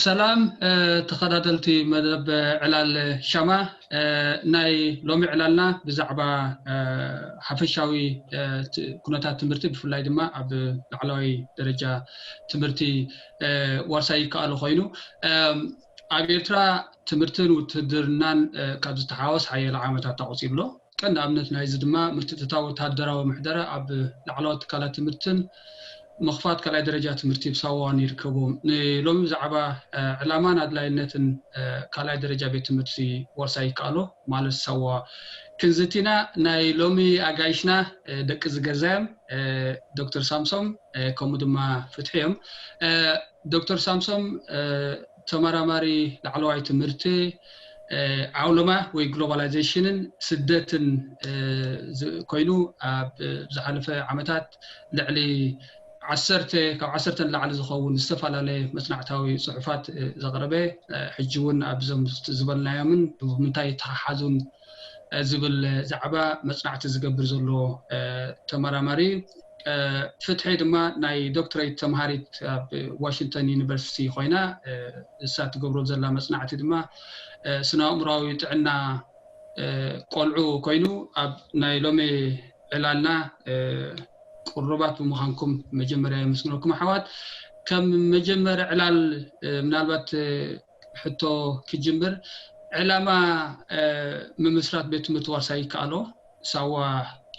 ሰላም ተኸታተልቲ መደብ ዕላል ሻማ፣ ናይ ሎሚ ዕላልና ብዛዕባ ሓፈሻዊ ኩነታት ትምህርቲ፣ ብፍላይ ድማ ኣብ ላዕለዋይ ደረጃ ትምህርቲ ዋርሳይ ይከኣሉ ኮይኑ፣ ኣብ ኤርትራ ትምህርትን ውትህድርናን ካብ ዝተሓወስ ሓያለ ዓመታት ኣቑጺሩ ኣሎ። ቀንዲ ኣብነት ናይዚ ድማ ምትእትታው ወተሃደራዊ ምሕደራ ኣብ ላዕለዎት ትካላት ትምህርትን ምኽፋት ካልኣይ ደረጃ ትምህርቲ ብሳዋ ይርከቡ። ንሎሚ ብዛዕባ ዕላማን ኣድላይነትን ካልኣይ ደረጃ ቤት ትምህርቲ ዋርሳይ ይከኣሎ ማለት ሳዋ ክንዝቲና፣ ናይ ሎሚ ኣጋይሽና ደቂ ዝገዛዮም ዶክተር ሳምሶም ከምኡ ድማ ፍትሒ እዮም። ዶክተር ሳምሶም ተመራማሪ ላዕለዋይ ትምህርቲ ዓውለማ ወይ ግሎባላይዜሽንን ስደትን ኮይኑ፣ ኣብ ዝሓለፈ ዓመታት ልዕሊ ዓሰርተ ካብ ዓሰርተ ንላዕሊ ዝኸውን ዝተፈላለየ መጽናዕታዊ ጽሑፋት ዘቕረበ፣ ሕጂ እውን ኣብዞም ዝበልናዮምን ብምንታይ ተሓሓዙን ዝብል ዛዕባ መጽናዕቲ ዝገብር ዘሎ ተመራማሪ እዩ። ፍትሒ ድማ ናይ ዶክትሬት ተምሃሪት ኣብ ዋሽንግተን ዩኒቨርሲቲ ኮይና፣ እሳ ትገብሮ ዘላ መጽናዕቲ ድማ ስነ ኣእምሮዊ ጥዕና ቆልዑ ኮይኑ፣ ኣብ ናይ ሎሚ ዕላልና ቅሩባት ብምዃንኩም መጀመርያ የመስግነኩም ኣሕዋት። ከም መጀመሪ ዕላል ምናልባት ሕቶ ክጅምር፣ ዕላማ ምምስራት ቤት ትምህርቲ ዋርሳይ ይከኣሎ ሳዋ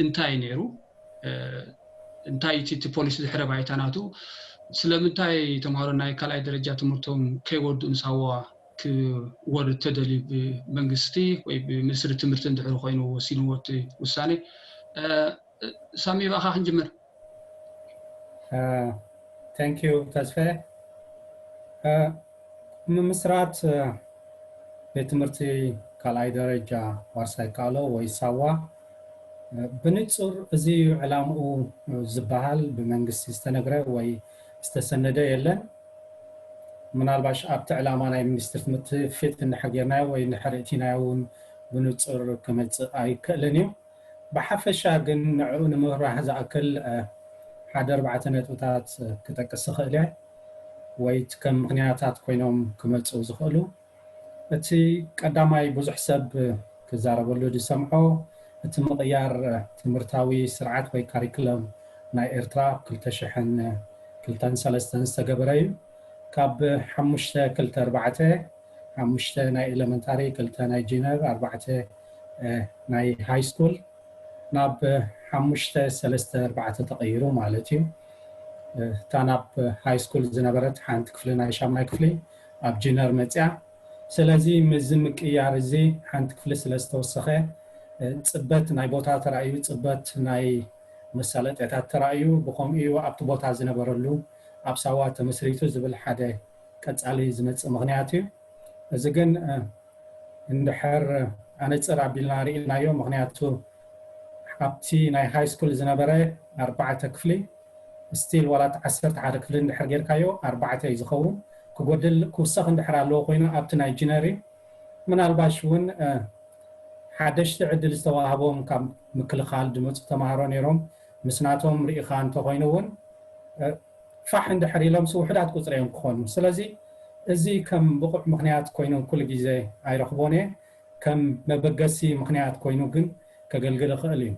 እንታይ ነይሩ? እንታይ እቲ ፖሊሲ ድሕረ ባይታ ናቱ? ስለምንታይ ተምሃሮ ናይ ካልኣይ ደረጃ ትምህርቶም ከይወድኡ ንሳዋ ክወርድ ተደልዩ ብመንግስቲ ወይ ብሚኒስትሪ ትምህርቲ እንድሕር ኮይኑ ወሲንዎ እቲ ውሳኔ? ሳሚ፣ ብኣኻ ክንጅምር። Thank you ተስፈ። ምምስራት ቤት ትምህርቲ ካልኣይ ደረጃ ዋርሳይ ይከኣሎ ወይ ሳዋ፣ ብንጹር እዚ እዩ ዕላምኡ ዝበሃል ብመንግስቲ ዝተነግረ ወይ ዝተሰነደ የለን። ምናልባሽ ኣብቲ ዕላማ ናይ ሚኒስትሪ ትምህርቲ ፊት እንድሕር ጌርናዮ ወይ እንድሕር እቲናዮ እውን ብንጹር ክመጽእ ኣይክእልን እዩ። ብሓፈሻ ግን ንዕኡ ንምብራህ ዝኣክል ሓደ ኣርባዕተ ነጥብታት ክጠቅስ እኽእል እየ፣ ወይ ከም ምኽንያታት ኮይኖም ክመጽኡ ዝኽእሉ። እቲ ቀዳማይ ብዙሕ ሰብ ክዛረበሉ ዝሰምዖ እቲ ምቕያር ትምህርታዊ ስርዓት ወይ ካሪክለም ናይ ኤርትራ ክልተ ሽሕን ክልተን ሰለስተን ዝተገበረ እዩ። ካብ ሓሙሽተ ክልተ ኣርባዕተ፣ ሓሙሽተ ናይ ኤለመንታሪ፣ ክልተ ናይ ጂነር፣ ኣርባዕተ ናይ ሃይ ስኩል ናብ ሓሙሽተ ሰለስተ ኣርባዕተ ተቐይሩ ማለት እዩ። እታ ናብ ሃይ ስኩል ዝነበረት ሓንቲ ክፍሊ ናይ ሻምናይ ክፍሊ ኣብ ጂነር መፅያ። ስለዚ ምስዚ ምቅያር እዚ ሓንቲ ክፍሊ ስለ ዝተወሰኸ፣ ጽበት ናይ ቦታ ተራእዩ፣ ጽበት ናይ መሳለጥያታት ተራእዩ፣ ብኸምኡ እዩ ኣብቲ ቦታ ዝነበረሉ ኣብ ሳዋ ተመስሪቱ ዝብል ሓደ ቀጻሊ ዝመጽእ ምኽንያት እዩ። እዚ ግን እንድሕር ኣነጽር ኣቢልና ርኢናዮ፣ ምኽንያቱ ኣብቲ ናይ ሃይ ስኩል ዝነበረ ኣርባዕተ ክፍሊ ስቲል ዋላ እቲ ዓሰርተ ሓደ ክፍሊ እንድሕር ጌርካዮ ኣርባዕተ እዩ ዝኸውን። ክጎድል ክውሰኽ እንድሕር ኣለዎ ኮይኑ ኣብቲ ናይ ጂነሪ ምናልባሽ እውን ሓደሽቲ ዕድል ዝተዋህቦም ካብ ምክልኻል ዝመፁ ተምሃሮ ነይሮም። ምስናቶም ርኢኻ እንተኮይኑ እውን ፋሕ እንድሕር ኢሎም ውሑዳት ቁፅሪ እዮም ክኾኑ። ስለዚ እዚ ከም ብቑዕ ምኽንያት ኮይኑ ኩሉ ግዜ ኣይረኽቦን እየ። ከም መበገሲ ምኽንያት ኮይኑ ግን ከገልግል ይኽእል እዩ።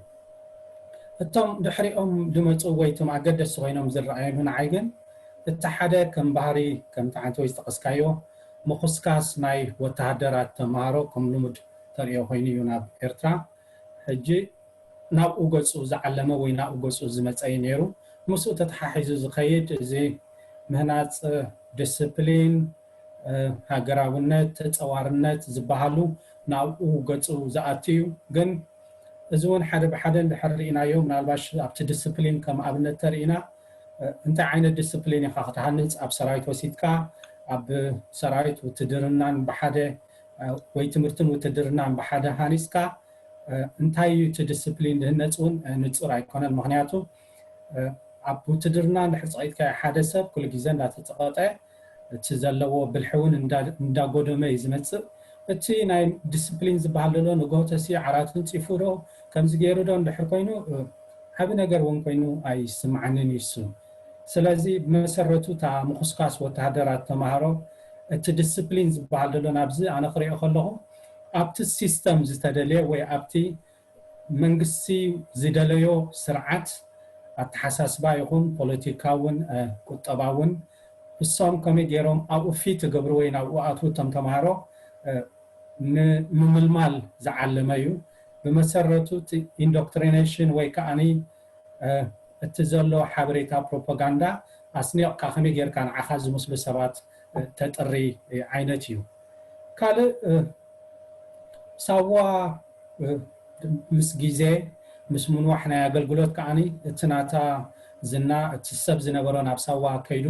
እቶም ድሕሪኦም ዝመፁ ወይ እቶም ኣገደስቲ ኮይኖም ዝረኣዩ ንዓይ ግን እቲ ሓደ ከም ባህሪ ከምቲ ሓንቲ ወይ ዝጠቐስካዮ ምኹስካስ ናይ ወተሃደራት ተምሃሮ ከም ልሙድ ተርእዮ ኮይኑ እዩ ናብ ኤርትራ። ሕጂ ናብኡ ገፁ ዝዓለመ ወይ ናብኡ ገፁ ዝመፀ እዩ ነይሩ። ምስኡ ተተሓሒዙ ዝኸይድ እዚ ምህናፅ ዲስፕሊን፣ ሃገራውነት፣ ተፀዋርነት ዝበሃሉ ናብኡ ገፁ ዝኣቱ እዩ። ግን እዚ እውን ሓደ ብሓደ እንድሕር ርኢናዮ፣ ምናልባሽ ኣብቲ ዲስፕሊን ከም ኣብነት ተርኢና፣ እንታይ ዓይነት ዲስፕሊን ኢኻ ክትሃንፅ? ኣብ ሰራዊት ወሲድካ፣ ኣብ ሰራዊት ውትድርናን ብሓደ ወይ ትምህርትን ውትድርናን ብሓደ ሃኒፅካ፣ እንታይ እዩ እቲ ዲስፕሊን ዝህነፅ እውን ንፁር ኣይኮነን። ምኽንያቱ ኣብ ውትድርና እንድሕር ፀቒጥካዮ ሓደ ሰብ ኩሉ ግዜ እንዳተፀቐጠ እቲ ዘለዎ ብልሒ እውን እንዳጎደመ እዩ ዝመፅእ። እቲ ናይ ዲስፕሊን ዝበሃል ዘሎ ንግሆ ተሲኡ ዓራት ኣንፂፉ ዶ ከምዚ ገይሩ ዶ እንድሕር ኮይኑ ዓቢ ነገር እውን ኮይኑ ኣይስምዓንን እዩ እሱ። ስለዚ ብመሰረቱ እታ ምኹስኳስ ወተሃደራት ተምሃሮ እቲ ዲስፕሊን ዝበሃል ዘሎ ናብዚ ኣነ ክሪኦ ከለኹ ኣብቲ ሲስተም ዝተደለየ ወይ ኣብቲ መንግስቲ ዝደለዮ ስርዓት ኣተሓሳስባ ይኹን ፖለቲካውን ቁጠባውን እሶም ከመይ ገይሮም ኣብኡ ፊት ይገብሩ ወይ ናብኡ ኣትዉ እቶም ተምሃሮ ንምምልማል ዝዓለመ እዩ። ብመሰረቱ ኢንዶክትሪኔሽን ወይ ከዓኒ እቲ ዘሎ ሓበሬታ ፕሮፓጋንዳ ኣስኒቕካ ከመይ ጌርካ ንዓኻ ዝመስሉ ሰባት ተጥሪ ዓይነት እዩ። ካልእ ሳዋ ምስ ግዜ ምስ ምንዋሕ ናይ ኣገልግሎት ከዓኒ እቲ ናታ ዝና እቲ ሰብ ዝነበሮ ናብ ሳዋ ከይዱ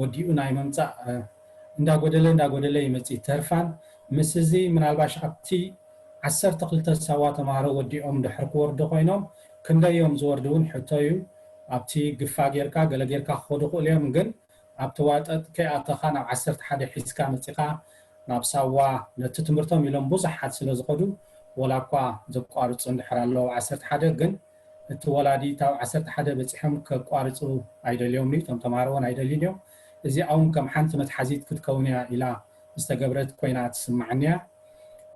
ወዲኡ ናይ ምምፃእ እንዳጎደለ እንዳጎደለ ይመፅእ ተርፋን ምስ እዚ ምናልባሽ ኣብቲ ዓሰርተ ክልተ ሳዋ ተምሃሮ ወዲኦም ድሕር ክወርዱ ኮይኖም ክንደይ እዮም ዝወርዱ እውን ሕቶ እዩ። ኣብቲ ግፋ ጌርካ ገለ ጌርካ ክኸዱ ክእሉ እዮም ግን ኣብቲ ዋጠጥ ከይኣተኻ ናብ ዓሰርተ ሓደ ሒዝካ መፂኻ ናብ ሳዋ ነቲ ትምህርቶም ኢሎም ብዙሓት ስለ ዝኸዱ ወላ እኳ ዘቋርፁ እንድሕር ኣለዉ ዓሰርተ ሓደ ግን እቲ ወላዲ እታብ ዓሰርተ ሓደ በፂሖም ከቋርፁ ኣይደልዮም እዩ እቶም ተምሃሮ እውን ኣይደልዩን እዮም። እዚኣ እውን ከም ሓንቲ መትሓዚት ክትከውን እያ ኢላ ዝተገብረት ኮይና ትስማዓኒ እያ።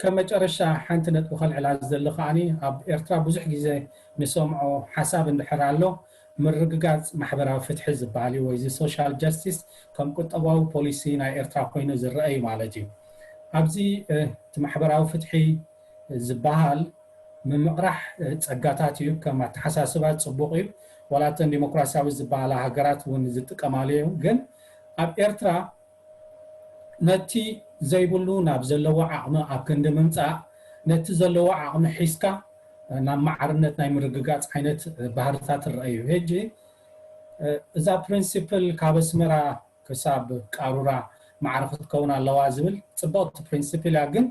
ከም መጨረሻ ሓንቲ ነጥቢ ከልዕላ ዝደሊ ከዓኒ ኣብ ኤርትራ ብዙሕ ግዜ ንሰምዖ ሓሳብ እንድሕር ኣሎ ምርግጋፅ ማሕበራዊ ፍትሒ ዝበሃል እዩ ወይ እዚ ሶሻል ጀስቲስ ከም ቁጠባዊ ፖሊሲ ናይ ኤርትራ ኮይኑ ዝረአ እዩ ማለት እዩ። ኣብዚ እቲ ማሕበራዊ ፍትሒ ዝበሃል ምምቕራሕ ፀጋታት እዩ ከም ኣተሓሳስባ ፅቡቕ እዩ። ዋላ እተን ዲሞክራሲያዊ ዝበሃላ ሃገራት እውን ዝጥቀማሉ እዩ ግን ኣብ ኤርትራ ነቲ ዘይብሉ ናብ ዘለዎ ዓቕሚ ኣብ ክንዲ ምምፃእ ነቲ ዘለዎ ዓቕሚ ሒዝካ ናብ ማዕርነት ናይ ምርግጋፅ ዓይነት ባህርታት ትረአ እዩ። ሕጂ እዛ ፕሪንሲፕል ካብ ኣስመራ ክሳብ ቃሩራ ማዕረ ክትከውን ኣለዋ ዝብል ፅብቕቲ ፕሪንሲፕል እያ ግን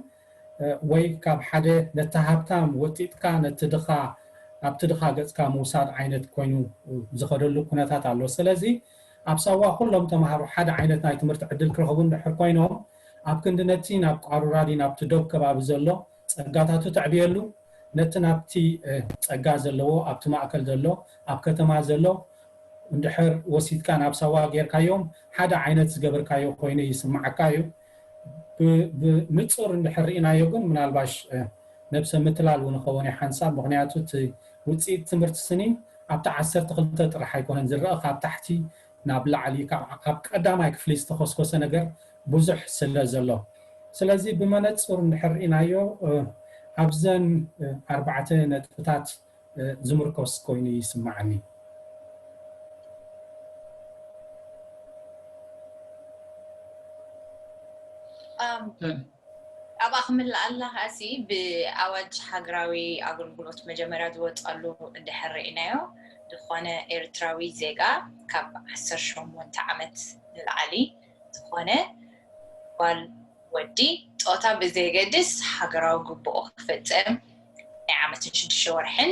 ወይ ካብ ሓደ ነቲ ሃብታም ወጢጥካ ነቲ ድኻ ኣብቲ ድኻ ገፅካ ምውሳድ ዓይነት ኮይኑ ዝኸደሉ ኩነታት ኣሎ። ስለዚ ኣብ ሳዋ ኩሎም ተምሃሮ ሓደ ዓይነት ናይ ትምህርቲ ዕድል ክረኽቡ እንድሕር ኮይኖም ኣብ ክንዲ ነቲ ናብ ቋሩራዲ ናብቲ ዶብ ከባቢ ዘሎ ፀጋታቱ ተዕብየሉ ነቲ ናብቲ ፀጋ ዘለዎ ኣብቲ ማእከል ዘሎ ኣብ ከተማ ዘሎ እንድሕር ወሲድካ ናብ ሳዋ ጌርካዮም ሓደ ዓይነት ዝገበርካዮ ኮይኑ ይስማዓካ እዩ። ብንፁር እንድሕር ርኢናዮ ግን ምናልባሽ ነብሰ ምትላል እውን ኸውን ሓንሳብ ምክንያቱ እቲ ውፅኢት ትምህርቲ ስኒ ኣብቲ ዓሰርተ ክልተ ጥራሕ ኣይኮነን ዝረአ ካብ ታሕቲ ናብ ላዕሊ ካብ ቀዳማይ ክፍሊ ዝተኮስኮሰ ነገር ብዙሕ ስለ ዘሎ ስለዚ ብመነፅር እንድሕር ርኢናዮ ኣብዘን ኣርባዕተ ነጥብታት ዝምርኮስ ኮይኑ ይስማዓኒ። ኣብኣ ክምልኣላ ከኣሲ ብኣዋጅ ሃገራዊ ኣገልግሎት መጀመርያ ዝወፀሉ እንድሕር ርኢናዮ ዝኾነ ኤርትራዊ ዜጋ ካብ ዓሰርተ ሸሞንተ ዓመት ንላዕሊ ዝኾነ ጓል ወዲ ጾታ ብዘየገድስ ሃገራዊ ግቡኡ ክፍጽም ናይ ዓመትን ሽዱሽተ ወርሕን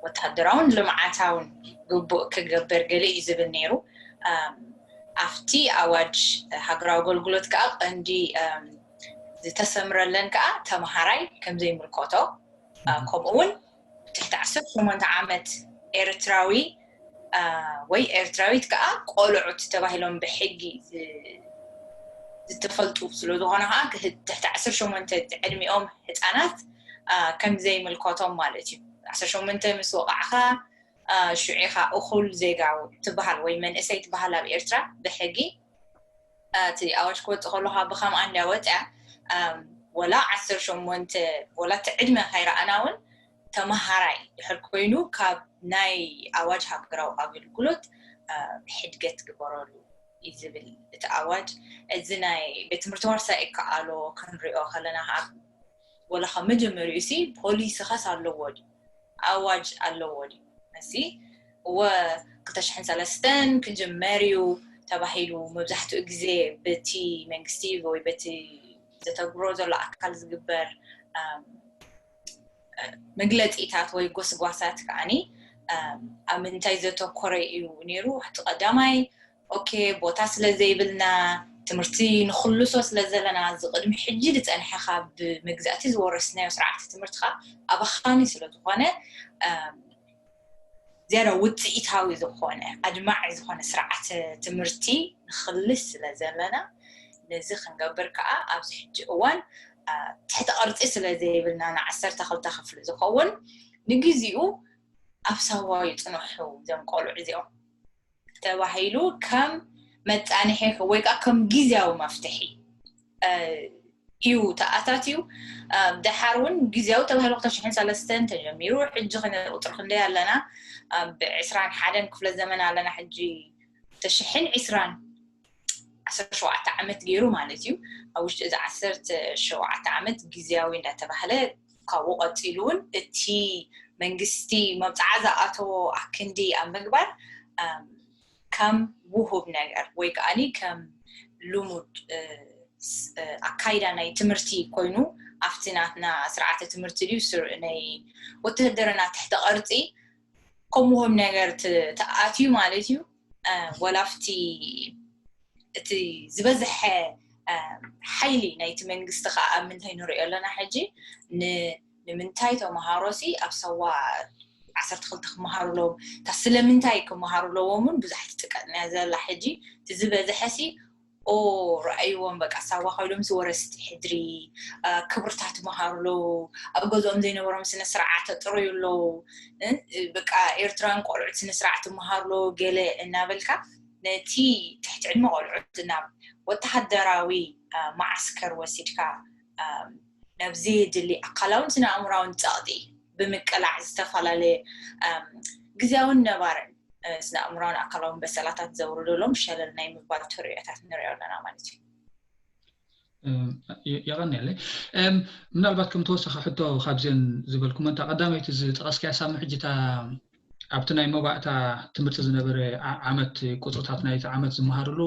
ወታደራውን ልምዓታውን ግቡእ ክገብር ገለ እዩ ዝብል ነይሩ። ኣብቲ ኣዋጅ ሃገራዊ ኣገልግሎት ከዓ ቀንዲ ዝተሰምረለን ከዓ ተምሃራይ ከምዘይምልከቶ ከምኡ እውን ትሕቲ ዓሰርተ ሸሞንተ ዓመት ኤርትራዊ ወይ ኤርትራዊት ከዓ ቆልዑት ተባሂሎም ብሕጊ ዝተፈልጡ ስለዝኾነ ከዓ ትሕቲ ዓሰርተ ሸሞንተ ዕድሚኦም ህፃናት ከምዘይምልከቶም ማለት እዩ። ዓሰርተ ሸሞንተ ምስ ወቃዕካ ሽዑ ኢኻ እኹል ዜጋ ትበሃል ወይ መንእሰይ ትበሃል ኣብ ኤርትራ ብሕጊ። እቲ ኣዋጅ ክወፅእ ከሎ ከዓ ብኸምኣ እንድያ ወፅያ ወላ ዓሰርተ ሸሞንተ ወላ እቲ ዕድመ ከይረኣና እውን ተምሃራይ ድሕር ኮይኑ ካብ ናይ ኣዋጅ ሃገራዊ ኣገልግሎት ሕድገት ግበረሉ እዩ ዝብል እቲ ኣዋጅ። እዚ ናይ ቤት ትምህርቲ ዋርሳይ ይከኣሎ ክንሪኦ ከለና ከዓ ወላ ካብ መጀመሪኡ ሲ ፖሊሲ ኸስ ኣለዎ ድዩ ኣዋጅ ኣለዎ ድዩ መሲ እወ ክልተ ሽሕን ሰለስተን ክጅመር እዩ ተባሂሉ መብዛሕትኡ ግዜ በቲ መንግስቲ ወይ በቲ ዘተግብሮ ዘሎ ኣካል ዝግበር መግለፂታት ወይ ጎስጓሳት ከዓኒ ኣብ ምንታይ ዘተኮረ እዩ ነይሩ እቲ ቀዳማይ ኦኬ ቦታ ስለ ዘይብልና ትምህርቲ ንክልሶ ስለ ዘለና እዚ ቅድሚ ሕጂ ዝፀንሐ ካብ መግዛእቲ ዝወረስናዮ ስርዓተ ትምህርቲ ከዓ ኣባኻኒ ስለ ዝኾነ ዝያዳ ውፅኢታዊ ዝኾነ ኣድማዒ ዝኾነ ስርዓተ ትምህርቲ ንክልስ ስለ ዘለና ነዚ ክንገብር ከዓ ኣብዚ ሕጂ እዋን ትሕቲ ቅርፂ ስለ ዘይብልና ንዓሰርተ ክልተ ክፍሊ ዝኸውን ንግዜኡ ኣብ ሳዋ ይፅንሑ እዞም ቆልዑ እዚኦም ተባሂሉ ከም መፃንሒ ወይ ከዓ ከም ግዜያዊ መፍትሒ እዩ ተኣታት እዩ። ደሓር እውን ግዜያዊ ተባሂሉ ክልተ ሽሕን ሰለስተን ተጀሚሩ ሕጂ ቁፅሪ ክንደይ ኣለና? ብዕስራን ሓደን ክፍለ ዘመን ኣለና። ሕጂ ክልተ ሽሕን ዕስራን ዓሰርተ ሸውዓተ ዓመት ገይሩ ማለት እዩ። ኣብ ውሽጢ እዚ ዓሰርተ ሸውዓተ ዓመት ግዜያዊ እንዳተባህለ ካብኡ ቀፂሉ እውን እቲ መንግስቲ መብፅዓ ዝኣተዎ ኣክንዲ ኣብ ምግባር ከም ውሁብ ነገር ወይ ከዓ ከም ልሙድ ኣካይዳ ናይ ትምህርቲ ኮይኑ ኣብቲ ናትና ስርዓተ ትምህርቲ ድዩ ናይ ወተሃደርና ትሕተ ቅርፂ ከም ውሁብ ነገር ተኣትዩ ማለት እዩ። ወላፍቲ እቲ ዝበዝሐ ሓይሊ ናይቲ መንግስቲ ከዓ ኣብ ምንታይ ንሪኦ ኣለና ሕጂ? ንምንታይ ተምሃሮሲ ኣብ ሰዋ ዓሰርተ ክልተ ክመሃሩ ኣለዎም? እታ ስለምንታይ ክመሃሩ ኣለዎም እውን ብዙሕ ትጥቀጥና ዘላ ሕጂ። እቲ ዝበዝሐሲ ኦ ረኣይዎም በቃ ሳዋ ኮይዶም ዝወረስቲ ሕድሪ ክብርታት ይመሃሩ ኣለዉ። ኣብ ገዝኦም ዘይነበሮም ስነ ስርዓት ኣጥርዩ ኣለዉ። በቃ ኤርትራን ቆልዑት ስነ ስርዓት ይመሃሩ ኣለዉ ገለ እናበልካ ነቲ ትሕቲ ዕድመ ቆልዑት ናብ ወተሃደራዊ መዓስከር ወሲድካ ናብ ዘየድሊ ኣካላውን ስነ ኣእምራውን ጸቕጢ ብምቅላዕ ዝተፈላለየ ግዜያውን ነባርን ስነ ኣእምራውን ኣካላውን በሰላታት ዘውርደሎም ሸለል ናይ ምግባር ተርእዮታት ንሪኦ ኣለና ማለት እዩ። የቐንየለይ። ምናልባት ከም ተወሳኺ ሕቶ ካብዘን ዝበልኩመን እታ ቀዳመይቲ ዝጠቐስካያ ሳሚ ሕጂ እታ ኣብቲ ናይ መባእታ ትምህርቲ ዝነበረ ዓመት ቁፅርታት ናይቲ ዓመት ዝመሃርሉ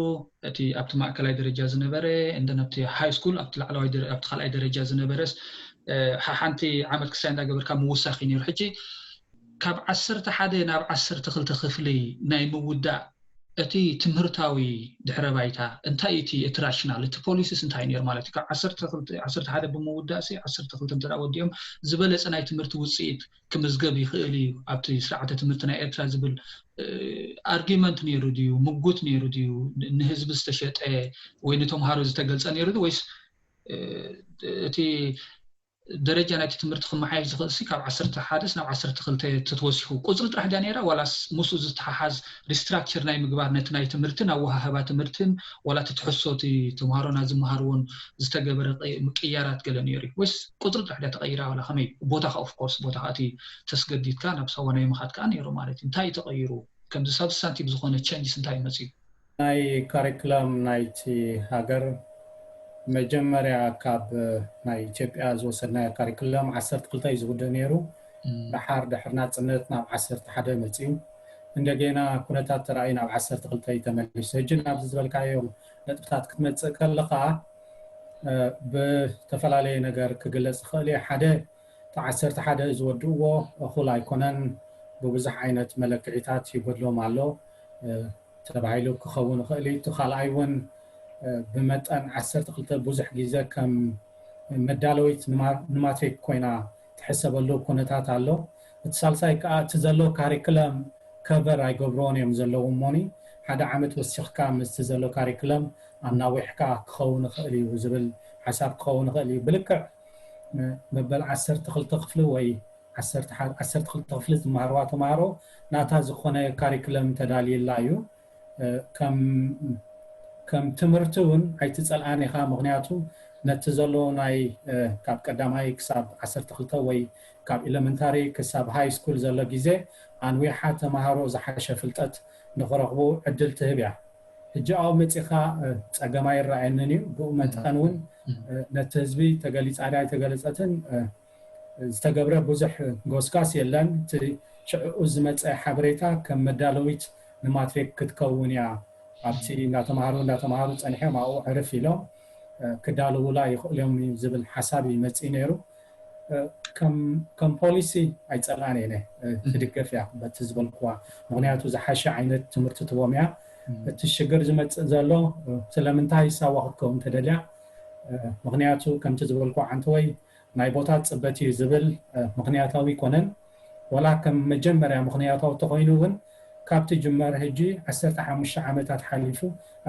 እቲ ኣብቲ ማእከላይ ደረጃ ዝነበረ እንደ ኣብቲ ሃይ ስኩል ኣብቲ ላዕለዋይ ኣብቲ ካልኣይ ደረጃ ዝነበረስ ሓሓንቲ ዓመት ክሳይ እንዳገበርካ ምውሳኽ እዩ ነይሩ። ሕጂ ካብ ዓሰርተ ሓደ ናብ ዓሰርተ ክልተ ክፍሊ ናይ ምውዳእ እቲ ትምህርታዊ ድሕረ ባይታ እንታይ እቲ እቲ ራሽናል እቲ ፖሊሲስ እንታይ ነይሩ ማለት እዩ? ካብ ዓሰርተ ሓደ ብምውዳእ ሲ ዓሰርተ ክልተ እንተ ወዲኦም ዝበለፀ ናይ ትምህርቲ ውፅኢት ክምዝገብ ይኽእል እዩ ኣብቲ ስርዓተ ትምህርቲ ናይ ኤርትራ ዝብል ኣርጊመንት ነይሩ ድዩ? ምጉት ነይሩ ድዩ? ንህዝቢ ዝተሸጠ ወይ ንተምሃሮ ዝተገልፀ ነይሩ ድዩ? ወይስ እቲ ደረጃ ናይቲ ትምህርቲ ክመሓየሽ ዝኽእል ሲ ካብ ዓሰርተ ሓደ ናብ ዓሰርተ ክልተ ተተወሲኹ ቁፅሪ ጥራሕ ድያ ነይራ ዋላስ ምስኡ ዝተሓሓዝ ሪስትራክቸር ናይ ምግባር ነቲ ናይ ትምህርትን ኣወሃህባ ትምህርትን ዋላ እቲ ትሕዝቶ እቲ ተምሃሮና ዝመሃርዎን ዝተገበረ ምቅያራት ገለ ነይሩ ወይስ ቁፅሪ ጥራሕ ድያ ተቐይራ ዋላ ከመይ ቦታ ከዓ ኦፍኮርስ ቦታ ከዓ እቲ ተስገዲድካ ናብ ሳዋ ናይ ምኻድ ከዓ ነይሩ ማለት እዩ እንታይ እዩ ተቐይሩ ከምዚ ሳብስታንቲቭ ዝኾነ ቸንጅስ እንታይ እዩ መፅዩ ናይ ካሪክለም ናይቲ ሃገር መጀመርያ ካብ ናይ ኢትዮጵያ ዝወሰድናዮ ካሪክለም ዓሰርተ ክልተ እዩ ዝውድእ ነይሩ። ደሓር ድሕሪ ናፅነት ናብ ዓሰርተ ሓደ መፅዩ። እንደገና ኩነታት ተራእዩ ናብ ዓሰርተ ክልተ እዩ ተመሊሱ። ሕጂ ናብዚ ዝበልካዮ ነጥብታት ክትመፅእ ከለኻ ብተፈላለየ ነገር ክግለፅ ይኽእል እዩ። ሓደ እቲ ዓሰርተ ሓደ ዝወድእዎ እኹል ኣይኮነን። ብብዙሕ ዓይነት መለክዒታት ይጎድሎም ኣሎ ተባሂሉ ክኸውን ይኽእል እዩ። እቲ ካልኣይ እውን ብመጠን ዓሰርተ ክልተ ብዙሕ ግዜ ከም መዳለዊት ንማትሪክ ኮይና ትሕሰበሉ ኩነታት ኣሎ። እቲ ሳልሳይ ከዓ እቲ ዘሎ ካሪክለም ከቨር ኣይገብርዎን እዮም ዘለዉ እሞኒ ሓደ ዓመት ወሲኽካ ምስቲ ዘሎ ካሪክለም ኣናዊሕካ ክኸውን ይኽእል እዩ ዝብል ሓሳብ ክኸውን ይኽእል እዩ። ብልክዕ መበል ዓሰርተ ክልተ ክፍሊ ወይ ዓሰርተ ክልተ ክፍሊ ዝመሃርዋ ተምሃሮ ናታ ዝኾነ ካሪክለም ተዳልየላ እዩ። ከም ትምህርቲ እውን ኣይትፀልኣን ኢኻ። ምክንያቱ ነቲ ዘሎ ናይ ካብ ቀዳማይ ክሳብ ዓሰርተ ክልተ ወይ ካብ ኤለመንታሪ ክሳብ ሃይ ስኩል ዘሎ ግዜ ኣንዊሓ ተምሃሮ ዝሓሸ ፍልጠት ንክረኽቡ ዕድል ትህብ እያ። ሕጂ ኣብኡ መፂኻ ፀገም ኣይረኣየንን እዩ። ብኡ መጠን እውን ነቲ ህዝቢ ተገሊፃ ድያ ኣይተገለፀትን ዝተገብረ ብዙሕ ጎስጋስ የለን። እቲ ሽዕኡ ዝመፀ ሓበሬታ ከም መዳለዊት ንማትሪክ ክትከውን እያ። ኣብቲ እንዳተምሃሩ እንዳተምሃሩ ፀኒሖም ኣብኡ ዕርፍ ኢሎም ክዳልውላ ይኽእሉ እዮም ዝብል ሓሳብ እዩ መፅኢ ነይሩ። ከም ፖሊሲ ኣይፀልኣን እየ ክድገፍ እያ በቲ ዝበልኩዋ። ምክንያቱ ዝሓሸ ዓይነት ትምህርቲ ትቦም እያ። እቲ ሽግር ዝመፅእ ዘሎ ስለምንታይ ሳዋ ክትከውን ተደልያ ምክንያቱ ከምቲ ዝበልኩ ዓንተወይ ናይ ቦታ ፅበት እዩ ዝብል ምክንያታዊ ይኮነን። ዋላ ከም መጀመርያ ምክንያታዊ ተኮይኑ እውን ካብቲ ጅመር ሕጂ ዓሰርተ ሓሙሽተ ዓመታት ሓሊፉ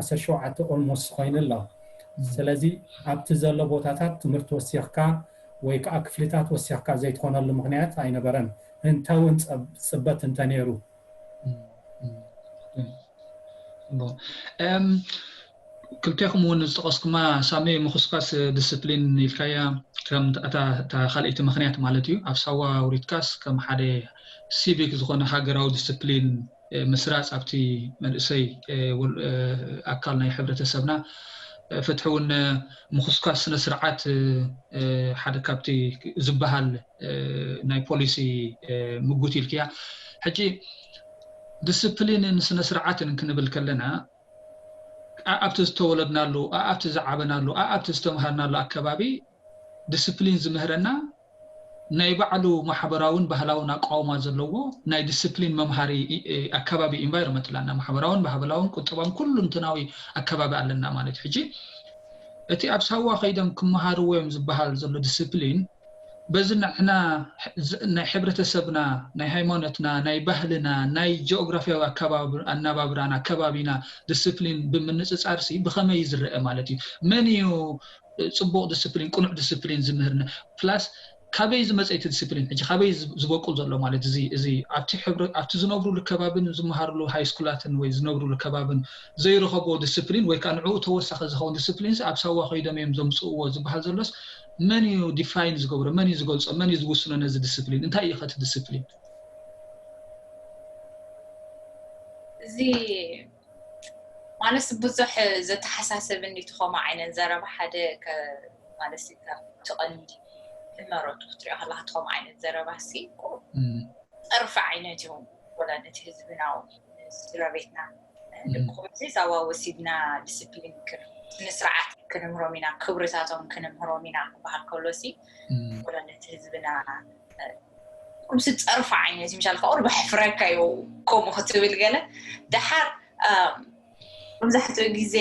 ዓሰርተ ሸውዓተ ኦልሞስት ኮይኑ ኣሎ። ስለዚ ኣብቲ ዘሎ ቦታታት ትምህርቲ ወሲኽካ ወይ ከዓ ክፍልታት ወሲኽካ ዘይትኾነሉ ምኽንያት ኣይነበረን፣ እንተውን ፅበት እንተነይሩ። ክልቴኹም እውን ዝጠቐስኩማ ሳሚ፣ ምኹስኳስ ዲስፕሊን ኢልካያ፣ ከም እታ ካልኣይቲ ምኽንያት ማለት እዩ። ኣብ ሳዋ ውሪድካስ ከም ሓደ ሲቪክ ዝኾነ ሃገራዊ ዲስፕሊን ምስራፅ ኣብቲ መንእሰይ ኣካል ናይ ሕብረተሰብና፣ ፍትሒ እውን ምኹስኳስ ስነ ስርዓት ሓደ ካብቲ ዝበሃል ናይ ፖሊሲ ምጉት ኢልክያ። ሕጂ ዲስፕሊንን ስነ ስርዓትን ክንብል ከለና ኣብቲ ዝተወለድናሉ፣ ኣብቲ ዝዓበናሉ፣ ኣብቲ ዝተምሃርናሉ ኣከባቢ ዲስፕሊን ዝምህረና ናይ ባዕሉ ማሕበራውን ባህላውን ኣቃውማ ዘለዎ ናይ ዲስፕሊን መምሃሪ ኣከባቢ ኢንቫይሮመንት ኣለና። ማሕበራውን ባህላውን ቁጠባውን ኩሉንትናዊ ኣከባቢ ኣለና ማለት እዩ። ሕጂ እቲ ኣብ ሳዋ ከይዶም ክመሃርዎ እዮም ዝበሃል ዘሎ ዲስፕሊን በዚ ንሕና ናይ ሕብረተሰብና፣ ናይ ሃይማኖትና፣ ናይ ባህልና፣ ናይ ጂኦግራፊያዊ ኣናባብራና ከባቢና ዲስፕሊን ብምንፅፃር ሲ ብኸመይ ዝረአ ማለት እዩ? መን እዩ ፅቡቕ ዲስፕሊን፣ ቅኑዕ ዲስፕሊን ዝምህርና? ፕላስ ካበይ ዝመፀ እቲ ዲስፕሊን? ሕጂ ካበይ ዝበቁል ዘሎ ማለት እዚ እዚ ኣብቲ ዝነብሩሉ ከባብን ዝመሃርሉ ሃይስኩላትን ወይ ዝነብሩሉ ከባብን ዘይረኸብዎ ዲስፕሊን ወይ ከዓ ንዕኡ ተወሳኺ ዝኸውን ዲስፕሊን ኣብ ሳዋ ከይዶም እዮም ዘምፅእዎ ዝበሃል ዘሎስ መን እዩ ዲፋይን ዝገብሮ? መን እዩ ዝገልፆ? መን እዩ ዝውስኖ ነዚ ዲስፕሊን? እንታይ እዩ ከቲ ዲስፕሊን? እዚ ማለት ብዙሕ ዘተሓሳሰብኒ ትኾማ ዓይነት ዘረባ ሓደ ማለት ትቐንዲ መረቱ ክትሪኦ ከለካ ትኾማ ዓይነት ዘረባ ሲ ጠርፊ ዓይነት እዩ። ወላ ነቲ ህዝብና ስድራ ቤትና ልክኹም እዚ ሳዋ ወሲድና ዲስፕሊን ስነስርዓት ክንምህሮም ኢና፣ ክብርታቶም ክንምህሮም ኢና ክበሃል ከሎ ሲ ወላ ነቲ ህዝብና ኩምሲ ፀርፊ ዓይነት ምሻል ከቑር ብሕፍረካ እዩ ከምኡ ክትብል ገለ ደሓር መብዛሕትኡ ግዜ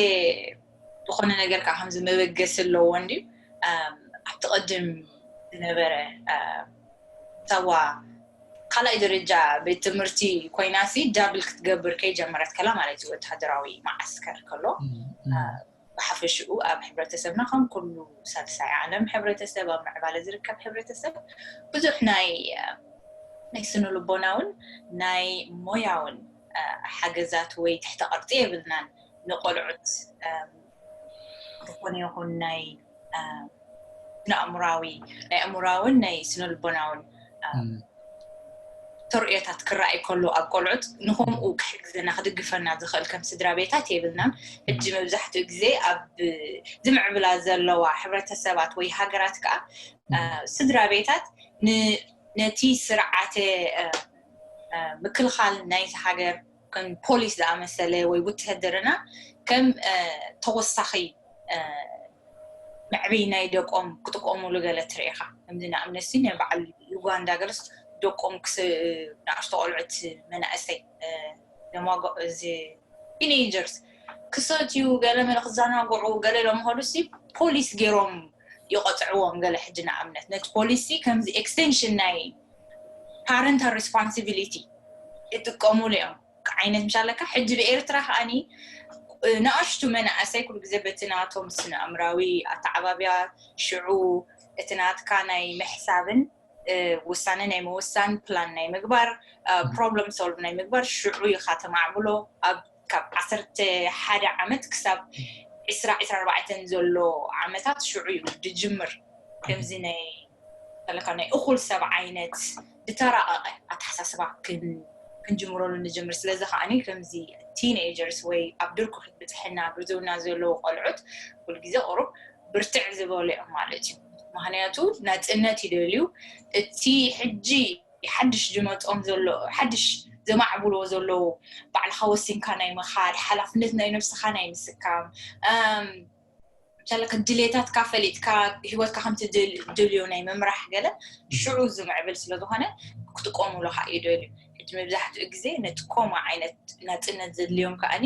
ዝኾነ ነገር ከዓ ከምዚ መበገሲ ኣለዎ እንድዩ ኣብቲ ቅድም ዝነበረ ሳዋ ካልኣይ ደረጃ ቤት ትምህርቲ ኮይናሲ ዳብል ክትገብር ከይጀመረት ከላ ማለት እዩ ወታደራዊ መዓስከር ከሎ ብሓፈሽኡ ኣብ ሕብረተሰብና ከም ኩሉ ሳልሳይ ዓለም ሕብረተሰብ ኣብ ምዕባለ ዝርከብ ሕብረተሰብ ብዙሕ ናይ ናይ ስነ ልቦናውን ናይ ሞያውን ሓገዛት ወይ ትሕተ ቅርፂ የብልናን ንቆልዑት ዝኾነ ይኹን ናይ ንኣእምራዊ ናይ ኣእምራውን ናይ ስነ ልቦናውን ተርእዮታት ክረኣይ ከሎ ኣብ ቆልዑት ንኸምኡ ክሕግዘና ክድግፈና ዝኽእል ከም ስድራ ቤታት የብልናን። ሕጂ መብዛሕትኡ ግዜ ኣብ ዝምዕብላ ዘለዋ ሕብረተሰባት ወይ ሃገራት ከዓ ስድራ ቤታት ነቲ ስርዓተ ምክልኻል ናይቲ ሃገር ከም ፖሊስ ዝኣመሰለ ወይ ውትህድርና ከም ተወሳኺ መዕብይ ናይ ደቆም ክጥቀሙሉ ገለ ትርኢኻ። ከምዚ ንኣብነት ሲ ናይ በዓል ዩጋንዳ ገለስ ደቆም ንኣሽቶ ቆልዑት መናእሰይ ደማጎ እዚ ቲኔጀርስ ክሰትዩ ገለ መለ ክዘናግዑ ገለ ኢሎም ከሉ ሲ ፖሊስ ገይሮም ይቐፅዕዎም። ገለ ሕጂ ንኣብነት ነቲ ፖሊሲ ከምዚ ኤክስቴንሽን ናይ ፓረንታል ሪስፖንሲቢሊቲ ይጥቀሙሉ እዮም። ዓይነት ምሻለካ ሕጂ ብኤርትራ ከዓኒ ንኣሽቱ መናእሰይ ኩሉ ግዜ በቲ ናቶም ስነ ኣእምራዊ ኣተዓባብያ ሽዑ እቲ ናትካ ናይ ምሕሳብን ውሳነ ናይ ምውሳን ፕላን ናይ ምግባር ፕሮብለም ሶልቭ ናይ ምግባር ሽዑ ኢኻ ተማዕብሎ ኣብ ካብ ዓሰርተ ሓደ ዓመት ክሳብ ዕስራ ዕስራ ኣርባዕተን ዘሎ ዓመታት ሽዑ እዩ ዝጅምር ከምዚ ናይ ከለካ ናይ እኹል ሰብ ዓይነት ዝተራቐቐ ኣተሓሳስባ ክንጅምረሉ ንጅምር። ስለዚ ከዓኒ ከምዚ ቲኔጀርስ ወይ ኣብ ድርኩ ክትብፅሐና ብርዝውና ዘለዉ ቆልዑት ኩልግዜ ቁሩብ ብርትዕ ዝበሉ እዮም ማለት እዩ። ምክንያቱ ናፅነት ይደልዩ። እቲ ሕጂ ሓድሽ ዝመፅኦም ዘሎ ሓድሽ ዘማዕብልዎ ዘለዉ ባዕልካ ወሲንካ ናይ ምኻድ ሓላፍነት ናይ ነብስኻ ናይ ምስካም ምሳለ ድሌታትካ ፈሊጥካ ህይወትካ ከምቲ ድልዮ ናይ ምምራሕ ገለ ሽዑ ዝምዕብል ስለዝኾነ ክጥቀሙሉ ከዓ ይደልዩ። ሕጂ መብዛሕትኡ ግዜ ነቲ ኮማ ዓይነት ናፅነት ዘድልዮም ከዓኒ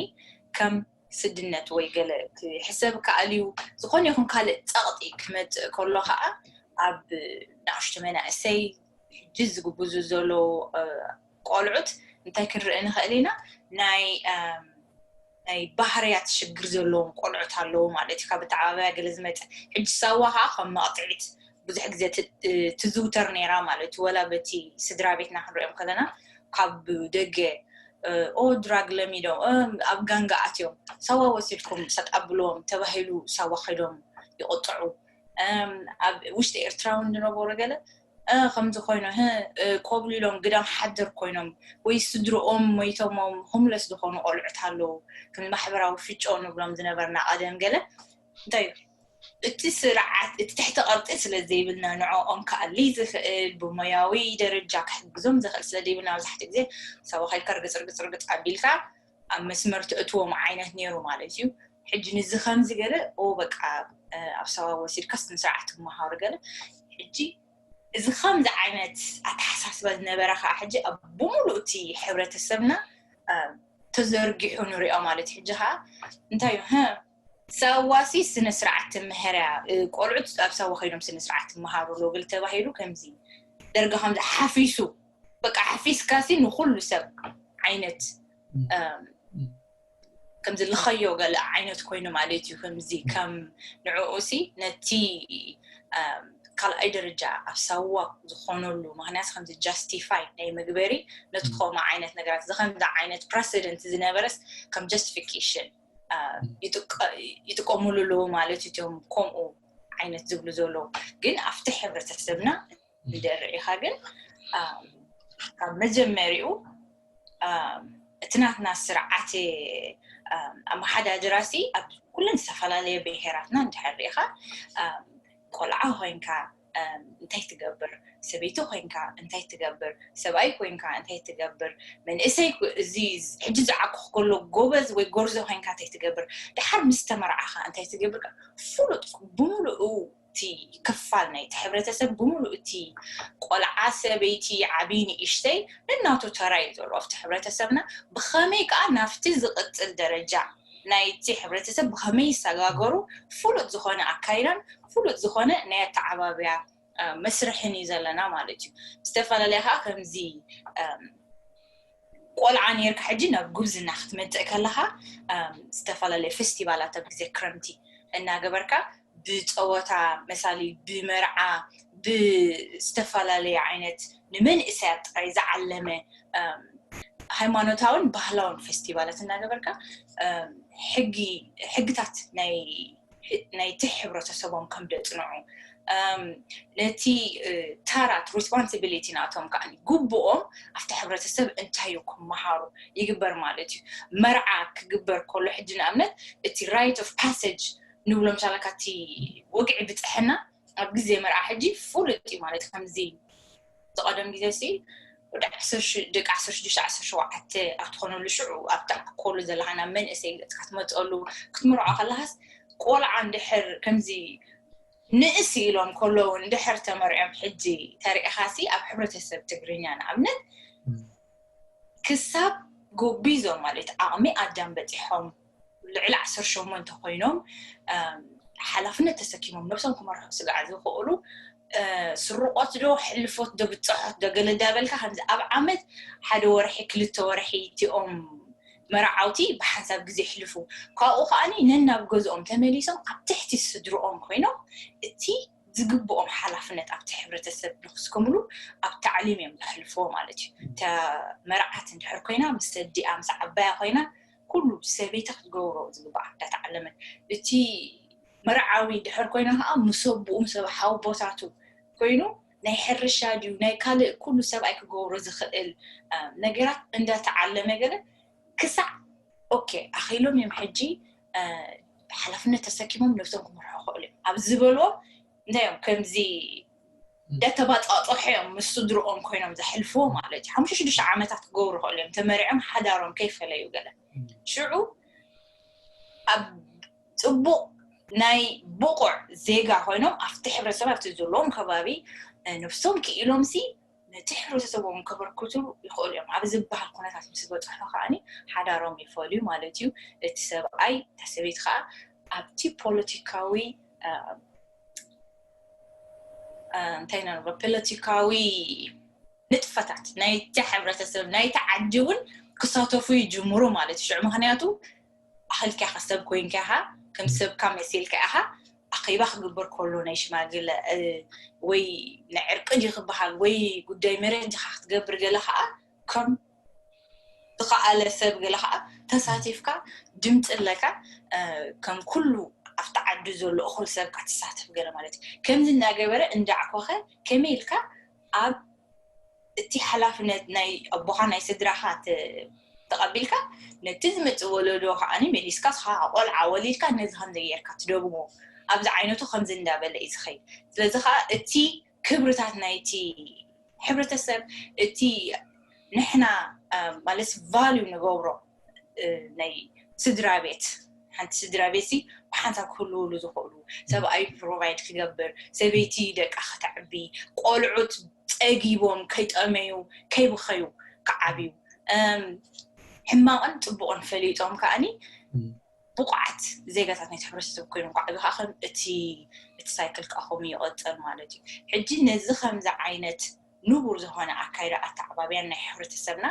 ከም ስድነት ወይ ገለ ክሕሰብ ከኣል እዩ። ዝኾነ ይኹን ካልእ ፀቕጢ ክመፅእ ከሎ ከዓ ኣብ ንኣሽቱ መናእሰይ ሕጂ ዝግብዙ ዘለዉ ቆልዑት እንታይ ክንርኢ ንኽእል ኢና? ናይ ናይ ባህርያት ሽግር ዘለዎም ቆልዑት ኣለዉ ማለት እዩ። ካብ ኣተዓባብያ ገለ ዝመጽእ። ሕጂ ሳዋ ከዓ ከም መቕጥዒት ብዙሕ ግዜ ት- ትዝውተር ነይራ ማለት እዩ። ወላ በቲ ስድራ ቤትና ክንሪኦም ከለና ካብ ደገ ኦ ድራግ ለሚዶም ኣብ ጋንጋ ኣትዮም ሳዋ ወሲድኩም ሰጣብልዎም ተባሂሉ ሳዋ ከይዶም ይቕጥዑ። ኣብ ውሽጢ ኤርትራ እውን ዝነበሩ ገለ ከምዚ ኮይኖም ኮብሊሎም ግዳም ሓደር ኮይኖም ወይ ስድርኦም ሞይቶሞም ሆምለስ ዝኾኑ ቆልዑት ኣለዉ። ከም ማሕበራዊ ፍጮ ንብሎም ዝነበርና ቀደም ገለ እንታይ እዩ እቲ ስርዓት እቲ ትሕቲ ቅርፂ ስለ ዘይብልና ንዕኦም ክኣሊ ዝኽእል ብሞያዊ ደረጃ ክሕግዞም ዝኽእል ስለ ዘይብልና መብዛሕትኡ ግዜ ሳዋ ከይድካ ርግፅ ርግፅ ርግፅ ኣቢልካ ኣብ መስመር ተእትዎም ዓይነት ነይሩ ማለት እዩ። ሕጂ ንዚ ከምዚ ገለ ኦ በቃ ኣብ ሳዋ ወሲድካ ስነ ስርዓት ትመሃሩ ገለ ሕጂ እዚ ከምዚ ዓይነት ኣተሓሳስባ ዝነበረ ከዓ ሕጂ ኣብ ብምሉእ እቲ ሕብረተሰብና ተዘርጊሑ ንሪኦ ማለት እዩ። ሕጂ ከዓ እንታይ እዩ ሳዋሲ ስነ ስርዓት ትምህር እያ። ቆልዑት ኣብ ሳዋ ከይዶም ስነ ስርዓት ትመሃሩ ኣለዉ ገለ ተባሂሉ ከምዚ ደርጋ ከምዚ ሓፊሱ በቃ ሓፊስካሲ ንኩሉ ሰብ ዓይነት ከምዚ ልኸዮ ገለ ዓይነት ኮይኑ ማለት እዩ። ከምዚ ከም ንዕኡ ሲ ነቲ ካልኣይ ደረጃ ኣብ ሳዋ ዝኾነሉ ምክንያት ከምዚ ጃስቲፋይ ናይ መግበሪ ነቲ ከምኡ ዓይነት ነገራት እዚ ከምዚ ዓይነት ፕረሲደንት ዝነበረስ ከም ጃስቲፊኬሽን ይጥቀሙሉ ኣለዉ ማለት እቶም ከምኡ ዓይነት ዝብሉ ዘለዉ ግን ኣብቲ ሕብረተሰብና እንደ ርኢኻ ግን ካብ መጀመሪኡ እቲ ናትና ስርዓት ኣመሓዳድራ ሲ ኣብ ኩለን ዝተፈላለየ ብሄራትና እንድሕር ርኢኻ ቆልዓ ኮይንካ እንታይ ትገብር ሰበይቲ ኮይንካ እንታይ ትገብር ሰብኣይ ኮይንካ እንታይ ትገብር መንእሰይ እዚ ሕጂ ዝዓኩኽ ከሎ ጎበዝ ወይ ጎርዞ ኮይንካ እንታይ ትገብር ድሓር ምስ ተመርዓኻ እንታይ ትገብር ፍሉጥ ብምሉኡ እቲ ክፋል ናይቲ ሕብረተሰብ ብምሉእ እቲ ቆልዓ ሰበይቲ ዓብዪ ንእሽተይ ነናቱ ተራ እዩ ዘሎ ኣብቲ ሕብረተሰብና ብኸመይ ከዓ ናብቲ ዝቕፅል ደረጃ ናይቲ ሕብረተሰብ ብኸመይ ይሰጋገሩ ፍሉጥ ዝኾነ ኣካይዳን ፍሉጥ ዝኾነ ናይ ኣተዓባብያ መስርሕን እዩ ዘለና ማለት እዩ ዝተፈላለያ ከዓ ከምዚ ቆልዓ ነርካ ሕጂ ናብ ጉብዝና ክትመፅእ ከለካ ዝተፈላለየ ፌስቲቫላት ኣብ ግዜ ክረምቲ እናገበርካ ብፀወታ መሳሊ ብመርዓ ብዝተፈላለየ ዓይነት ንመንእሰያት ጥራይ ዝዓለመ ሃይማኖታውን ባህላውን ፌስቲቫላት እናገበርካ ሕግታት ናይ ናይቲ ሕብረተሰቦም ከም ደፅንዑ ነቲ ተራት ሪስፖንሲቢሊቲ ናቶም ከዓ ግቡኦም ኣብቲ ሕብረተሰብ እንታይ እዩ ክመሃሩ ይግበር ማለት እዩ መርዓ ክግበር ከሎ ሕጂ ንኣብነት እቲ ራይት ኦፍ ፓሰጅ ንብሎ ምሳለካ እቲ ወግዒ ብፅሕና ኣብ ግዜ መርዓ ሕጂ ፍሉጥ እዩ ማለት ከምዚ ዝቀደም ግዜ ሲ ወዲ ደቂ ዓሰርተ ሽዱሽተ ዓሰርተ ሸውዓተ ኣብ ትኾነሉ ሽዑ ኣብቲ ኣኮሉ ዘለካ ናብ መንእሰይ ገፅካ ትመፀሉ ክትምርዖ ከለካስ ቆልዓ እንድሕር ከምዚ ንእስ ኢሎም ከለዉ እንድሕር ተመርዕዮም ሕጂ ተሪእኻሲ ኣብ ሕብረተሰብ ትግርኛ ንኣብነት ክሳብ ጎቢዞም ማለት ዓቕሚ ኣዳም በፂሖም ልዕሊ ዓሰርተ ሸሞንተ ኮይኖም ሓላፍነት ተሰኪሞም ነብሶም ክመርሑ ስጋዕ ዝኽእሉ ስርቆት ዶ ሕልፎት ዶ ብፅሖት ዶ ገለ እንዳበልካ ከምዚ ኣብ ዓመት ሓደ ወርሒ ክልተ ወርሒ እቲኦም መርዓውቲ ብሓንሳብ ግዜ ይሕልፉ ካብኡ ከዓኒ ነናብ ገዝኦም ተመሊሶም ኣብ ትሕቲ ስድርኦም ኮይኖም እቲ ዝግብኦም ሓላፍነት ኣብቲ ሕብረተሰብ ንክስከምሉ ኣብ ታዕሊም እዮም ዘሕልፍዎ ማለት እዩ እታ መርዓት እንድሕር ኮይና ምስ ኣዲኣ ምስ ዓባያ ኮይና ኩሉ ሰበይቲ ክትገብሮ ዝግባኣ እንዳተዓለመት እቲ መርዓዊ ድሕር ኮይና ከዓ ምስ ኣቦኡ ምስ ሓወቦታቱ ኮይኑ ናይ ሕርሻ ድዩ ናይ ካልእ ኩሉ ሰብኣይ ክገብሮ ዝኽእል ነገራት እንዳተዓለመ ገለ ክሳዕ ኦኬ ኣኺሎም እዮም ሕጂ ሓላፍነት ተሰኪሞም ነብሶም ክመርሑ ክኽእሉ እዮም ኣብ ዝበልዎ እንታይ እዮም ከምዚ እንዳተባፃፀሑ እዮም ምስ ስድርኦም ኮይኖም ዘሕልፍዎ ማለት እዩ ሓሙሽተ ሽዱሽተ ዓመታት ክገብሩ ክእሉ እዮም ተመሪዖም ሓዳሮም ከይፈለዩ ገለ ሽዑ ኣብ ፅቡቕ ናይ ብቑዕ ዜጋ ኮይኖም ኣብቲ ሕብረተሰብ ኣብቲ ዘለዎም ከባቢ ነብሶም ክኢሎም ሲ ነቲ ሕብረተሰቦም ከበርክቱ ይኽእሉ እዮም ኣብ ዝበሃል ኩነታት ምስ በፅሑ ከዓ ሓዳሮም ይፈልዩ ማለት እዩ እቲ ሰብኣይ እታ ሰበይቲ ከዓ ኣብቲ ፖለቲካዊ እንታይ ኢና ንብሎ ፖለቲካዊ ንጥፈታት ናይቲ ሕብረተሰብ ናይቲ ዓዲ እውን ክሳተፉ ይጅምሩ ማለት እዩ ሽዑ ምክንያቱ ኣኸልካ ኢኻ፣ ሰብ ኮይንካ ኢኻ፣ ከም ሰብካ መሲልካ ኢኻ። ኣኼባ ክግበር ከሎ ናይ ሽማግለ ወይ ናይ ዕርቂ ድዩ ክበሃል ወይ ጉዳይ መረጃኻ ክትገብር ገለ ከዓ ከም ዝኸኣለ ሰብ ገለ ከዓ ተሳቲፍካ ድምፂ ኣለካ። ከም ኩሉ ኣብቲ ዓዲ ዘሎ እኹል ሰብካ ትሳተፍ ገለ ማለት እዩ። ከምዚ እናገበረ እንዳዕኮኸ ከመይ ኢልካ ኣብ እቲ ሓላፍነት ናይ ኣቦኻ ናይ ስድራኻ ተቐቢልካ ነቲ ዝመፅእ ወለዶ ከዓ መሊስካ ስኻ ቆልዓ ወሊድካ ነዚ ከምዚ ጌርካ ትደግሞ ኣብዚ ዓይነቱ ከምዚ እንዳበለ እዩ ዝኸይድ። ስለዚ ከዓ እቲ ክብርታት ናይቲ ሕብረተሰብ እቲ ንሕና ማለት ቫልዩ ንገብሮ ናይ ስድራ ቤት ሓንቲ ስድራ ቤት ሲ ብሓንሳብ ክህልውሉ ዝኽእሉ ሰብኣይ ፕሮቫይድ ክገብር ሰበይቲ ደቃ ክተዕቢ ቆልዑት ፀጊቦም ከይጠመዩ ከይብኸዩ ክዓብዩ ሕማቕን ፅቡቕን ፈሊጦም ከዓኒ ብቑዓት ዜጋታት ናይቲ ሕብረተሰብ ኮይኖም ክዓብዩ ከዓ ከም እቲ እቲ ሳይክል ከዓ ከምኡ ይቐፅል ማለት እዩ። ሕጂ ነዚ ከምዚ ዓይነት ንቡር ዝኾነ ኣካይዳ ኣተዓባብያን ናይ ሕብረተሰብና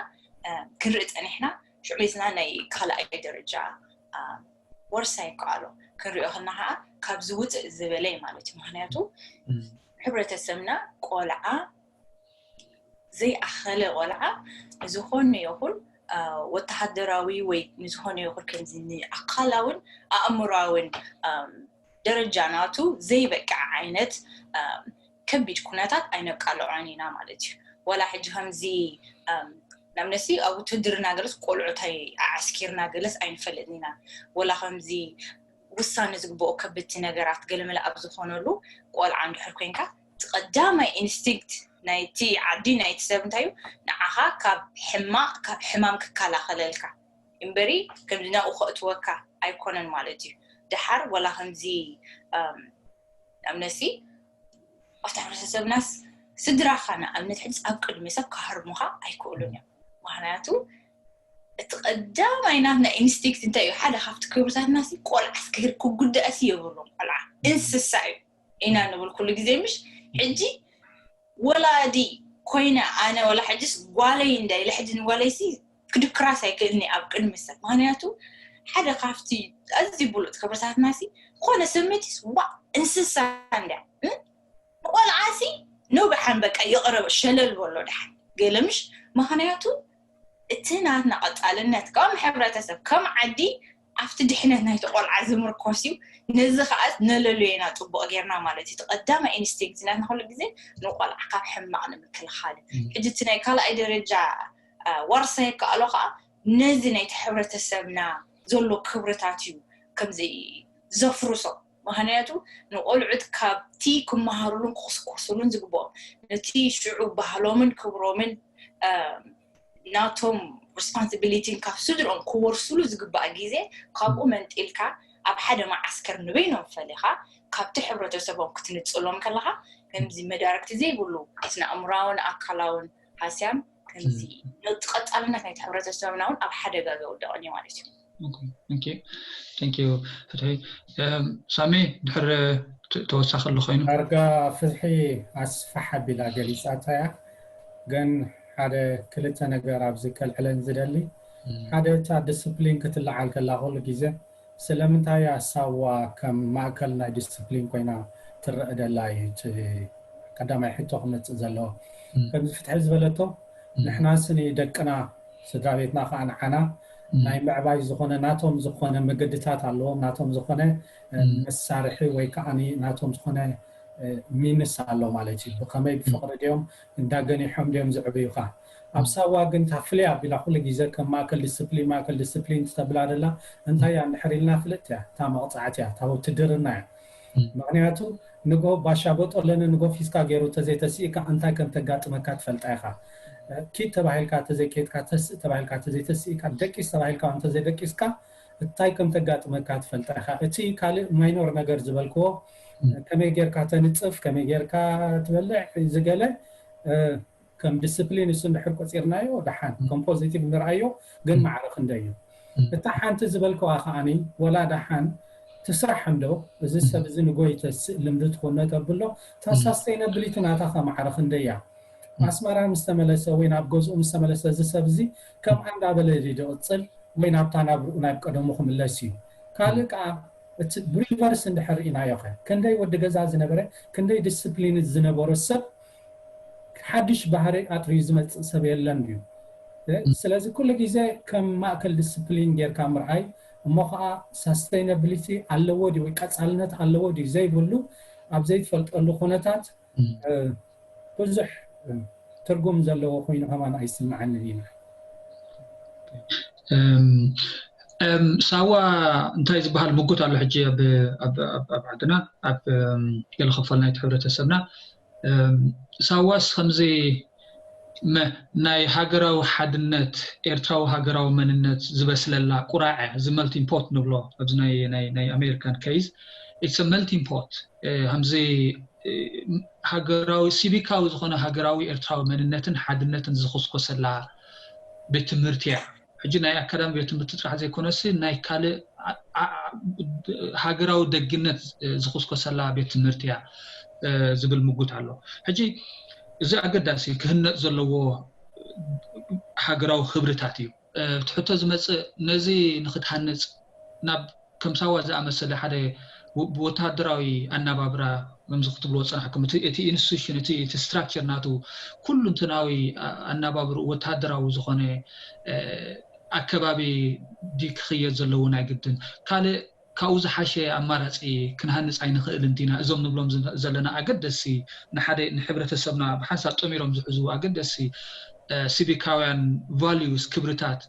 ክንርኢ ፀኒሕና ሽዑ ሒዝና ናይ ካልኣይ ደረጃ ወርሳ ይከኣሎ ክንሪኦ ከልና ከዓ ካብ ዝውፅእ ዝበለ እዩ ማለት እዩ። ምክንያቱ ሕብረተሰብና ቆልዓ ዘይኣኸለ ቆልዓ ንዝኾነ ይኹን ወተሃደራዊ ወይ ንዝኾነ ይኹን ከምዚ ኣካላውን ኣእምራውን ደረጃ ናቱ ዘይበቅዕ ዓይነት ከቢድ ኩነታት ኣይነቃልዖን ኢና ማለት እዩ። ወላ ሕጂ ከምዚ ንኣብነሲ ኣብ ውትድርና ገለስ ቆልዑ እንታይ ኣዓስኪርና ገለስ ኣይንፈልጥን ኢና። ወላ ከምዚ ውሳነ ዝግብኦ ከበድቲ ነገራት ገለመለ ኣብ ዝኾነሉ ቆልዓ እንድሕር ኮይንካ እቲ ቀዳማይ ኢንስቲንክት ናይቲ ዓዲ ናይቲ ሰብ እንታይ እዩ ንዓኻ ካብ ሕማቕ ካብ ሕማም ክከላኸለልካ እምበሪ ከምዚ ናብኡ ከእትወካ ኣይኮነን ማለት እዩ። ደሓር ወላ ከምዚ ንኣብነሲ ኣብቲ ሕብረተሰብናስ ስድራኻ ንኣብነት ሕጂ ኣብ ቅድሚ ሰብ ክሃርሙኻ ኣይክእሉን እዮም። ምክንያቱ እቲ ቀዳማይ ናትና ኢንስቲንክት እንታይ እዩ? ሓደ ካብቲ ክብርታትና ሲ ቆልዓ ስክህር ክጉዳእ ሲ የብሉን። ቆልዓ እንስሳ እዩ ኢና ንብል ኩሉ ግዜ ምሽ ሕጂ ወላዲ ኮይነ ኣነ ወላ ሕጅስ ጓለይ እንዳ ኢለ ሕጂ ንጓለይ ሲ ክድክራስ ኣይክእልኒ ኣብ ቅድሚ ሰብ ምክንያቱ ሓደ ካብቲ ኣዝዩ ብሉፅ ክብርታትና ሲ ዝኾነ ስምዒትስ ዋ እንስሳ እንዳ ቆልዓ ሲ ንብሓን በቃ ይቕረብ ሸለል በሎ ድሓን ገለ ምሽ ምክንያቱ እቲ ናትና ቀፃልነት ከም ሕብረተሰብ ከም ዓዲ ኣብቲ ድሕነት ናይቲ ቆልዓ ዝምርኮስ እዩ። ነዚ ከዓ ነለልዮ ኢና ፅቡቕ ጌርና ማለት እዩ። እቲ ቀዳማይ ኢንስቲንክት ናትና ኩሉ ግዜ ንቆልዓ ካብ ሕማቕ ንምክልኻል እዩ። ሕጂ እቲ ናይ ካልኣይ ደረጃ ዋርሳ የከኣሎ ከዓ ነዚ ናይቲ ሕብረተሰብና ዘሎ ክብርታት እዩ ከምዚ ዘፍርሶ። ምክንያቱ ንቆልዑት ካብቲ ክመሃሩሉን ክኹስኮሱሉን ዝግብኦም ነቲ ሽዑ ባህሎምን ክብሮምን ናቶም ሪስፖንሲቢሊቲን ካብ ስድርኦም ክወርሱሉ ዝግባእ ግዜ ካብኡ መንጢልካ ኣብ ሓደ መዓስከር ንበይኖም ፈሊኻ ካብቲ ሕብረተሰቦም ክትንፅሎም ከለኻ ከምዚ መዳርግቲ ዘይብሉ ስነ ኣእምራውን ኣካላውን ሃስያም ከምዚ ነቲ ቀፃልነት ናይቲ ሕብረተሰብና እውን ኣብ ሓደጋ ዘውደቕን እዩ ማለት እዩ። Thank you ፍትሒ። ሳሚ ድሕር ተወሳኺ ኣሎ ኮይኑ ዳርጋ ፍትሒ ኣስፋሕ ኣቢላ ገሊፃታ እያ። ግን ሓደ ክልተ ነገር ኣብዚ ከልዕለን ዝደሊ ሓደ እታ ዲስፕሊን ክትለዓል ከላ ኩሉ ግዜ ስለምንታይ እያ ሳዋ ከም ማእከል ናይ ዲስፕሊን ኮይና ትረአ ደላ እዩ እቲ ቀዳማይ ሕቶ ክመፅእ ዘለዎ። ከምዚ ፍትሒ ዝበለቶ ንሕና ስኒ ደቅና ስድራ ቤትና ከዓ ንዓና ናይ ምዕባይ ዝኾነ ናቶም ዝኾነ መገድታት ኣለዎም ናቶም ዝኾነ መሳርሒ ወይ ከዓ ናቶም ዝኾነ ሚንስ ኣሎ ማለት እዩ። ብከመይ ብፍቅሪ ድዮም እንዳገኒሖም ድዮም ዝዕብዩካ ኣብ ሳዋ ግን እታ ፍልይ ኣቢላ ኩሉ ግዜ ከም ማእከል ዲስፕሊን ማእከል ዲስፕሊን ትተብላ ደላ እንታይ እያ እንድሕር ኢልና ፍልጥ እያ እታ መቕፃዕቲ እያ እታ ውትድርና እያ። ምክንያቱ ንጎ ባሻ ቦጦለኒ ንጎ ፊስካ ገይሩ ተዘይተስኢካ እንታይ ከም ተጋጥመካ ትፈልጣ ኢካ። ኪድ ተባሂልካ ተዘይኬድካ ተስእ ተባሂልካ ተዘይተስኢካ ደቂስ ተባሂልካ እንተዘይደቂስካ እንታይ ከም ተጋጥመካ ትፈልጣ ኢካ። እቲ ካልእ ማይኖር ነገር ዝበልክዎ ከመይ ጌርካ ተንጽፍ ከመይ ጌርካ ትበልዕ ዝገለ ከም ዲስፕሊን እሱ እንድሕር ቆፂርናዮ ደሓን ከም ፖዚቲቭ ንርኣዮ ግን ማዕረ ክንደይ እዩ። እታ ሓንቲ ዝበልክዋ ከዓኒ ወላ ደሓን ትስራሕ እንዶ እዚ ሰብ እዚ ንጎይ ተስእ ልምዲ ትኾኖ ተብሎ እታ ሳስተይነብሊቲ ናታ ከ ማዕረ ክንደይ እያ። ኣስመራ ምስ ተመለሰ ወይ ናብ ገዝኡ ምስ ተመለሰ እዚ ሰብ እዚ ከምኣ እንዳበለ ድዩ ዝቕፅል ወይ ናብታ ናብርኡ ናብ ቀደሙ ክምለስ እዩ። ካልእ ከዓ እቲ ብሪቨርስ እንድሕር ርኢናዮ ኸ፣ ክንደይ ወዲ ገዛ ዝነበረ፣ ክንደይ ዲስፕሊን ዝነበሮ ሰብ ሓድሽ ባህሪ ኣጥርዩ ዝመፅእ ሰብ የለን ድዩ? ስለዚ ኩሉ ግዜ ከም ማእከል ዲስፕሊን ጌርካ ምርኣይ እሞ ከዓ ሳስተይነብሊቲ ኣለዎ ድዩ ወይ ቀፃልነት ኣለዎ ድዩ ዘይብሉ ኣብ ዘይትፈልጠሉ ኩነታት ብዙሕ ትርጉም ዘለዎ ኮይኑ ከማን ኣይስምዓንን ኢና። ሳዋ እንታይ ዝበሃል ምጉት ኣሎ ሕጂ ኣብ ዓድና ኣብ ገለ ክፋል ናይቲ ሕብረተሰብና። ሳዋስ ከምዚ ናይ ሃገራዊ ሓድነት ኤርትራዊ ሃገራዊ መንነት ዝበስለላ ቁራዐ እዚ መልቲንግ ፖት ንብሎ ኣብዚ ናይ ኣሜሪካን ኬዝ ኢትስ መልቲንግ ፖት ከምዚ ሃገራዊ ሲቪካዊ ዝኾነ ሃገራዊ ኤርትራዊ መንነትን ሓድነትን ዝኹስኮሰላ ቤት ትምህርቲ እያ። ሕጂ ናይ ኣካዳሚ ቤት ትምህርቲ ጥራሕ ዘይኮነሲ ናይ ካልእ ሃገራዊ ደግነት ዝኹስኮሰላ ቤት ትምህርቲ እያ ዝብል ምጉት ኣሎ። ሕጂ እዚ ኣገዳሲ ክህነፅ ዘለዎ ሃገራዊ ክብርታት እዩ። ትሕቶ ዝመፅእ ነዚ ንክትሃንፅ ናብ ከም ሳዋ ዝኣመሰለ ሓደ ብወታደራዊ ኣናባብራ ከምዚ ክትብልዎ ዝፀናሕኩም እቲ ኢንስቲቱሽን እቲ ስትራክቸር ናቱ ኩሉ እንትናዊ ኣናባብርኡ ወታደራዊ ዝኾነ ኣከባቢ ድዩ ክኽየድ ዘለዎ ናይ ግድን ካልእ ካብኡ ዝሓሸ ኣማራፂ ክንሃንፅ ኣይንኽእል እንዲና እዞም ንብሎም ዘለና ኣገደሲ ንሓደ ንሕብረተሰብና ብሓንሳብ ጠሚሮም ዝሕዝዎ ኣገደሲ ሲቪካውያን ቫሉስ ክብርታት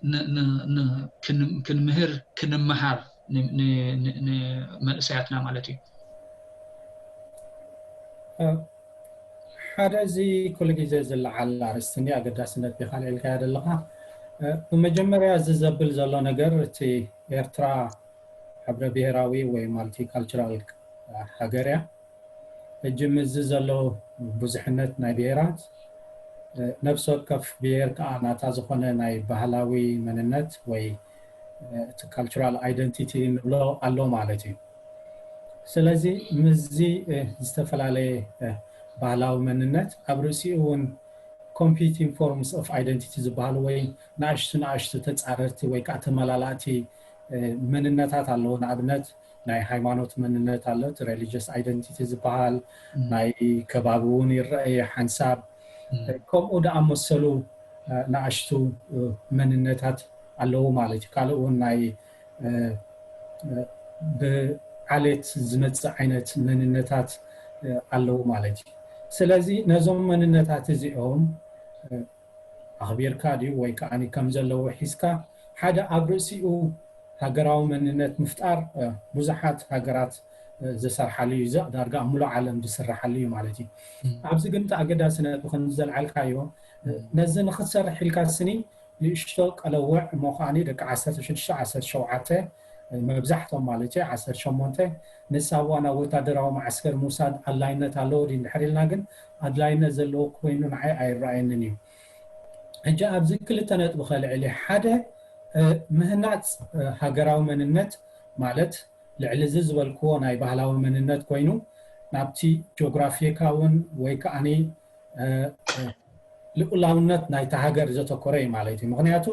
ክንምህር ክንመሃር ንመንእሰያትና ማለት እዩ። ሓደ እዚ ኩሉ ግዜ ዝለዓል ኣርእስቲ እንዲ ኣገዳስነት ቢኻ ኣልዒልካዮ ዘለኻ። ብመጀመርያ እዚ ዘብል ዘሎ ነገር እቲ ኤርትራ ሕብረ ብሄራዊ ወይ ማልቲካልቸራል ሃገር እያ። ሕጂ ምስዚ ዘሎ ብዙሕነት ናይ ብሄራት ነፍሲ ወከፍ ብሄር ከዓ ናታ ዝኾነ ናይ ባህላዊ መንነት ወይ እቲ ካልቸራል ኣይደንቲቲ ንብሎ ኣሎ ማለት እዩ። ስለዚ ምስዚ ዝተፈላለየ ባህላዊ መንነት ኣብ ርእሲኡ እውን ኮምፒቲንግ ፎርምስ ኦፍ ኣይደንቲቲ ዝበሃሉ ወይ ንኣሽቱ ንኣሽቱ ተፃረርቲ ወይ ከዓ ተመላላእቲ መንነታት ኣለዉ። ንኣብነት ናይ ሃይማኖት መንነት ኣሎ፣ እቲ ሬሊጅስ ኣይደንቲቲ ዝበሃል፣ ናይ ከባቢ እውን ይረኣየ ሓንሳብ፣ ከምኡ ደኣመሰሉ ንኣሽቱ መንነታት ኣለዉ ማለት እዩ። ካልእ እውን ናይ ብዓሌት ዝመፅእ ዓይነት መንነታት ኣለዉ ማለት እዩ። ስለዚ ነዞም መንነታት እዚኦም ኣኽቢርካ ድዩ ወይ ከዓ ከም ዘለዉ ሒዝካ ሓደ ኣብ ርእሲኡ ሃገራዊ መንነት ምፍጣር ብዙሓት ሃገራት ዝሰርሓሉ እዩ። ዳርጋ ኣብ ሙሉእ ዓለም ዝስርሓሉ እዩ ማለት እዩ። ኣብዚ ግን እቲ ኣገዳሲ ነጥቢ ከምዚ ዘልዓልካዮ ነዚ ንክትሰርሕ ኢልካ ስኒ ንእሽቶ ቀለውዕ እሞ ከዓኒ ደቂ ዓሰርተ ሽዱሽተ ዓሰርተ ሸውዓተ መብዛሕቶም ማለት እዩ ዓሰርተ ሸሞንተ ንሳዋ ናብ ወታደራዊ ማዓስከር ምውሳድ ኣድላይነት ኣለዎ ድዩ እንድሕር ኢልና ግን ኣድላይነት ዘለዎ ኮይኑ ንዓይ ኣይረኣየንን እዩ። ሕጂ ኣብዚ ክልተ ነጥቢ ከልዕል እየ። ሓደ ምህናፅ ሃገራዊ መንነት ማለት ልዕሊ እዚ ዝበልክዎ ናይ ባህላዊ መንነት ኮይኑ ናብቲ ጂኦግራፊካውን ወይ ከዓኒ ልኡላውነት ናይቲ ሃገር ዘተኮረ እዩ ማለት እዩ። ምክንያቱ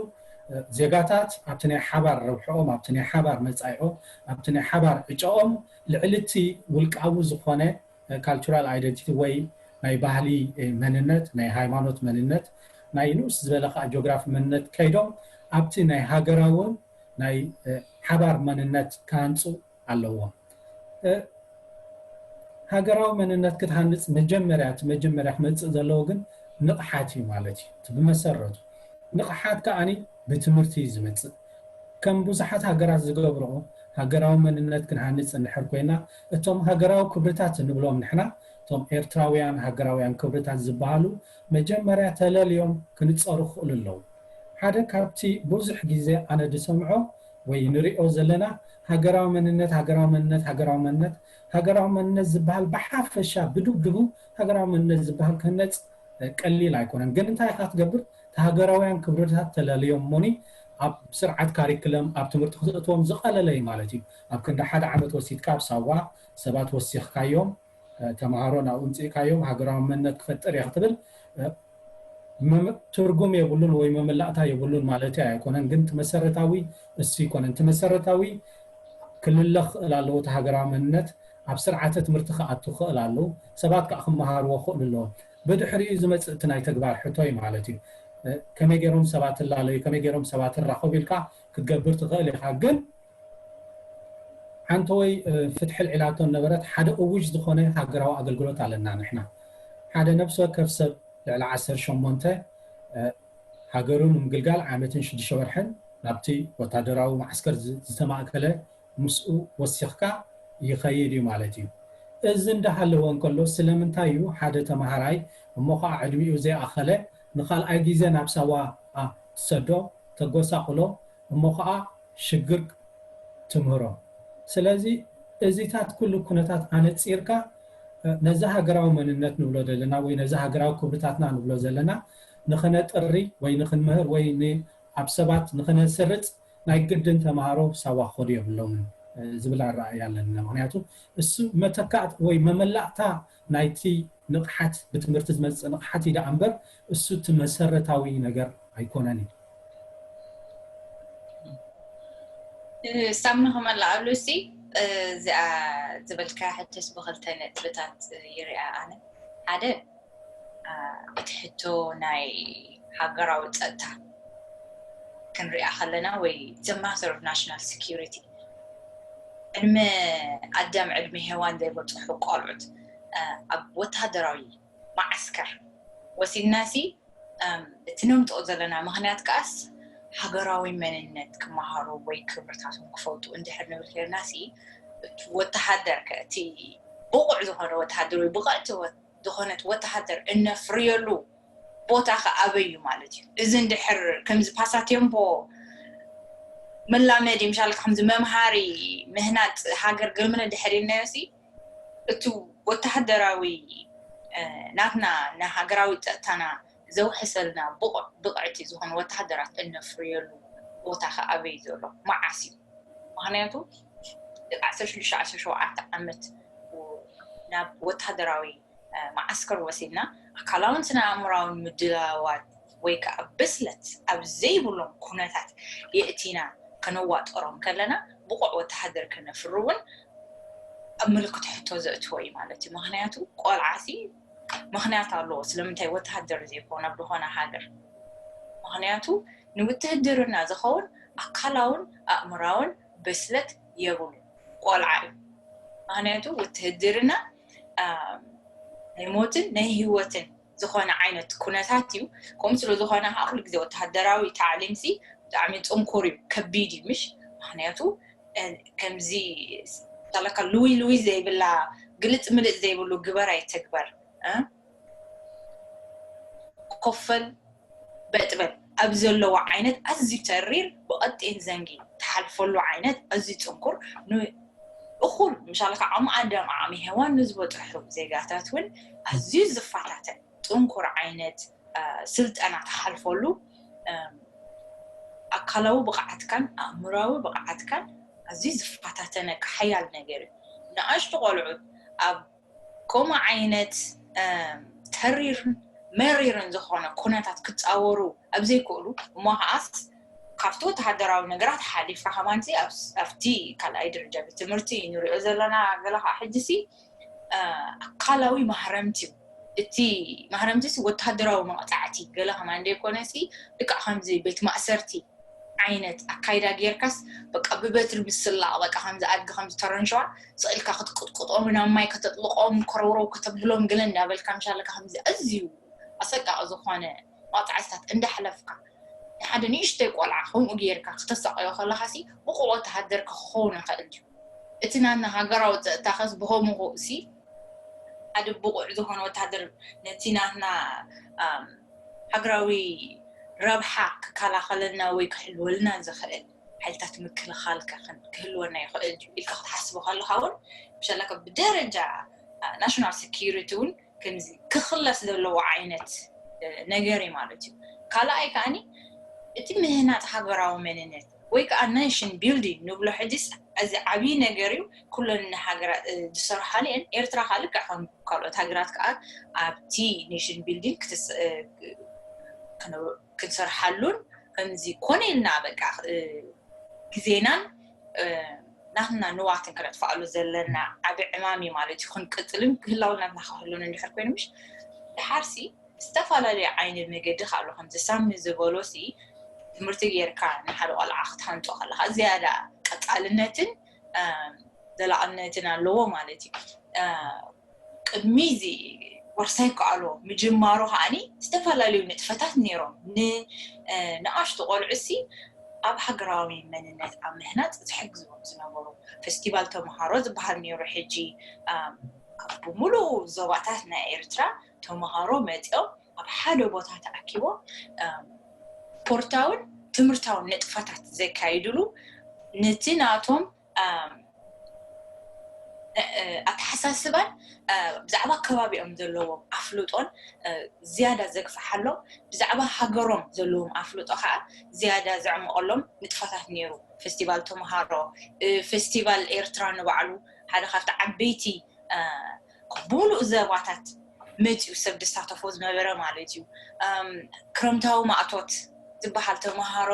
ዜጋታት ኣብቲ ናይ ሓባር ረብሕኦም ኣብቲ ናይ ሓባር መፃኢኦም ኣብቲ ናይ ሓባር ዕጫኦም ልዕሊ እቲ ውልቃዊ ዝኾነ ካልቸራል ኣይደንቲቲ ወይ ናይ ባህሊ መንነት ናይ ሃይማኖት መንነት ናይ ንኡስ ዝበለ ከዓ ጂኦግራፊ መንነት ከይዶም ኣብቲ ናይ ሃገራውን ናይ ሓባር መንነት ክሃንፁ ኣለዎም። ሃገራዊ መንነት ክትሃንፅ መጀመርያ እቲ መጀመርያ ክመፅእ ዘለዎ ግን ንቕሓት እዩ ማለት እዩ። እቲ ብመሰረቱ ንቕሓት ከዓኒ ብትምህርቲ እዩ ዝመፅእ። ከም ብዙሓት ሃገራት ዝገብርኦ ሃገራዊ መንነት ክንሃንፅ እንድሕር ኮይና እቶም ሃገራዊ ክብርታት እንብሎም ንሕና እቶም ኤርትራውያን ሃገራውያን ክብርታት ዝበሃሉ መጀመርያ ተለልዮም ክንፀሩ ክኽእሉ ኣለዉ። ሓደ ካብቲ ብዙሕ ግዜ ኣነ ዝሰምዖ ወይ ንሪኦ ዘለና ሃገራዊ መንነት ሃገራዊ መንነት ሃገራዊ መንነት ሃገራዊ መንነት ዝበሃል ብሓፈሻ ብድብድቡ ሃገራዊ መንነት ዝበሃል ክህነፅ ቀሊል ኣይኮነን። ግን እንታይ ኢኻ ትገብር? እቲ ሃገራውያን ክብርታት ተለልዮም እሞኒ ኣብ ስርዓት ካሪክለም ኣብ ትምህርቲ ክትእትዎም ዝቐለለ እዩ ማለት እዩ። ኣብ ክንዲ ሓደ ዓመት ወሲድካ ኣብ ሳዋ ሰባት ወሲኽካዮም ተምሃሮ ናብኡ ምፅእካዮም ሃገራዊ መንነት ክፈጥር እየ ክትብል ትርጉም የብሉን ወይ መመላእታ የብሉን ማለት ኣይኮነን። ግን እቲ መሰረታዊ እሱ ይኮነን። እቲ መሰረታዊ ክልለ ክኽእል ኣለዎ። እቲ ሃገራዊ መንነት ኣብ ስርዓተ ትምህርቲ ክኣቱ ክኽእል ኣለዎ። ሰባት ከዓ ክመሃርዎ ክኽእሉ ኣለዎም። ብድሕሪኡ ዝመፅእ እቲ ናይ ተግባር ሕቶ እዩ ማለት እዩ። ከመይ ገይሮም ሰባት እላለዩ፣ ከመይ ገይሮም ሰባት እራኸቡ ኢልካ ክትገብር ትኽእል ኢኻ። ግን ሓንቲ ወይ ፍትሒ ልዒላቶ ነበረት ሓደ እውጅ ዝኾነ ሃገራዊ ኣገልግሎት ኣለና ንሕና። ሓደ ነብሲ ወከፍ ሰብ ልዕሊ ዓሰርተ ሸሞንተ ሃገሩ ንምግልጋል ዓመትን ሽዱሽተ ወርሕን ናብቲ ወታደራዊ ማዓስከር ዝተማእከለ ምስኡ ወሲኽካ ይኸይድ እዩ ማለት እዩ። እዚ እንዳሃለወ እንከሎ ስለምንታይ እዩ ሓደ ተማሃራይ እሞ ከዓ ዕድሚኡ ዘይኣኸለ ንኻልኣይ ግዜ ናብ ሳዋ ትሰዶ፣ ተጎሳቕሎ፣ እሞ ከዓ ሽግር ትምህሮ? ስለዚ እዚታት ኩሉ ኩነታት ኣነፂርካ ነዚ ሃገራዊ መንነት ንብሎ ዘለና ወይ ነዚ ሃገራዊ ክብርታትና ንብሎ ዘለና ንኸነጥሪ ወይ ንኽንምህር ወይ ኣብ ሰባት ንኸነስርፅ ናይ ግድን ተምሃሮ ሳዋ ክኸዱ የብሎምን ዝብል ኣረኣእያ ኣለና። ምክንያቱ እሱ መተካእት ወይ መመላእታ ናይቲ ንቕሓት ብትምህርቲ ዝመፅእ ንቕሓት እዩ ደኣ እምበር እሱ እቲ መሰረታዊ ነገር ኣይኮነን እዩ። ሳምኒ ክመላኣሉ ሲ እዚኣ ዝበልካ ሕቶስ ብክልተ ነጥብታት ይሪኣ ኣነ። ሓደ እቲ ሕቶ ናይ ሃገራዊ ፀጥታ ክንሪኣ ከለና ወይ the matter of national security ዕድመ ኣዳም ዕድመ ሄዋን ዘይበፅሑ ቆልዑት ኣብ ወታደራዊ ማዓስከር ወሲድናሲ እቲ ነምፅኦ ዘለና ምክንያት ከዓስ ሃገራዊ መንነት ክመሃሩ ወይ ክብርታቶም ክፈልጡ እንድሕር ንብል ኬርና ሲ እቲ ወተሃደር ከ እቲ ብቑዕ ዝኾነ ወተሃደር ወይ ብቕዕቲ ዝኾነት ወተሃደር እነፍርየሉ ቦታ ከ ኣበይ እዩ ማለት እዩ። እዚ እንድሕር ከምዚ ፓሳቴምፖ መላመዲ ምሻል ከምዚ መምሃሪ ምህናፅ ሃገር ገልምነ እንድሕር ኢልናዮ ሲ እቲ ወተሃደራዊ ናትና ንሃገራዊ ፀጥታና ዘውሕሰልና ብቕዕቲ ዝኾኑ ወተሃደራት እነፍርየሉ ቦታ ከ ኣበይ ዘሎ መዓስ እዩ? ምክንያቱ ዓሰርተ ሽዱሽተ ዓሰርተ ሸውዓተ ዓመት ናብ ወተሃደራዊ መዓስከር ወሲድና ኣካላውን ስነ ኣእምራውን ምድላዋት ወይ ከዓ ብስለት ኣብ ዘይብሎም ኩነታት የእቲና ከነዋጠሮም ከለና ብቑዕ ወተሃደር ከነፍሪ እውን ኣብ ምልክት ሕቶ ዘእትዎ እዩ ማለት እዩ። ምክንያቱ ቆልዓ ሲ ምክንያት ኣለዎ ስለምንታይ ወተሃደር ዘይኮን ኣብ ዝኾነ ሃገር። ምክንያቱ ንውትህድርና ዝኸውን ኣካላውን ኣእምራውን ብስለት የብሉ ቆልዓ እዩ። ምክንያቱ ውትህድርና ናይ ሞትን ናይ ህይወትን ዝኾነ ዓይነት ኩነታት እዩ። ከምኡ ስለ ዝኾነ ከዓ ኩሉ ግዜ ወተሃደራዊ ታዕሊም ሲ ብጣዕሚ ፅንኩር እዩ፣ ከቢድ እዩ ምሽ። ምክንያቱ ከምዚ ታለካ ልውይ ልውይ ዘይብላ ግልፅ ምልፅ ዘይብሉ ግበር ኣይተግበር ኮፈል በጥበል ኣብ ዘለዎ ዓይነት ኣዝዩ ተሪር ብቐጢን ዘንጊ ትሓልፈሉ ዓይነት ኣዝዩ ፅንኩር እኹል ምሻልካ ዓቕሚ ኣዳም ዓቕሚ ሄዋን ንዝበፅሑ ዜጋታት እውን ኣዝዩ ዝፈታተን ጥንኩር ዓይነት ስልጠና ትሓልፈሉ ኣካላዊ ብቕዓትካን ኣእምራዊ ብቕዓትካን ኣዝዩ ዝፈታተነካ ሓያል ነገር እዩ። ንኣሽቱ ቆልዑት ኣብ ከምኡ ዓይነት ተሪርን መሪርን ዝኾነ ኩነታት ክፃወሩ ኣብ ዘይክእሉ እሞ ከዓስ ካብቲ ወተሃደራዊ ነገራት ሓሊፍካ ከማን ኣብቲ ካልኣይ ደረጃ ቤት ትምህርቲ ንሪኦ ዘለና ገለ ከዓ ሕጂ ሲ ኣካላዊ ማህረምቲ እዩ። እቲ ማህረምቲ ወተሃደራዊ መቕፃዕቲ ገለ ከማን ዘይኮነ ሲ ልክዕ ከምዚ ቤት ማእሰርቲ ዓይነት ኣካይዳ ጌርካስ በቃ ብበትሪ ምስላቕ በቃ ከምዚ ኣድጊ ከምዚ ተረንሸዋ ስቕ ኢልካ ክትቅጥቅጦም ናብ ማይ ከተጥልቆም ኮረውረው ከተብሎም ገለ እንዳበልካ ምሻለካ ከምዚ ኣዝዩ ኣሰቃቂ ዝኾነ መቕፃዕትታት እንዳሕለፍካ ንሓደ ንእሽተይ ቆልዓ ከምኡ ጌርካ ክተሳቀዮ ከለካ ሲ ብቁዕ ወተሃደር ክኸውን ይኽእል እዩ። እቲ ናትና ሃገራዊ ፀጥታ ከስ ብኸምኡ ሲ ሓደ ብቑዕ ዝኾነ ወተሃደር ነቲ ናትና ሃገራዊ ረብሓ ክከላኸለልና ወይ ክሕልወልና ዝኽእል ሓይልታት ምክልኻል ክህልወና ይኽእል እዩ ኢልካ ክትሓስቦ ከለካ እውን ብሸለካ ብደረጃ ናሽናል ሴኪሪቲ እውን ከምዚ ክኽለስ ዘለዎ ዓይነት ነገር እዩ ማለት እዩ። ካልኣይ ከዓኒ እቲ ምህናፅ ሃገራዊ መንነት ወይ ከዓ ኔሽን ቢልዲንግ ንብሎ ሕጅስ እዚ ዓብዪ ነገር እዩ። ኩለን ሃገራት ዝሰርሓሉ እየን። ኤርትራ ከዓ ልክዕ ከም ካልኦት ሃገራት ከዓ ኣብቲ ኔሽን ቢልዲንግ ክንሰርሓሉን ከምዚ ኮነ ኢልና በቃ ግዜናን ናትና ንዋትን ክነጥፋኣሉ ዘለና ዓብ ዕማም እዩ ማለት እዩ። ክንቅፅልን ክህላውና ናክህሉን እንድሕር ኮይኑ ምሽ ድሓርሲ ዝተፈላለዩ ዓይነት መገዲ ከኣሉ ከምዚ ሳሚ ዝበሎ ሲ ትምህርቲ ጌርካ ንሓደ ቆልዓ ክትሃንፆ ከለካ ዝያዳ ቀፃልነትን ዘላቕነትን ኣለዎ ማለት እዩ። ቅድሚ እዚ ወርሳይ ከኣሎ ምጅማሩ ከዓኒ ዝተፈላለዩ ንጥፈታት ነይሮም ንኣሽቱ ቆልዑ ሲ ኣብ ሃገራዊ መንነት ኣብ ምህናፅ ዝሕግዝዎም ዝነበሩ ፌስቲቫል ተምሃሮ ዝበሃል ነይሩ። ሕጂ ብሙሉእ ዞባታት ናይ ኤርትራ ተምሃሮ መፂኦም ኣብ ሓደ ቦታ ተኣኪቦም ስፖርታውን ትምህርታውን ንጥፈታት ዘካይድሉ ነቲ ናቶም ኣተሓሳስባን ብዛዕባ ከባቢኦም ዘለዎም ኣፍልጦን ዝያዳ ዘግፍሓሎም ብዛዕባ ሃገሮም ዘለዎም ኣፍልጦ ከዓ ዝያዳ ዘዕምቐሎም ንጥፈታት ነይሩ። ፌስቲቫል ተምሃሮ፣ ፌስቲቫል ኤርትራ ንባዕሉ ሓደ ካብቲ ዓበይቲ ብሙሉእ ዘባታት መፂኡ ሰብ ዝሳተፎ ዝነበረ ማለት እዩ። ክረምታዊ ማእቶት ዝበሃል ተምሃሮ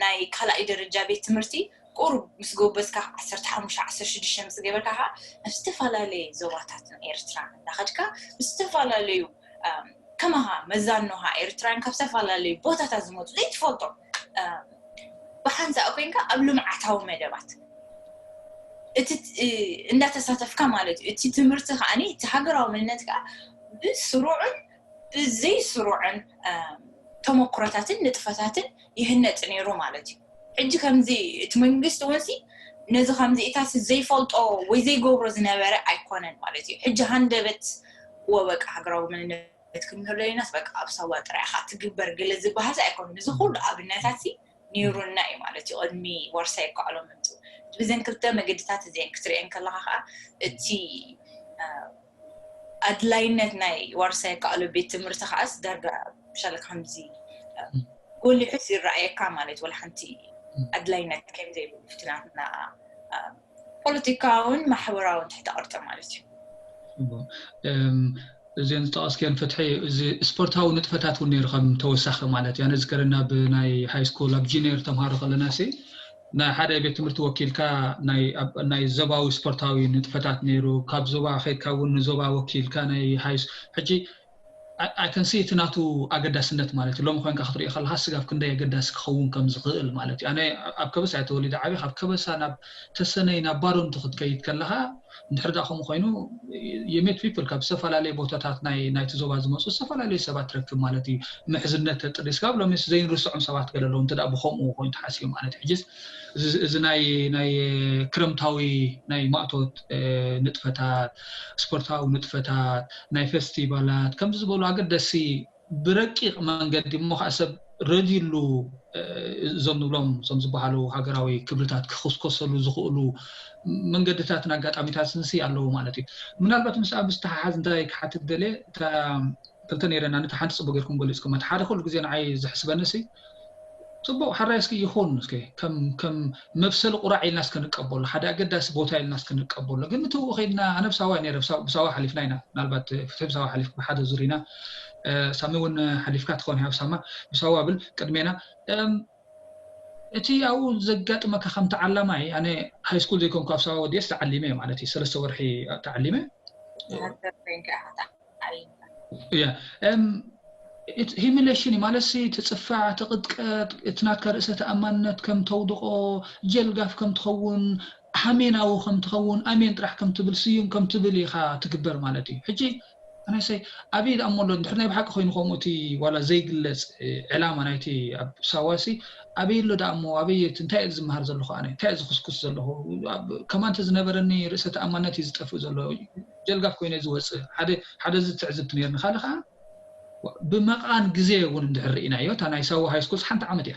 ናይ ካልኣይ ደረጃ ቤት ትምህርቲ ቁሩብ ምስ ጎበዝካ ዓሰርተ ሓሙሽተ ዓሰርተ ሽዱሽተ ምስ ገበርካ ከዓ ናብ ዝተፈላለየ ዞባታት ኤርትራ እናኸድካ ምስ ዝተፈላለዩ ከማኻ መዛኖኻ ኤርትራን ካብ ዝተፈላለዩ ቦታታት ዝመፁ ዘይትፈልጦ ብሓንሳእ ኮይንካ ኣብ ልምዓታዊ መደባት እቲ እንዳተሳተፍካ ማለት እዩ። እቲ ትምህርቲ ከዓኒ እቲ ሃገራዊ መንነት ከዓ ብስሩዕን ብዘይስሩዕን ተመክሮታትን ንጥፈታትን ይህነፅ ነይሩ ማለት እዩ። ሕጂ ከምዚ እቲ መንግስቲ እውን ነዚ ከምዚኢታት ዘይፈልጦ ወይ ዘይገብሮ ዝነበረ ኣይኮነን ማለት እዩ። ሕጂ ሃንደበት ወበቃ ሃገራዊ መንነት ክንህሎ ኢናስ በቃ ኣብ ሳዋ ጥራይ ኢኻ ትግበር ገለ ዝበሃልሲ ኣይኮነን። እዚ ኩሉ ኣብነታት ነይሩና እዩ ማለት እዩ። ቅድሚ ዋርሳይ ይከኣሎ ምምፅኡ ብዘን ክልተ መገድታት እዚአን ክትሪአን ከለካ ከዓ እቲ ኣድላይነት ናይ ዋርሳይ ከኣሎ ቤት ትምህርቲ ከዓስ ዳርጋ ሻለ ከምዚ ጎሊሑስ ይረኣየካ ማለት ወላ ሓንቲ ኣድላይነት ከም ዘይብሉ ፍትናትና ፖለቲካውን ማሕበራውን ትሕተ ቅርፂ ማለት እዩ። እዚን ዝጠቐስክዮን ፍትሒ እዚ ስፖርታዊ ንጥፈታት እውን ነይሩ ከም ተወሳኺ ማለት እዩ። ኣነ ዝከረና ብናይ ሃይ ስኩል ኣብ ጂኒየር ተምሃሮ ከለና ሲ ናይ ሓደ ቤት ትምህርቲ ወኪልካ ናይ ዞባዊ ስፖርታዊ ንጥፈታት ነይሩ። ካብ ዞባ ከድካ እውን ንዞባ ወኪልካ ናይ ሃይ ሕጂ ኣይከንሲ እቲ ናቱ ኣገዳስነት ማለት እዩ። ሎሚ ኮይንካ ክትሪኦ ከለካ ስጋብ ክንደይ ኣገዳሲ ክኸውን ከም ዝኽእል ማለት እዩ። ኣነ ኣብ ከበሳ እየ ተወሊደ ዓብየ። ካብ ከበሳ ናብ ተሰነይ ናብ ባረንቱ ክትከይድ ከለካ እንድሕር ዳ ከምኡ ኮይኑ you meet people ካብ ዝተፈላለዩ ቦታታት ናይ ናይቲ ዞባ ዝመፁ ዝተፈላለዩ ሰባት ትረክብ ማለት እዩ። ምሕዝነት ተጥሪ ስጋብ ሎሚ ዘይንርስዖም ሰባት ገለ ኣለዉ እንተ ብከምኡ ኮይኑ ተሓሲቡ ማለት እዩ። ሕጅስ እዚ ናይ ናይ ክረምታዊ ናይ ማእቶት ንጥፈታት ስፖርታዊ ንጥፈታት ናይ ፌስቲቫላት ከምዚ ዝበሉ ኣገደሲ ብረቂቕ መንገዲ እሞ ከዓ ሰብ ረድዩሉ እዞም ንብሎም እዞም ዝበሃሉ ሃገራዊ ክብርታት ክኽስከሰሉ ዝኽእሉ መንገድታትን ኣጋጣሚታት ንሲ ኣለዉ ማለት እዩ። ምናልባት ምስ ኣብ ዝተሓሓዝ እንታይ ክሓትት ደልየ ክልተ ነይረና ነቲ ሓንቲ ፅቡቅ ጌርኩም ገሊፅኩም እቲ ሓደ ኩሉ ግዜ ንዓይ ዝሕስበኒ ሲ ፅቡቅ ሓራይ እስኪ ይኹን እስኪ ከም ከም መብሰሊ ቁራዕ ኢልና እስከ ንቀበሎ ሓደ ኣገዳሲ ቦታ ኢልና እስከ ንቀበሎ ግን ንትውኡ ከይድና ኣነ ብሳዋ ነረ ብሳዋ ሓሊፍና ኢና ምናልባት ፍትሒ ብሳዋ ሓሊፍ ብሓደ ዙር ኢና ሳሚ እውን ሓሊፍካ ትኾን ሃብ ሳማ ብሳዋ ብል ቅድሜና እቲ ኣብኡ ዘጋጥመካ ከም ተዓላማይ ኣነ ሃይ ስኩል ዘይኮንኩ ኣብ ሳዋ ወዲኤስ ተዓሊመ ማለት እዩ ሰለስተ ወርሒ ተዓሊመ ሃገር ኮይንካ ኢኻ ተዓሊምካ ያ ሂሚሌሽን እዩ ማለት ሲ ትፅፋዕ ትቕጥቀጥ እቲ ናትካ ርእሰ ተኣማንነት ከም ተውድቆ ጀልጋፍ ከም ትኸውን ሓሜናዊ ከም ትኸውን ኣሜን ጥራሕ ከም ትብል ስዩም ከም ትብል ኢኻ ትግበር ማለት እዩ ሕጂ ኣነሰይ ኣበይ ደኣ እሞ ኣሎ እንድሕር ናይ ብሓቂ ኮይኑ ከምኡ እቲ ዋላ ዘይግለፅ ዕላማ ናይቲ ኣብ ሳዋሲ ኣበይ ኣሎ ደኣ እሞ ኣበይ እንታይ እየ ዝመሃር ዘለኹ ኣነ እንታይ እየ ዝኽስኩስ ዘለኹ ከማን ተዝነበረኒ ርእሰ ተኣማንነት እዩ ዝጠፍእ ዘሎ ጀልጋፍ ኮይነ ዝወፅእ ሓደ ሓደ እዚ ትዕዝብቲ ነይርኒ ካልእ ከዓ ብመቓን ግዜ እውን እንድሕር ርኢናዮ እታ ናይ ሳዋ ሃይ ስኩልስ ሓንቲ ዓመት እያ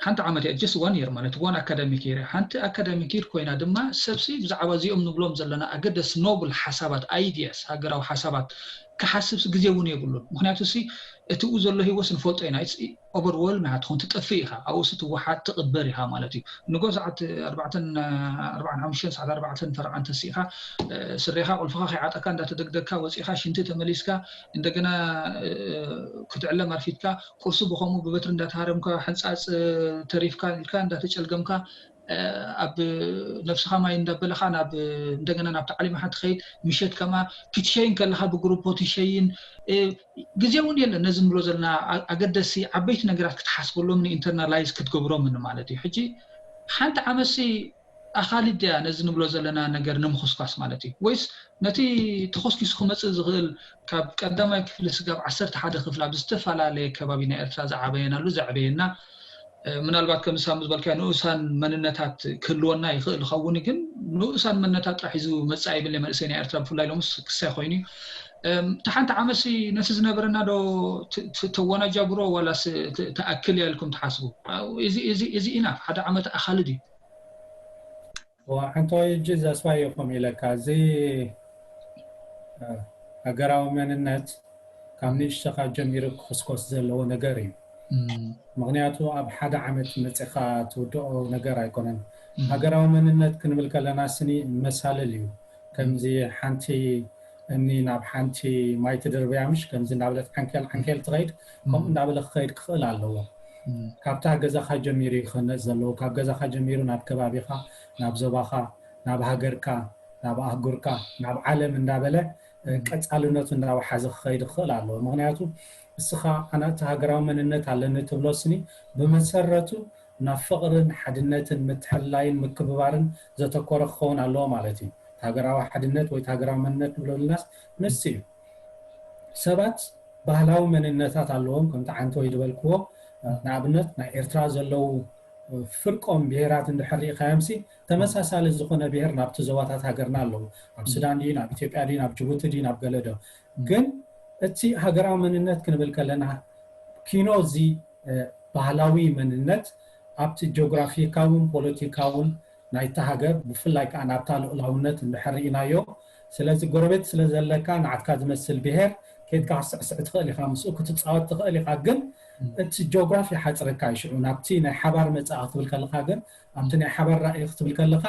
ሓንቲ ዓመት እያ just one year ማለት one academic year ሓንቲ academic year ኮይና ድማ ሰብሲ ብዛዕባ እዚኦም ንብሎም ዘለና ኣገደስ ኖብል ሓሳባት ideas ሃገራዊ ሓሳባት ክሓስብስ ግዜ እውን የብሉን። ምክንያቱ ሲ እቲኡ ዘሎ ህይወት ንፈልጦ ኢና። It's overwhelm ኢኻ ትኾን፣ ትጠፍእ ኢኻ፣ ኣብኡ ሲ ትወሓድ ትቕበር ኢኻ ማለት እዩ። ንጎ ሰዓት ኣርባዕተን ኣርባዓን ሓሙሽተን ሰዓት ኣርባዕተን ፈረቓ እንተሲእኻ ስሬኻ ቁልፍኻ ከይዓጠካ እንዳተደግደግካ ወፂኻ ሽንቲ ተመሊስካ እንደገና ክትዕለም ኣርፊድካ ቁርሲ ብኸምኡ ብበትሪ እንዳተሃረምካ ሕንፃፅ ተሪፍካ ኢልካ እንዳተጨልገምካ ኣብ ነብስኻ ማይ እንዳበለኻ ናብ እንደገና ናብ ታዕሊምኻ ትኸይድ። ምሸት ከማ ክትሸይን ከለኻ ብግሩፖ ትሸይን። ግዜ እውን የለን ነዚ ንብሎ ዘለና ኣገደሲ ዓበይቲ ነገራት ክትሓስበሎም ንኢንተርናላይዝ ክትገብሮምን ማለት እዩ። ሕጂ ሓንቲ ዓመትሲ ኣኻሊድ ድያ ነዚ ንብሎ ዘለና ነገር ንምኹስኳስ ማለት እዩ? ወይስ ነቲ ተኾስኪሱ ክመጽእ ዝኽእል ካብ ቀዳማይ ክፍሊ ስጋብ ዓሰርተ ሓደ ክፍሊ ኣብ ዝተፈላለየ ከባቢ ናይ ኤርትራ ዝዓበየናሉ ዘዕበየና ምናልባት ከም ሳሙ ዝበልካዮ ንኡሳን መንነታት ክህልወና ይኽእል ይኸውን፣ ግን ንኡሳን መንነታት ጥራሕ ሒዙ መጻኢ ይብል መንእሰይ ናይ ኤርትራ ብፍላይ ሎምስ ክሳይ ኮይኑ እዩ። እታ ሓንቲ ዓመትሲ ነቲ ዝነበረና ዶ ተወናጃብሮ ዋላስ ተኣክል እያ ኢልኩም ትሓስቡ? እዚ ኢና ሓደ ዓመት ኣኻልድ እዩ። ኣንተ ሕጂ ዘስፋ ይኹም ኢለካ እዚ ሃገራዊ መንነት ካብ ንእሽተኻ ጀሚሩ ክኽስኮስ ዘለዎ ነገር እዩ። ምክንያቱ ኣብ ሓደ ዓመት መፂኻ ትውድኦ ነገር ኣይኮነን። ሃገራዊ መንነት ክንብል ከለና ስኒ መሳልል እዩ። ከምዚ ሓንቲ እምኒ ናብ ሓንቲ ማይ ትድርብያ ምሽ ከምዚ እንዳበለት ዓንኬል ዓንኬል ትኸይድ ከምኡ እንዳበለ ክኸይድ ክኽእል ኣለዎ። ካብታ ገዛኻ ጀሚሩ ይኸነፅ ዘለዎ ካብ ገዛኻ ጀሚሩ ናብ ከባቢኻ ናብ ዞባኻ ናብ ሃገርካ ናብ ኣህጉርካ ናብ ዓለም እንዳበለ ቀፃልነቱ እንዳወሓዘ ክኸይድ ክኽእል ኣለዎ። ምክንያቱ እስኻ ኣነ እቲ ሃገራዊ መንነት ኣለኒ ትብሎ ስኒ ብመሰረቱ ናብ ፍቕርን ሓድነትን ምትሕልላይን ምክብባርን ዘተኮረ ክኸውን ኣለዎ ማለት እዩ። ሃገራዊ ሓድነት ወይ ሃገራዊ መንነት ንብሎ ልናስ ንስ እዩ። ሰባት ባህላዊ መንነታት ኣለዎም ከምቲ ዓንተ ወይ ዝበልክዎ ንኣብነት ናይ ኤርትራ ዘለዉ ፍርቆም ብሄራት እንድሕር ርኢኻዮም ሲ ተመሳሳሊ ዝኾነ ብሄር ናብቲ ዞባታት ሃገርና ኣለዉ። ኣብ ሱዳን ድዩ ናብ ኢትዮጵያ ድዩ ናብ ጅቡቲ ድዩ ናብ ገለዶ ግን እቲ ሃገራዊ መንነት ክንብል ከለና ኪኖ እዚ ባህላዊ መንነት ኣብቲ ጂኦግራፊካውን ፖለቲካውን ናይታ ሃገር ብፍላይ ከዓ ናብታ ልኡላውነት እንድሕር ርኢናዮ ስለዚ ጎረቤት ስለ ዘለካ ንዓትካ ዝመስል ብሄር ኬድካ ክትስዕስዕ ትኽእል ኢኻ ምስኡ ክትፃወት ትኽእል ኢኻ ግን እቲ ጂኦግራፊ ሓፅረካ እዩ ሽዑ ናብቲ ናይ ሓባር መፃኢ ክትብል ከለካ ግን ኣብቲ ናይ ሓባር ራእይ ክትብል ከለካ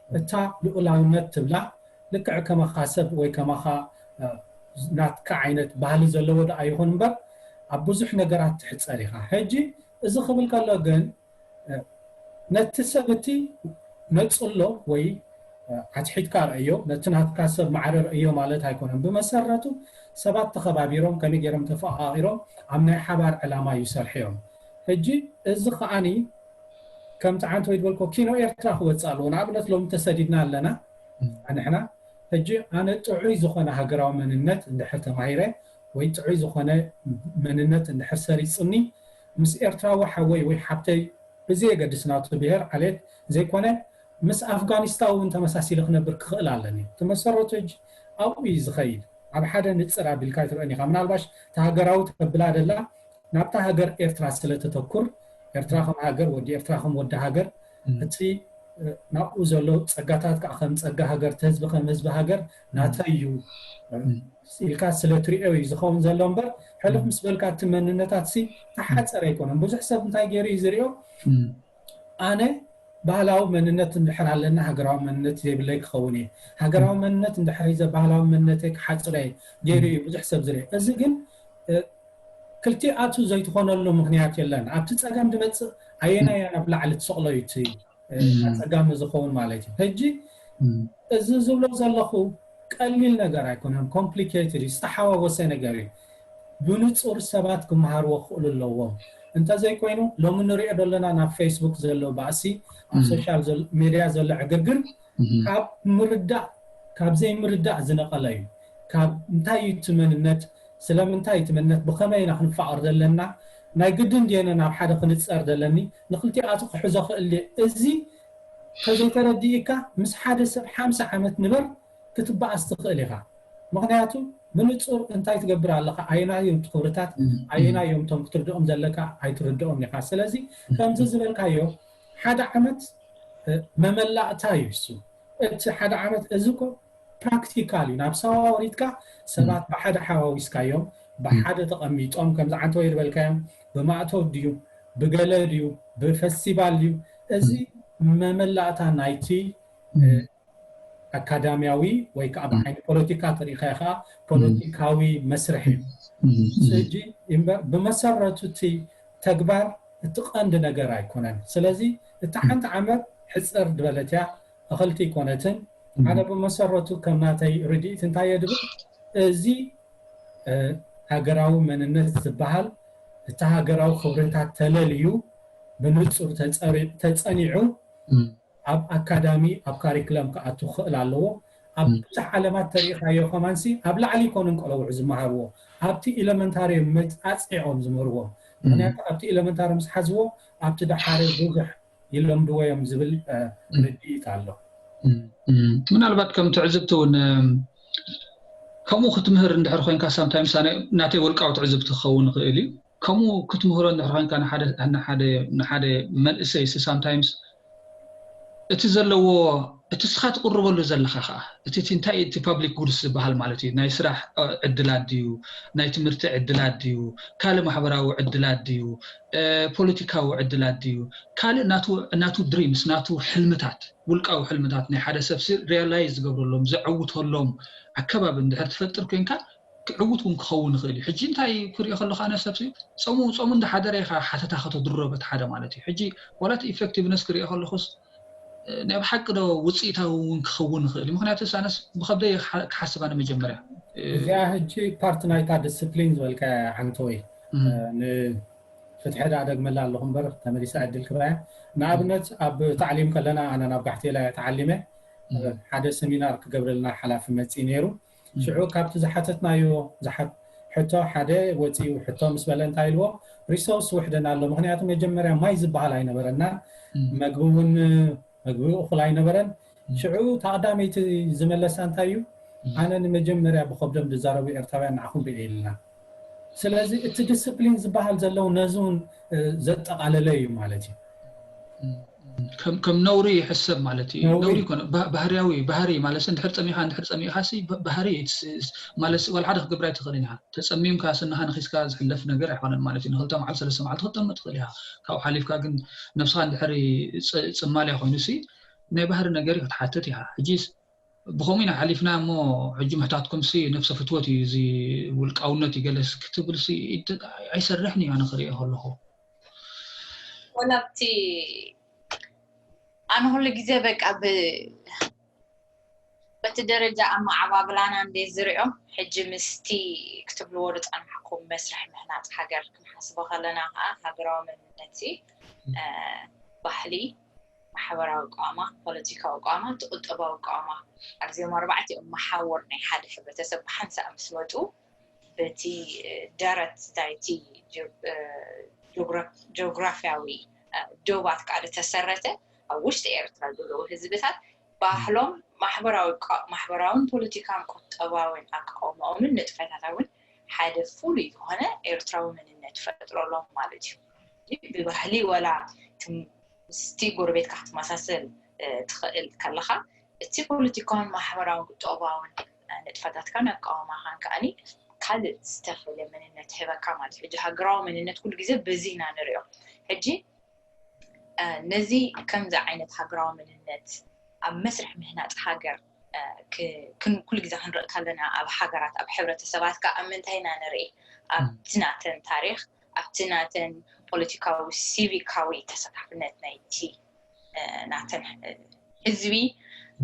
እታ ልኡላውነት ትብላ ልክዕ ከማኻ ሰብ ወይ ከማኻ ናትካ ዓይነት ባህሊ ዘለዎ ደኣ ይኹን እምበር ኣብ ብዙሕ ነገራት ትሕፀር ኢኻ። ሕጂ እዚ ክብል ከሎ ግን ነቲ ሰብ እቲ ነፅሎ ወይ ኣትሒትካ ርእዮ ነቲ ናትካ ሰብ ማዕረ ርእዮ ማለት ኣይኮነን። ብመሰረቱ ሰባት ተኸባቢሮም ከመይ ገይሮም ተፈቓቒሮም ኣብ ናይ ሓባር ዕላማ ይሰርሑ እዮም። ሕጂ እዚ ከዓኒ ከምቲ ዓንተ ወይ ዝበልኮ ኪኖ ኤርትራ ክወፅእ ኣለዎ። ንኣብነት ሎሚ ተሰዲድና ኣለና ንሕና ሕጂ ኣነ ጥዑይ ዝኾነ ሃገራዊ መንነት እንድሕር ተማሂረ ወይ ጥዑይ ዝኾነ መንነት እንድሕር ሰሪፅኒ ምስ ኤርትራዊ ሓወይ ወይ ሓብተይ ብዘየገድስ ናቱ ብሄር ዓሌት ዘይኮነ ምስ ኣፍጋኒስታዊ እውን ተመሳሲለ ክነብር ክኽእል ኣለኒ። እቲ መሰረቱ ሕጂ ኣብኡ እዩ ዝኸይድ። ኣብ ሓደ ንፅር ኣቢልካ ኣይትርእን ኢኻ። ምናልባሽ እቲ ሃገራዊ ተብላ ደላ ናብታ ሃገር ኤርትራ ስለ ተተኩር ኤርትራ ከም ሃገር ወዲ ኤርትራ ከም ወዲ ሃገር እቲ ናብኡ ዘሎ ፀጋታት ከዓ ከም ፀጋ ሃገር እቲ ህዝቢ ከም ህዝቢ ሃገር ናተይ እዩ ኢልካ ስለ ትሪኦ እዩ ዝኸውን ዘሎ እምበር ሕልፍ ምስ በልካ እቲ መንነታት ሲ ተሓፀረ ኣይኮነን። ብዙሕ ሰብ እንታይ ገይሩ እዩ ዝሪኦ ኣነ ባህላዊ መንነት እንድሕር ኣለና ሃገራዊ መንነት ዘይብለይ ክኸውን እየ። ሃገራዊ መንነት እንድሕር ሂዘ ባህላዊ መንነተይ ክሓፅረ ገይሩ እዩ ብዙሕ ሰብ ዝርኢ። እዚ ግን ክልቲኣቱ ዘይትኾነሉ ምክንያት የለን። ኣብቲ ፀገም ድመፅእ ኣየናያ ናብ ላዕሊ ትሰቕሎ እዩ እቲ ኣፀጋሚ ዝኸውን ማለት እዩ። ሕጂ እዚ ዝብሎ ዘለኹ ቀሊል ነገር ኣይኮነን፣ ኮምፕሊኬትድ እዩ፣ ዝተሓዋወሰ ነገር እዩ። ብንፁር ሰባት ክመሃርዎ ክኽእሉ ኣለዎም። እንተዘይኮይኑ ሎሚ ንሪኦ ዘለና ናብ ፌስቡክ ዘሎ ባእሲ ኣብ ሶሻል ሜድያ ዘሎ ዕግርግር ካብ ምርዳእ ካብ ዘይምርዳእ ዝነቐለ እዩ። ካብ እንታይ እዩ እቲ መንነት ስለምንታይ እቲ መንነት ብኸመይ ኢና ክንፋቐር ዘለና ናይ ግድን ድየነ ናብ ሓደ ክንፀር ዘለኒ ንክልቲኣቱ ክሕዞ ክእል እዚ ከዘይተረዲእካ ምስ ሓደ ሰብ ሓምሳ ዓመት ንበር ክትበኣስ ትኽእል ኢኻ። ምክንያቱ ብንፁር እንታይ ትገብር ኣለኻ፣ ኣየናይ እዮም እቲ ክብርታት፣ ኣየናይ እዮም እቶም ክትርድኦም ዘለካ ኣይትርድኦም ኢኻ። ስለዚ ከምዚ ዝበልካዮ ሓደ ዓመት መመላእታ እዩ እሱ። እቲ ሓደ ዓመት እዚ እኮ ፕራክቲካል እዩ። ናብ ሳዋ ወሪድካ ሰባት ብሓደ ሓዋዊስካዮም፣ ብሓደ ተቐሚጦም፣ ከምዚ ዓንተ ወይ ዝበልካዮም፣ ብማእቶት ድዩ፣ ብገለ ድዩ፣ ብፈስቲቫል ድዩ፣ እዚ መመላእታ ናይቲ ኣካዳሚያዊ ወይ ከዓ ብዓይኒ ፖለቲካ ተሪኢኻ ከዓ ፖለቲካዊ መስርሕ እዩ። ሕጂ እምበር ብመሰረቱ እቲ ተግባር እቲ ቀንዲ ነገር ኣይኮነን። ስለዚ እታ ሓንቲ ዓመት ሕፅር ዝበለት እያ፣ እኽልቲ ኣይኮነትን። ኣነ ብመሰረቱ ከም ናተይ ርድኢት እንታይ እየ ድብል፣ እዚ ሃገራዊ መንነት ዝበሃል እቲ ሃገራዊ ክብርታት ተለልዩ ብንፁር ተፀሪቑ ተፀኒዑ ኣብ ኣካዳሚ ኣብ ካሪክለም ክኣቱ ክኽእል ኣለዎ። ኣብ ብዙሕ ዓለማት ተሪኢኻዮ ከማንሲ ኣብ ላዕሊ ይኮኑን ቆለውዑ ዝመሃርዎ፣ ኣብቲ ኤለመንታሪ መፃፅዒኦም ዝምህርዎም። ምክንያቱ ኣብቲ ኤለመንታሪ ምስ ሓዝዎ ኣብቲ ደሓሪ ብዙሕ ይለምድዎ እዮም ዝብል ርድኢት ኣሎ። ምናልባት ከም ትዕዝብቲ እውን ከምኡ ክትምህር እንድሕር ኮይንካ ሳምታይምስ ናተይ ወልቃዊ ትዕዝብቲ ክኸውን ይኽእል እዩ። ከምኡ ክትምህሮ እንድሕር ኮይንካ ንሓደ መንእሰይሲ ሳምታይምስ እቲ ዘለዎ እቲ ስኻ ትቕርበሉ ዘለኻ ከዓ እቲ እንታይ እቲ ፓብሊክ ጉድስ ዝበሃል ማለት እዩ። ናይ ስራሕ ዕድላት ድዩ፣ ናይ ትምህርቲ ዕድላት ድዩ፣ ካልእ ማሕበራዊ ዕድላት ድዩ፣ ፖለቲካዊ ዕድላት ድዩ፣ ካልእ ናቱ ድሪምስ ናቱ ሕልምታት ውልቃዊ ሕልምታት ናይ ሓደ ሰብ ሲ ሪያላይዝ ዝገብረሎም ዘዕውተሎም ኣከባቢ እንድሕር ትፈጥር ኮይንካ ክዕውት እውን ክኸውን ይኽእል እዩ። ሕጂ እንታይ ክሪኦ ከለካ ኣነ ሰብ ሲ ፆሙ ፆሙ እንዳሓደረ ኢኻ ሓተታ ከተድርሮ በቲ ሓደ ማለት እዩ። ሕጂ ዋላ እቲ ኢፌክቲቭነስ ክሪኦ ከለኩስ ናይ ብሓቂ ዶ ውፅኢታዊ እውን ክኸውን ይኽእል እዩ። ምክንያቱ ኣነስ ብከብደይ ክሓስብ ኣነ መጀመርያ እዚኣ ሕጂ ፓርት ናይታ ዲስፕሊን ዝበልካ ዓንተወይ ፍትሒ ዳ ደግመላ ኣለኹ እምበር ተመሊሳ ዕድል ክባያ ንኣብነት ኣብ ታዕሊም ከለና ኣነ ናብ ጋሕቴላ ተዓሊመ ሓደ ሰሚናር ክገብረልና ሓላፊ መፂ ነይሩ። ሽዑ ካብቲ ዝሓተትናዮ ሕቶ ሓደ ወፂኡ ሕቶ ምስ በለ እንታይ ኢልዎ ሪሶርስ ውሕደና ኣሎ። ምክንያቱ መጀመርያ ማይ ዝበሃል ኣይነበረና፣ መግቢ እውን መግቢ እኹል ኣይነበረን። ሽዑ ታቕዳመይቲ ዝመለሳ እንታይ እዩ ኣነ ንመጀመርያ ብከብዶም ዝዛረቡ ኤርትራውያን ንዓኹም ሪኤ ኢልና። ስለዚ እቲ ዲስፕሊን ዝበሃል ዘለዉ ነዚ እውን ዘጠቓለለ እዩ ማለት እዩ። ከም ነውሪ ይሕሰብ ማለት እዩ። ነውሪ ይኮነ ባህርያዊ ባህሪ ማለት እንድሕር ፀሚኻ እንድሕር ፀሚእካ ሲ ባህሪ ማለት ዋላ ሓደ ክገብር ኣይትኽእልን ኢኻ። ተፀሚምካ ስንኻ ነኺስካ ዝሕለፍ ነገር ኣይኮነን ማለት እዩ። ንክልተ መዓልቲ ሰለስተ መዓልቲ ክትጠምእ ትኽእል ኢኻ። ካብኡ ሓሊፍካ ግን ነብስኻ እንድሕር ፅማልያ ኮይኑ ሲ ናይ ባህሪ ነገር ክትሓትት ኢኻ። ሕጂ ብኸምኡ ኢና ሓሊፍና እሞ ሕጂ ምሕታትኩም ሲ ነብሰ ፍትወት እዩ እዚ ውልቃውነት እዩ ገለ ክትብል ሲ ኣይሰርሕን እዩ ኣነ ክሪኦ ከለኹ። ወላ ኣብቲ ኣነ ኩሉ ግዜ በቃ ብ በቲ ደረጃ ኣመዓባብላና እንደ ዝሪኦ ሕጂ ምስቲ ክትብልዎ ዝፀናሕኩም መስርሕ ምህናፅ ሃገር ክንሓስቦ ከለና ከዓ ሃገራዊ መንነት ባህሊ ማሕበራዊ ቋማ ፖለቲካዊ ቋማ እቲ ቁጠባዊ ቋማ ኣብዚኦም ኣርባዕቲኦም መሓውር ናይ ሓደ ሕብረተሰብ ብሓንሳእ ምስ መጡ በቲ ደረት ናይቲ ጂኦግራፊያዊ ዶባት ከዓ ዝተሰረተ ኣብ ውሽጢ ኤርትራ ዘለዉ ህዝብታት ባህሎም ማሕበራውን ፖለቲካን ቁጠባውን ኣቃውማኦምን ንጥፈታታውን ሓደ ፍሉይ ዝኾነ ኤርትራዊ መንነት ይፈጥረሎም ማለት እዩ። ብባህሊ ወላ ምስቲ ጎረቤትካ ክትመሳሰል ትኽእል ከለኻ እቲ ፖለቲካውን ማሕበራውን ቁጠባውን ንጥፈታትካን ኣቃውማኻን ከዓኒ ካልእ ዝተፈለ መንነት ይህበካ ማለት እዩ። ሕጂ ሃገራዊ መንነት ኩሉ ግዜ በዚ ኢና ንሪኦ። ሕጂ ነዚ ከምዚ ዓይነት ሃገራዊ መንነት ኣብ መስርሕ ምህናፅ ሃገር ኩሉ ግዜ ክንርኢ ከለና ኣብ ሃገራት ኣብ ሕብረተሰባት ከዓ ኣብ ምንታይ ኢና ንርኢ ኣብቲ ናተን ታሪክ ኣብቲ ናተን ፖለቲካዊ ሲቪካዊ ተሳታፍነት ናይቲ ናተን ህዝቢ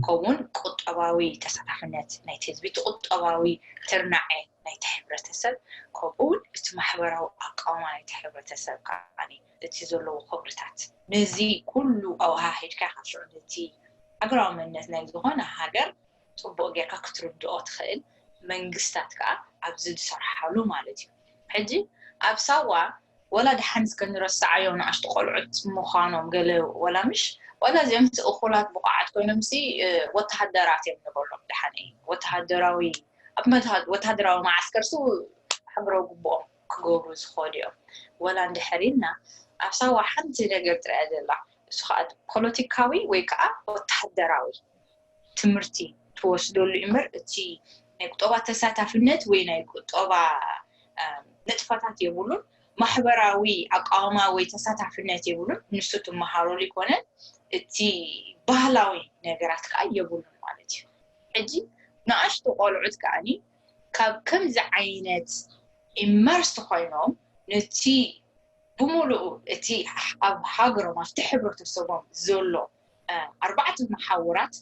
ከምኡውን ቁጠባዊ ተሳታፍነት ናይቲ ህዝቢ እቲ ቁጠባዊ ትርናዐ ናይቲ ሕብረተሰብ ከምኡውን እቲ ማሕበራዊ ኣቃውማ ናይቲ ሕብረተሰብ ከዓ እቲ ዘለዎ ክብርታት ነዚ ኩሉ ኣወሃሂድካ ካብ ሽዑ ነቲ ሃገራዊ መንነት ናይ ዝኾነ ሃገር ፅቡቕ ጌርካ ክትርድኦ ትኽእል መንግስታት ከዓ ኣብዚ ዝሰርሓሉ ማለት እዩ። ሕጂ ኣብ ሳዋ ወላ ደሓን እስከ ንረስዓዮ ንኣሽቱ ቆልዑት ምዃኖም ገለ ወላ ምሽ ወላ እዚኦም እኩላት ብቑዓት ኮይኖም ሲ ወተሃደራት እዮም ንበሎም ደሓን እዩ ወተሃደራዊ ኣብ ወተሃደራዊ መዓስከር ሲ ሃገራዊ ግቡኦም ክገብሩ ዝኸዱ እዮም። ወላ እንድሕር ኢልና ኣብ ሳዋ ሓንቲ ነገር ጥራያ ዘላ እሱ ከዓ ፖለቲካዊ ወይ ከዓ ወተሃደራዊ ትምህርቲ ትወስደሉ እምበር እቲ ናይ ቁጠባ ተሳታፍነት ወይ ናይ ቁጠባ ንጥፈታት የብሉን። ማሕበራዊ ኣቃውማ ወይ ተሳታፍነት የብሉን። ንሱ ትመሃረሉ ኣይኮነን፣ እቲ ባህላዊ ነገራት ከዓ የብሉን ማለት እዩ። ሕጂ ንኣሽቱ ቆልዑት ከዓኒ ካብ ከምዚ ዓይነት ኢመርስ ኮይኖም ነቲ ብምሉኡ እቲ ኣብ ሃገሮም ኣብቲ ሕብረተሰቦም ዘሎ ኣርባዕተ መሓውራት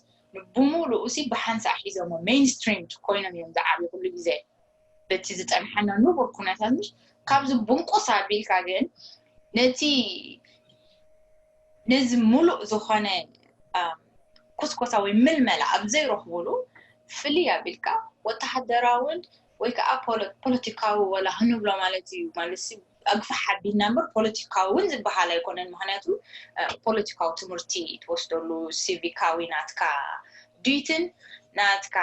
ብሙሉኡ ሲ ብሓንሳእ ሒዞሞ ሜንስትሪም ኮይኖም እዮም ዝዓብዩ ኩሉ ግዜ በቲ ዝፀንሐና ንቡር ኩነታት ምሽ ካብዚ ብንቁስ ኣቢልካ ግን ነቲ ነዚ ሙሉእ ዝኾነ ኩስኮታ ወይ ምልመላ ኣብ ዘይረኽቡሉ ፍልይ ኣቢልካ ወተሃደራውን ወይ ከዓ ፖለቲካዊ ወላ ክንብሎ ማለት እዩ ማለት ኣግፋሕ ኣቢልና እምበር ፖለቲካዊ እውን ዝበሃል ኣይኮነን። ምክንያቱ ፖለቲካዊ ትምህርቲ ትወስደሉ ሲቪካዊ ናትካ ዲትን ናትካ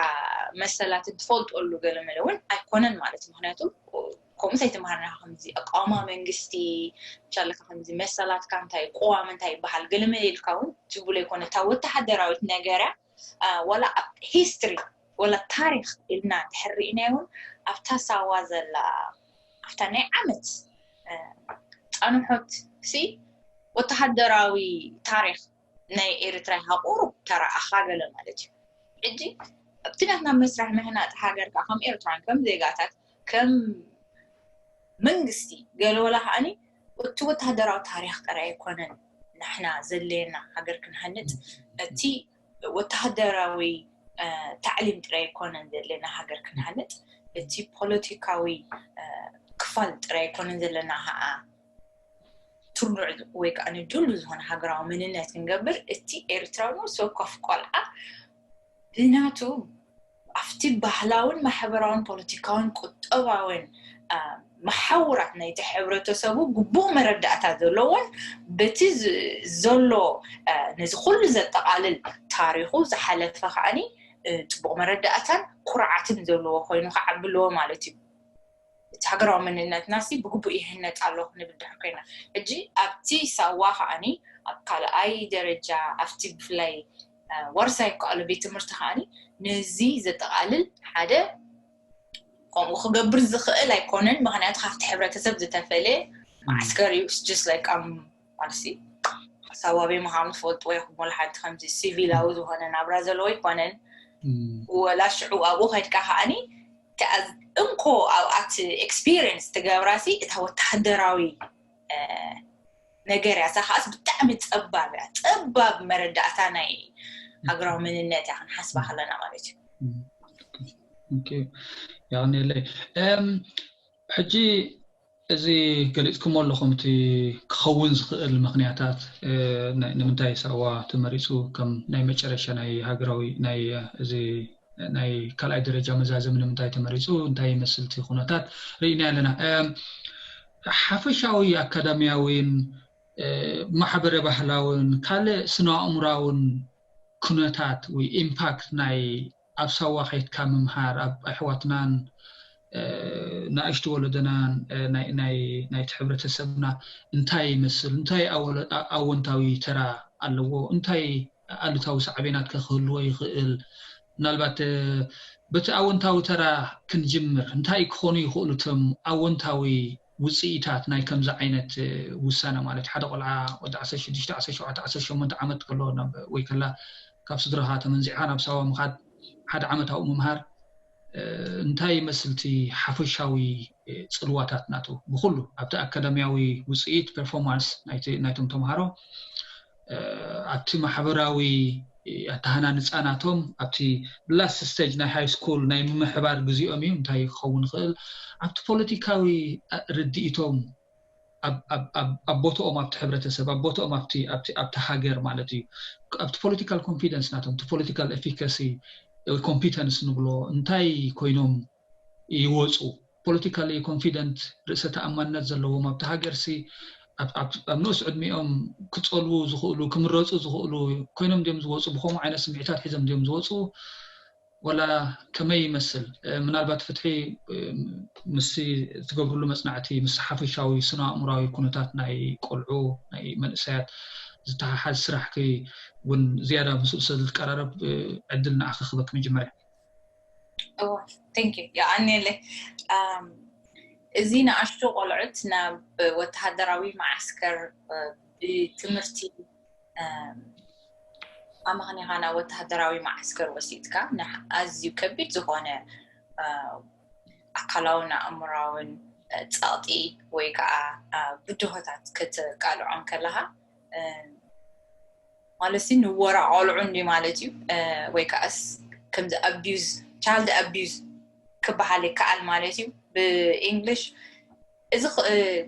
መሰላትን ትፈልጠሉ ገለመለ እውን ኣይኮነን ማለት እዩ። ምክንያቱ ከምኡ ኣይተምሃርና ከምዚ ኣቃውማ መንግስቲ ሻለካ ከምዚ መሰላትካ እንታይ ቅዋም እንታይ ይበሃል ገለመለ ኢልካ እውን ትብሎ ኣይኮነ እታ ወተሃደራዊት ነገርያ ዋላ ኣብ ሂስትሪ ወላ ታሪክ ኢልና እንድሕር ርኢናዮ እውን ኣብታ ሳዋ ዘላ ኣብታ ናይ ዓመት ፃንሖት ሲ ወተሃደራዊ ታሪክ ናይ ኤርትራ ሃቁሩ ተረኣኻ ገለ ማለት እዩ። ሕጂ ኣብቲ ናትና መስርሕ ምህናጥ ሃገር ከዓ ከም ኤርትራን ከም ዜጋታት ከም መንግስቲ ገለ ወላ ከዓኒ እቲ ወተሃደራዊ ታሪክ ጥራይ ኣይኮነን ንሕና ዘድልየና ሃገር ክንሃንጥ እቲ ወተሃደራዊ ታዕሊም ጥራይ ኣይኮነን ዘድልየና ሃገር ክንሃንጥ እቲ ፖለቲካዊ ክፋል ጥራይ ኣይኮነን ዘለና ከዓ ትርኑዕ ወይ ከዓ ንድሉ ዝኾነ ሃገራዊ መንነት ክንገብር እቲ ኤርትራዊ ነብሲ ወከፍ ቆልዓ ብናቱ ኣብቲ ባህላውን ማሕበራውን ፖለቲካውን ቁጠባውን መሓውራት ናይቲ ሕብረተሰቡ ግቡእ መረዳእታ ዘለዎን በቲ ዘሎ ነዚ ኩሉ ዘጠቓልል ታሪኹ ዝሓለፈ ከዓኒ ፅቡቕ መረዳእታን ኩርዓትን ዘለዎ ኮይኑ ክዓቢ ኣለዎ ማለት እዩ። እቲ ሃገራዊ መንነትና ሲ ብግቡእ ይህነፅ ኣሎ ክንብል ድሕር ኮይና ሕጂ ኣብቲ ሳዋ ከዓኒ ኣብ ካልኣይ ደረጃ ኣብቲ ብፍላይ ዋርሳይ ከኣሉ ቤት ትምህርቲ ከዓኒ ነዚ ዘጠቓልል ሓደ ከምኡ ክገብር ዝኽእል ኣይኮነን። ምክንያቱ ካብቲ ሕብረተሰብ ዝተፈለየ ማዓስከር እዩ። ስ like ማለትሲ ሓሳባቢ ምሃኑ ትፈልጥዎ ይኹም ሓንቲ ከምዚ ሲቪላዊ ዝኾነ ናብራ ዘለዎ ኣይኮነን። ወላ ሽዑ ኣብኡ ከድካ ከዓኒ እንኮ ኣብኣት ኤክስፒሪየንስ ትገብራሲ እታ ወተሃደራዊ ነገር እያ። እዛ ከዓስ ብጣዕሚ ፀባብ እያ። ፀባብ መረዳእታ ናይ ሃገራዊ መንነት እያ ክንሓስባ ከለና ማለት እዩ። የቀኒለይ። ሕጂ እዚ ገሊፅኩሞ ኣለኹም እቲ ክኸውን ዝኽእል ምክንያታት ንምንታይ ሳዋ ተመሪፁ ከም ናይ መጨረሻ ናይ ሃገራዊ ናይ እዚ ናይ ካልኣይ ደረጃ መዛዘሚ ንምንታይ ተመሪፁ እንታይ ይመስል እቲ ኩነታት ርኢና ኣለና። ሓፈሻዊ ኣካዳሚያዊን ማሕበረ ባህላውን ካልእ ስነ ኣእምራውን ኩነታት ወይ ኢምፓክት ናይ ኣብ ሳዋ ከይትካ ምምሃር ኣብ ኣሕዋትናን ንኣሽቱ ወለደናን ናይቲ ሕብረተሰብና እንታይ ይመስል እንታይ ኣወንታዊ ተራ ኣለዎ እንታይ ኣሉታዊ ሳዕቤናት ከክህልዎ ይኽእል ምናልባት በቲ ኣወንታዊ ተራ ክንጅምር እንታይ ክኾኑ ይኽእሉ እቶም ኣወንታዊ ውፅኢታት ናይ ከምዚ ዓይነት ውሳነ ማለት ሓደ ቆልዓ ወዲ ዓሰርተ ሽዱሽተ ዓሰርተ ሸውዓተ ዓሰርተ ሸሞንተ ዓመት ከሎ ወይ ከላ ካብ ስድራኻ ተመንዚዕካ ናብ ሳዋ ምኻድ ሓደ ዓመት ኣብኡ ምምሃር እንታይ ይመስል እቲ ሓፈሻዊ ፅልዋታት ናቱ ብኩሉ ኣብቲ ኣካዳሚያዊ ውፅኢት ፐርፎርማንስ ናይቶም ተምሃሮ ኣብቲ ማሕበራዊ ኣተሃናንፃ ናቶም ኣብቲ ላስት ስቴጅ ናይ ሃይ ስኩል ናይ ምምሕባር ግዜኦም እዩ እንታይ ክኸውን ይኽእል ኣብቲ ፖለቲካዊ ርድኢቶም ኣብ ቦትኦም ኣብቲ ሕብረተሰብ ኣብ ቦትኦም ኣብቲ ሃገር ማለት እዩ ኣብቲ ፖለቲካል ኮንፊደንስ ናቶም እቲ ፖለቲካል ኤፊካሲ ኮምፒተንስ ንብሎ እንታይ ኮይኖም ይወፁ ፖለቲካሊ ኮንፊደንት ርእሰ ተኣማንነት ዘለዎም ኣብቲ ሃገር ሲ ኣብ ንኡስ ዕድሚኦም ክፀልዉ ዝኽእሉ ክምረፁ ዝኽእሉ ኮይኖም ድዮም ዝወፁ ብከምኡ ዓይነት ስምዒታት ሒዞም ድዮም ዝወፁ ወላ ከመይ ይመስል ምናልባት ፍትሒ ምስ ትገብርሉ መፅናዕቲ ምስ ሓፈሻዊ ስነ ኣእምራዊ ኩነታት ናይ ቆልዑ ናይ መንእሰያት ዝተሓሓዝ ስራሕ እውን ዝያዳ ምስኡ ስለ ዝቀራረብ ዕድል ንዓኺ ክበክ መጀመርያ። Thank you። የቐንየለይ። እዚ ንኣሽቱ ቆልዑት ናብ ወተሃደራዊ መዓስከር ብትምህርቲ ኣማኽኒኻ ናብ ወተሃደራዊ መዓስከር ወሲድካ ኣዝዩ ከቢድ ዝኾነ ኣካላውን ኣእምራውን ፀቕጢ ወይ ከዓ ብድሆታት ክትቃልዖም ከለኻ ማለት ንወራ ቆልዑ እንዲ ማለት እዩ። ወይ ከዓስ ከምዚ abuse child abuse ክበሃል ይከኣል ማለት እዩ። ብእንግሊሽ እዚ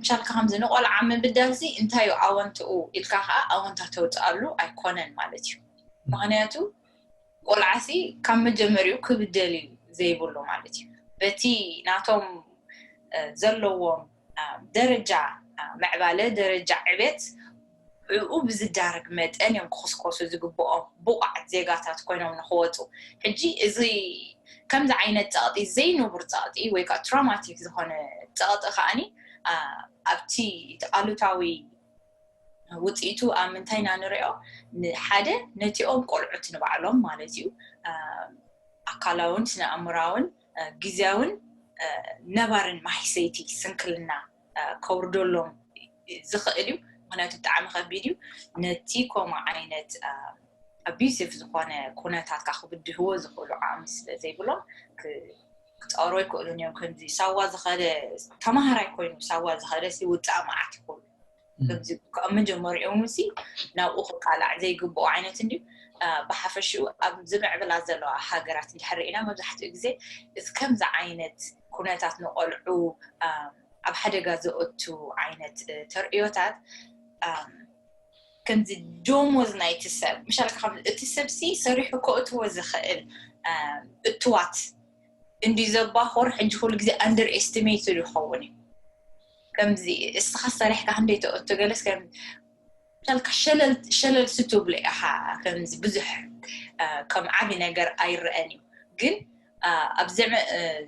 ምሻልካ ከምዚ ንቆልዓ ምብዳል ሲ እንታይ እዩ ኣወንትኡ ኢልካ ከዓ ኣወንታ ተውፅኣሉ ኣይኮነን ማለት እዩ። ምክንያቱ ቆልዓ ሲ ካብ መጀመሪኡ ክብደል እዩ ዘይብሉ ማለት እዩ። በቲ ናቶም ዘለዎም ደረጃ ምዕባለ ደረጃ ዕቤት ብኡ ብዝዳረግ መጠን እዮም ክኽስኮሱ ዝግብኦም ብቑዓት ዜጋታት ኮይኖም ንክወፁ። ሕጂ እዚ ከምዚ ዓይነት ፀቕጢ ዘይንቡር ፀቕጢ ወይ ከዓ ትራማቲክ ዝኾነ ፀቕጢ ከዓኒ ኣብቲ ኣሉታዊ ውፅኢቱ ኣብ ምንታይ ኢና ንሪኦ? ሓደ ነቲኦም ቆልዑት ንባዕሎም ማለት እዩ ኣካላውን ስነ ኣእምራውን ግዜያውን ነባርን ማሂሰይቲ ስንክልና ከውርደሎም ዝኽእል እዩ። ምክንያቱ ብጣዕሚ ከቢድ እዩ። ነቲ ከምኡ ዓይነት ኣቢዩሲቭ ዝኾነ ኩነታት ክብድህዎ ዝኽእሉ ዓቕሚ ስለ ዘይብሎም ክፃወሩ ኣይክእሉን እዮም። ከምዚ ሳዋ ዝኸደ ተማሃራይ ኮይኑ ሳዋ ዝኸደ ውፃእ መዓት ይኽእሉ ከምዚ ካብ መጀመሪኦም ሲ ናብኡ ክቃላዕ ዘይግብኦ ዓይነት እንድዩ። ብሓፈሽኡ ኣብ ዝምዕብላ ዘለዋ ሃገራት እንድሕር ርኢና መብዛሕትኡ ግዜ እዚ ከምዚ ዓይነት ኩነታት ንቆልዑ ኣብ ሓደጋ ዘእቱ ዓይነት ተርእዮታት ከምዚ ደሞዝ ናይቲ ሰብ ምሻልካ እቲ ሰብ ሲ ሰሪሑ ከእትዎ ዝኽእል እትዋት እንዲ ዘባኾር ሕጂ ኩሉ ግዜ under estimated ይኸውን እዩ። ከምዚ እስኻ ሰሪሕካ ክንደይ ተእቱ ገለስ ከም ሻልካ ሸለል ሸለል ስትብሎ ኢኻ ከምዚ ብዙሕ ከም ዓቢ ነገር ኣይረአን እዩ። ግን ኣብ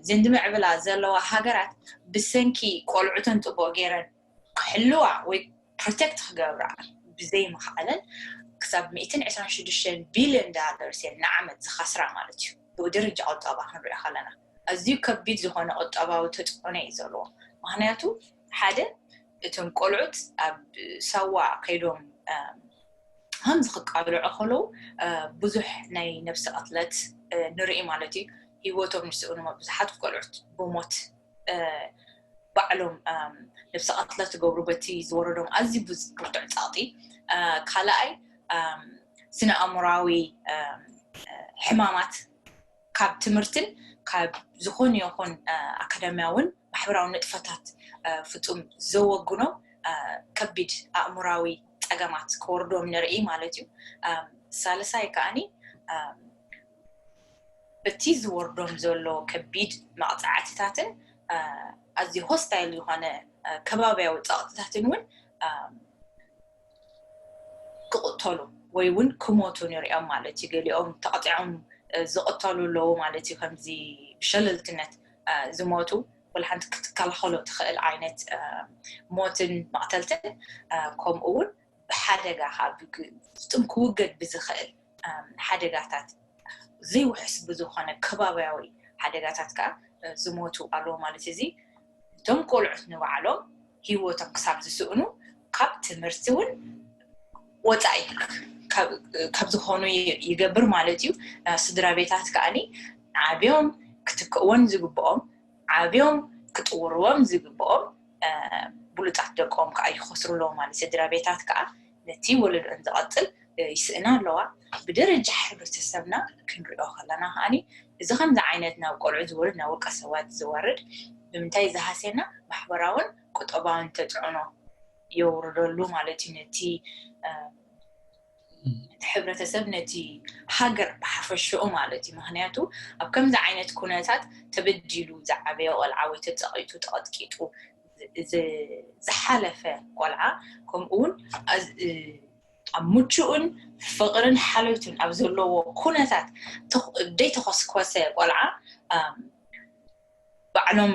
ዘንድምዕብላ ዘለዋ ሃገራት ብሰንኪ ቆልዑተን ጥቡቕ ገይረን ክሕልዋ ወይ ፕሮቴክት ክገብራ ብዘይምኽኣለን ክሳብ ሚእትን ዕስራን ሽዱሽተን ቢልዮን ዳለርስ እየን ንዓመት ዝኸስራ ማለት እዩ። ብኡ ደረጃ ቁጠባ ክንሪኦ ከለና ኣዝዩ ከቢድ ዝኾነ ቁጠባዊ ተፅዕኖ እዩ ዘለዎ። ምክንያቱ ሓደ እቶም ቆልዑት ኣብ ሳዋ ከይዶም ከምዚ ክቃልዑ ከለዉ ብዙሕ ናይ ነብሲ ቅትለት ንርኢ ማለት እዩ። ህይወቶም ዝስእኑ ብዙሓት ቆልዑት ብሞት ባዕሎም ነብሲ ቅትለት ዝገብሩ በቲ ዝወረዶም ኣዝዩ ብርቱዕ ፀቕጢ። ካልኣይ ስነ ኣእምራዊ ሕማማት ካብ ትምህርትን ካብ ዝኾነ ይኹን ኣካዳሚያውን ማሕበራዊ ንጥፈታት ፍፁም ዘወግኖ ከቢድ ኣእምራዊ ፀገማት ክወርዶም ንርኢ ማለት እዩ። ሳልሳይ ከዓኒ በቲ ዝወርዶም ዘሎ ከቢድ መቕፃዕትታትን ኣዝዩ ሆስታይል ዝኾነ ከባቢያዊ ፀቕጥታትን እውን ክቕተሉ ወይ እውን ክሞቱ ንሪኦም ማለት እዩ። ገሊኦም ተቐጢዖም ዝቕተሉ ኣለዉ ማለት እዩ። ከምዚ ብሸለልትነት ዝሞቱ ወላ ሓንቲ ክትከላኸሎ ትኽእል ዓይነት ሞትን መቕተልትን ከምኡ እውን ብሓደጋ ፍጡም ክውገድ ብዝኽእል ሓደጋታት ዘይውሕስ ብዝኾነ ከባቢያዊ ሓደጋታት ከዓ ዝሞቱ ኣለዉ ማለት እዚ እቶም ቆልዑት ንባዕሎም ህይወቶም ክሳብ ዝስእኑ ካብ ትምህርቲ እውን ወፃኢ ካብ ዝኾኑ ይገብር ማለት እዩ። ስድራ ቤታት ከዓኒ ዓብዮም ክትክእወን ዝግብኦም ዓብዮም ክጥውርዎም ዝግብኦም ብሉፃት ደቆም ከዓ ይኸስሩ ኣለዎ ማለት ስድራ ቤታት ከዓ ነቲ ወለዶን ዝቐፅል ይስእና ኣለዋ። ብደረጃ ሕብረተሰብና ክንሪኦ ከለና ከዓኒ እዚ ከምዚ ዓይነት ናብ ቆልዑ ዝወርድ ናብ ውልቀ ሰባት ዝወርድ ብምንታይ ዝሃስየና ማሕበራውን ቁጠባውን ተፅዕኖ የውርደሉ ማለት እዩ። ነቲ ሕብረተሰብ ነቲ ሃገር ብሓፈሽኡ ማለት እዩ። ምክንያቱ ኣብ ከምዚ ዓይነት ኩነታት ተበዲሉ ዝዓበየ ቆልዓ ወይ ተፀቒጡ ተቐጥቂጡ ዝሓለፈ ቆልዓ ከምኡ እውን ኣብ ምቹእን ፍቕርን ሓልዮትን ኣብ ዘለዎ ኩነታት ዘይተኾስኮሰ ቆልዓ ባዕሎም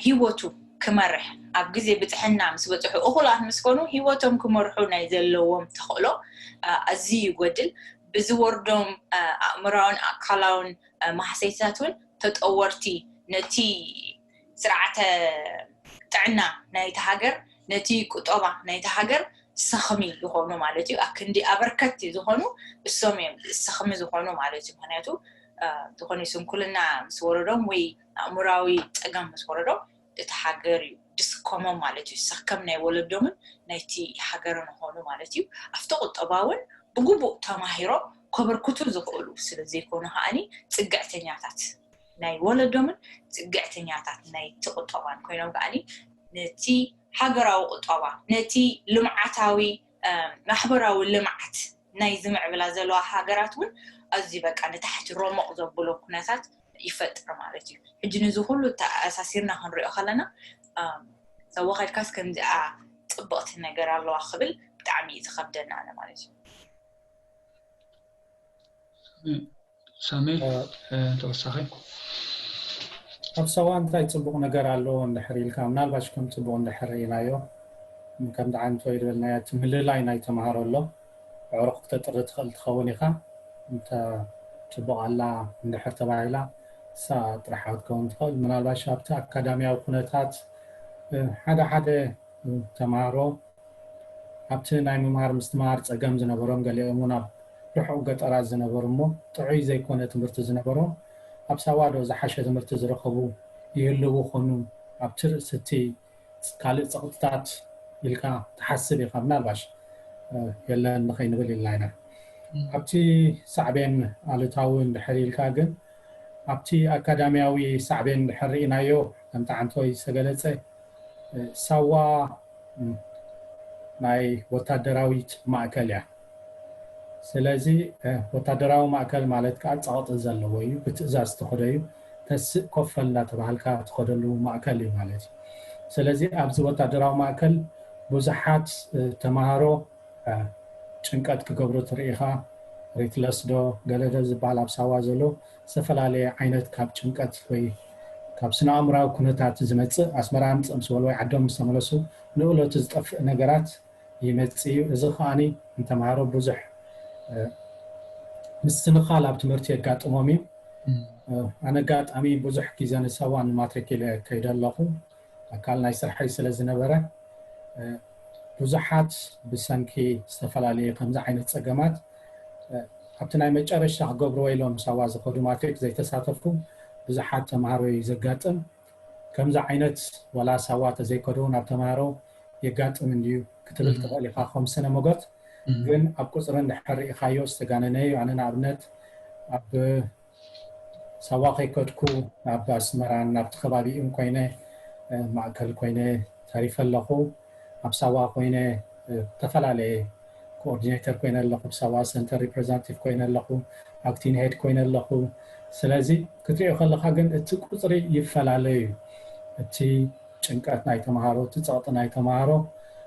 ሂወቱ ክመርሕ፣ ኣብ ግዜ ብፅሕና ምስ በፅሑ፣ እኹላት ምስ ኮኑ ህይወቶም ክመርሑ ናይ ዘለዎም ተኽእሎ ኣዝዩ ይጎድል። ብዝወርዶም ኣእምራውን ኣካላውን ማህሰይትታት እውን ተጠወርቲ፣ ነቲ ስርዓተ ጥዕና ናይቲ ሃገር፣ ነቲ ቁጠባ ናይቲ ሃገር ሰኽሚ ይኾኑ ማለት እዩ። ኣክንዲ ኣበርከቲ ዝኾኑ እሶም እዮም ሰኽሚ ዝኾኑ ማለት እዩ። ምክንያቱ ዝኾነ ስንኩልና ምስ ወረዶም ወይ ኣእምራዊ ፀገም ምስ ወረዶም፣ እቲ ሃገር እዩ ድስከሞም ማለት እዩ። ሰከም ናይ ወለዶምን ናይቲ ሃገርን ኾኑ ማለት እዩ። ኣብቲ ቁጠባ እውን ብግቡእ ተማሂሮም ከበርክቱ ዝኽእሉ ስለ ዘይኮኑ ከዓኒ ፅግዕተኛታት ናይ ወለዶምን ፅግዕተኛታት ናይ ቁጠባን ኮይኖም ከዓኒ ነቲ ሃገራዊ ቁጠባ፣ ነቲ ልምዓታዊ ማሕበራዊ ልምዓት ናይ ዝምዕብላ ዘለዋ ሃገራት እውን ኣዝዩ በቃ ንታሕቲ ሮሞቕ ዘብሎ ኩነታት ይፈጥር ማለት እዩ። ሕጂ ነዚ ኩሉ ተኣሳሲርና ክንሪኦ ከለና ሰዋ ከድካስ ከምዚኣ ፅብቕቲ ነገር ኣለዋ ክብል ብጣዕሚ እዩ ዝኸብደና ኣነ ማለት እዩ። ሳሜ ተወሳኺ ኣብ ሰዋ እንታይ ፅቡቕ ነገር ኣለዎ እንድሕር ኢልካ፣ ምናልባሽ ከም ፅቡቕ እንድሕር ኢናዮ ከም ደዓንቶ ይድበልናዮ እቲ ምልላይ ናይ ተምሃሮ ኣሎ። ኣዕሩኽ ክተጥሪ ትኽእል ትኸውን ኢኻ። እንተ ፅቡቕ ኣላ እንድሕር ተባሂላ እሳ ጥራሕ ክትከውን ትኽእል። ምናልባሽ ኣብቲ ኣካዳሚያዊ ኩነታት ሓደ ሓደ ተምሃሮ ኣብቲ ናይ ምምሃር ምስትምሃር ፀገም ዝነበሮም፣ ገሊኦም እውን ኣብ ርሑቕ ገጠራት ዝነበሩ እሞ ጥዑይ ዘይኮነ ትምህርቲ ዝነበሮም ኣብ ሳዋ ዶ ዝሓሸ ትምህርቲ ዝረኸቡ ይህልዉ ኾኑ ኣብቲ ርእሲ እቲ ካልእ ፀቕጥታት ኢልካ ትሓስብ ኢኻ? ምናልባሽ የለን ንኸይንብል ኢልና ኢና። ኣብቲ ሳዕቤን ኣሉታዊ እንድሕር ኢልካ ግን ኣብቲ ኣካዳሚያዊ ሳዕቤን እንድሕር ርኢናዮ ከምቲ ዓንቶይ ዝተገለፀ ሳዋ ናይ ወታደራዊት ማእከል እያ። ስለዚ ወታደራዊ ማእከል ማለት ከዓ ፀቕጢ ዘለዎ እዩ። ብትእዛዝ ትኸዶ እዩ። ተስእ ኮፈል እንዳተባሃልካ ትኸደሉ ማእከል እዩ ማለት እዩ። ስለዚ ኣብዚ ወታደራዊ ማእከል ብዙሓት ተምሃሮ ጭንቀት ክገብሩ ትርኢ ኢኻ። ሪትለስ ዶ ገለ ዶ ዝበሃል ኣብ ሳዋ ዘሎ ዝተፈላለየ ዓይነት ካብ ጭንቀት ወይ ካብ ስነ ኣእምራዊ ኩነታት ዝመፅእ ኣስመራ ምፅእ ምስ በሉ ወይ ዓዶም ምስ ተመለሱ ንእለቱ ዝጠፍእ ነገራት ይመፅእ እዩ። እዚ ከዓኒ ንተምሃሮ ብዙሕ ምስንኻል ኣብ ትምህርቲ የጋጥሞም እዩ። ኣነ ኣጋጣሚ ብዙሕ ግዜ ንሳዋ ንማትሪክ ኢለ ከይደ ኣለኹ ኣካል ናይ ስርሐይ ስለ ዝነበረ ብዙሓት ብሰንኪ ዝተፈላለየ ከምዚ ዓይነት ፀገማት ኣብቲ ናይ መጨረሽታ ክገብርዎ ኢሎም ሳዋ ዝኸዱ ማትሪክ ዘይተሳተፉ ብዙሓት ተምሃሮ እዩ ዘጋጥም። ከምዚ ዓይነት ዋላ ሳዋ ተዘይከዱ ናብ ተምሃሮ የጋጥም እንድዩ ክትብል ትኽእል ኢኻ። ከም ስነ መጎት ግን ኣብ ቁፅሪ እንድሕር ርኢኻዮ ዝተጋነነ እዩ። ኣነ ንኣብነት ኣብ ሳዋ ከይከድኩ ናብ ኣስመራን ናብቲ ከባቢኡን ኮይነ ማእከል ኮይነ ተሪፈ ኣለኹ። ኣብ ሳዋ ኮይነ ዝተፈላለየ ኮኦርዲኔተር ኮይነ ኣለኹ፣ ብሳዋ ሰንተር ሪፕሬዘንታቲቭ ኮይነ ኣለኹ፣ ኣክቲንግ ሄድ ኮይነ ኣለኹ። ስለዚ ክትሪኦ ከለካ ግን እቲ ቁፅሪ ይፈላለ እዩ። እቲ ጭንቀት ናይ ተምሃሮ፣ እቲ ፀቕጢ ናይ ተምሃሮ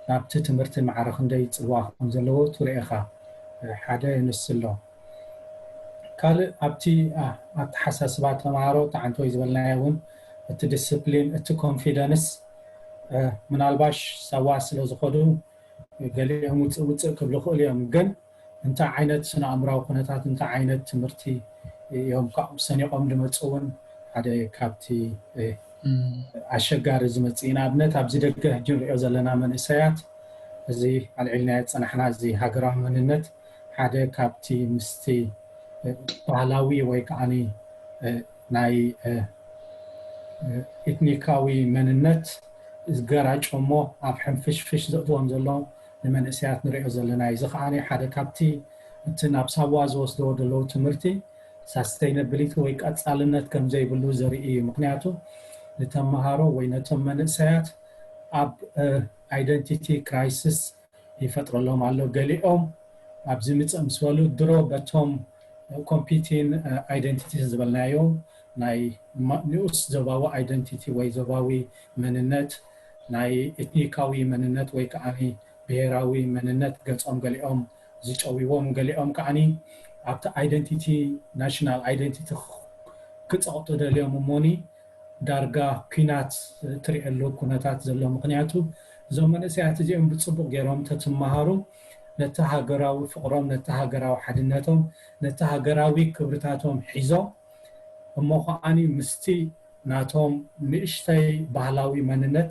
ናብቲ ትምህርቲ ማዕረ ክንደይ ፅልዋ ከም ዘለዎ ትርኢ ኢኻ። ሓደ ንሱ ኣሎ። ካልእ ኣብቲ ኣተሓሳስባ ተምሃሮ ተዓንቶ ዝበልናዮ እውን እቲ ዲስፕሊን፣ እቲ ኮንፊደንስ ምናልባሽ ሳዋ ስለ ዝኸዱ ገሊኦም ውፅእ ውፅእ ክብሉ ይኽእሉ እዮም። ግን እንታይ ዓይነት ስነ ኣእምራዊ ኩነታት እንታይ ዓይነት ትምህርቲ እዮም ካብኡ ሰኒቖም ዝመፁ እውን ሓደ ካብቲ ኣሸጋሪ ዝመፅእ እዩ። ንኣብነት ኣብዚ ደገ ሕጂ ንሪኦ ዘለና መንእሰያት እዚ ኣልዒልናዮ ዝፀናሕና እዚ ሃገራዊ መንነት ሓደ ካብቲ ምስቲ ባህላዊ ወይ ከዓኒ ናይ ኤትኒካዊ መንነት ዝገራጨሞ ኣብ ሕንፍሽፍሽ ዘእትዎም ዘሎ ንመንእሰያት ንሪኦ ዘለና እዩ። እዚ ከዓኒ ሓደ ካብቲ እቲ ናብ ሳዋ ዝወስድዎ ዘለዉ ትምህርቲ ሳስተይነብሊቲ ወይ ቀፃልነት ከም ዘይብሉ ዘርኢ እዩ። ምክንያቱ ንተምሃሮ ወይ ነቶም መንእሰያት ኣብ ኣይደንቲቲ ክራይሲስ ይፈጥረሎም ኣሎ። ገሊኦም ኣብዚ ምፅእ ምስ በሉ ድሮ በቶም ኮምፒቲን ኣይደንቲቲ ዝበልናዮ ናይ ንኡስ ዞባዊ ኣይደንቲቲ ወይ ዞባዊ መንነት ናይ ኤትኒካዊ መንነት ወይ ከዓ ብሄራዊ መንነት ገፆም ገሊኦም ዝጨውዎም ገሊኦም ከዓኒ ኣብቲ ኣይደንቲቲ ናሽናል ኣይደንቲቲ ክፀቕጡ ደልዮም እሞኒ ዳርጋ ኲናት ትሪእሉ ኩነታት ዘሎ። ምኽንያቱ እዞም መንእሰያት እዚኦም ብፅቡቕ ገይሮም ተትመሃሩ ነቲ ሃገራዊ ፍቕሮም፣ ነቲ ሃገራዊ ሓድነቶም፣ ነቲ ሃገራዊ ክብርታቶም ሒዞም እሞ ከዓኒ ምስቲ ናቶም ንእሽተይ ባህላዊ መንነት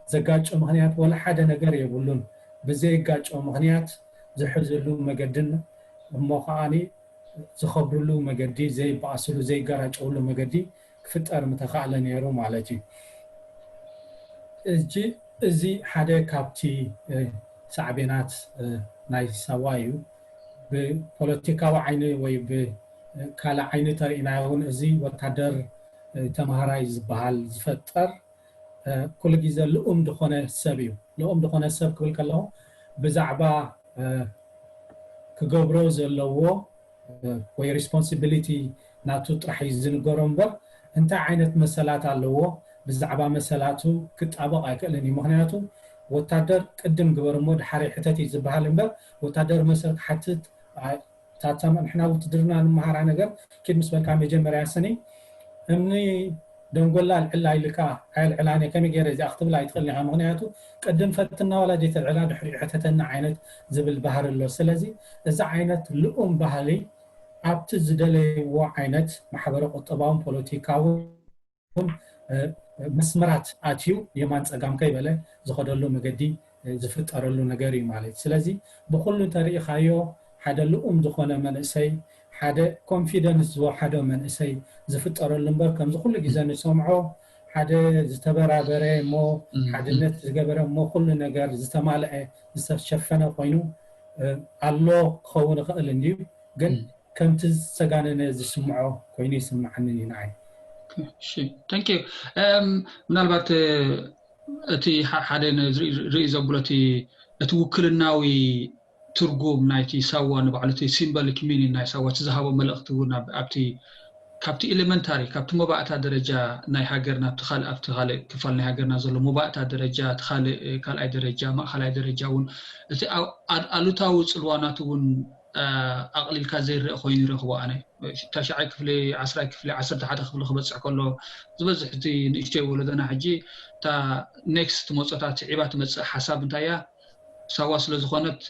ዘጋጭ ምኽንያት ወላ ሓደ ነገር የብሉን። ብዘይጋጭ ምኽንያት ዝሕዝሉ መገድን እሞ ከዓኒ ዝኸብርሉ መገዲ፣ ዘይበኣስሉ፣ ዘይገራጨውሉ መገዲ ክፍጠር ምተኻእለ ነይሩ ማለት እዩ። እጂ እዚ ሓደ ካብቲ ሳዕቤናት ናይ ሳዋ እዩ። ብፖለቲካዊ ዓይኒ ወይ ብካልእ ዓይኒ ተርእናዮ እውን እዚ ወታደር ተምሃራይ ዝበሃል ዝፈጠር ኩሉ ግዜ ልኡም ዝኾነ ሰብ እዩ። ልኡም ዝኾነ ሰብ ክብል ከለኹ ብዛዕባ ክገብሮ ዘለዎ ወይ ሪስፖንሲቢሊቲ ናቱ ጥራሕ እዩ ዝንገሮ እምበር እንታይ ዓይነት መሰላት ኣለዎ ብዛዕባ መሰላቱ ክጣበቕ ኣይክእልን እዩ። ምክንያቱ ወታደር ቅድም ግበር እሞ ድሓር ሕተት እዩ ዝበሃል እምበር ወታደር መሰል ክሓትት ታታም ንሕና ውትድርና ንምሃራ ነገር ኪድ ምስ በልካ መጀመርያ ስኒ እምኒ ደንጎላ ኣልዕላ ኢልካ ኣየልዕላን እየ ከመይ ገይረ እዚኣ ክትብል ኣይትኽእልን ኢኻ። ምክንያቱ ቅድም ፈትና ዋላ ዘይተልዕላ ድሕሪኡ ሕተተኒ ዓይነት ዝብል ባህሪ ኣሎ። ስለዚ እዚ ዓይነት ልኡም ባህሊ ኣብቲ ዝደለይዎ ዓይነት ማሕበረ ቁጠባውን ፖለቲካውን መስመራት ኣትዩ የማን ፀጋም ከይበለ ዝኸደሉ መገዲ ዝፍጠረሉ ነገር እዩ ማለት። ስለዚ ብኩሉ እንተሪኢኻዮ ሓደ ልኡም ዝኾነ መንእሰይ ሓደ ኮንፊደንስ ዝወሓዶ መንእሰይ ዝፍጠረሉ እምበር ከምዚ ኩሉ ግዜ ንሰምዖ ሓደ ዝተበራበረ እሞ ሓድነት ዝገበረ እሞ ኩሉ ነገር ዝተማልአ ዝተሸፈነ ኮይኑ ኣሎ ክኸውን ይኽእል እንድዩ፣ ግን ከምቲ ዝተጋነነ ዝስምዖ ኮይኑ ይስምዓኒ እዩ ንዓይ። እሺ፣ thank you። ምናልባት እቲ ሓደ ርኢ ዘብሎ እቲ ውክልናዊ ትርጉም ናይቲ ሳዋ ንባዕሉ እቲ ሲምቦሊክ ሚኒን ናይ ሳዋ እቲ ዝሃቦ መልእኽቲ እውን ኣብቲ ካብቲ ኤሌመንታሪ ካብቲ መባእታ ደረጃ ናይ ሃገርና ኣብቲ ካልእ ኣብቲ ካልእ ክፋል ናይ ሃገርና ዘሎ መባእታ ደረጃ እቲ ካልእ ካልኣይ ደረጃ ማእኸላይ ደረጃ እውን እቲ ኣሉታዊ ፅልዋናት እውን ኣቕሊልካ ዘይረአ ኮይኑ ይረኽቦ ኣነ። ተሽዓይ ክፍሊ ዓስራይ ክፍሊ ዓሰርተ ሓደ ክፍሊ ክበፅሕ ከሎ ዝበዝሕ እቲ ንእሽተይ ወለዶና ሕጂ እታ ኔክስት ትመፆ እታ ትዒባ ትመፅእ ሓሳብ እንታይ እያ? ሳዋ ስለ ዝኾነት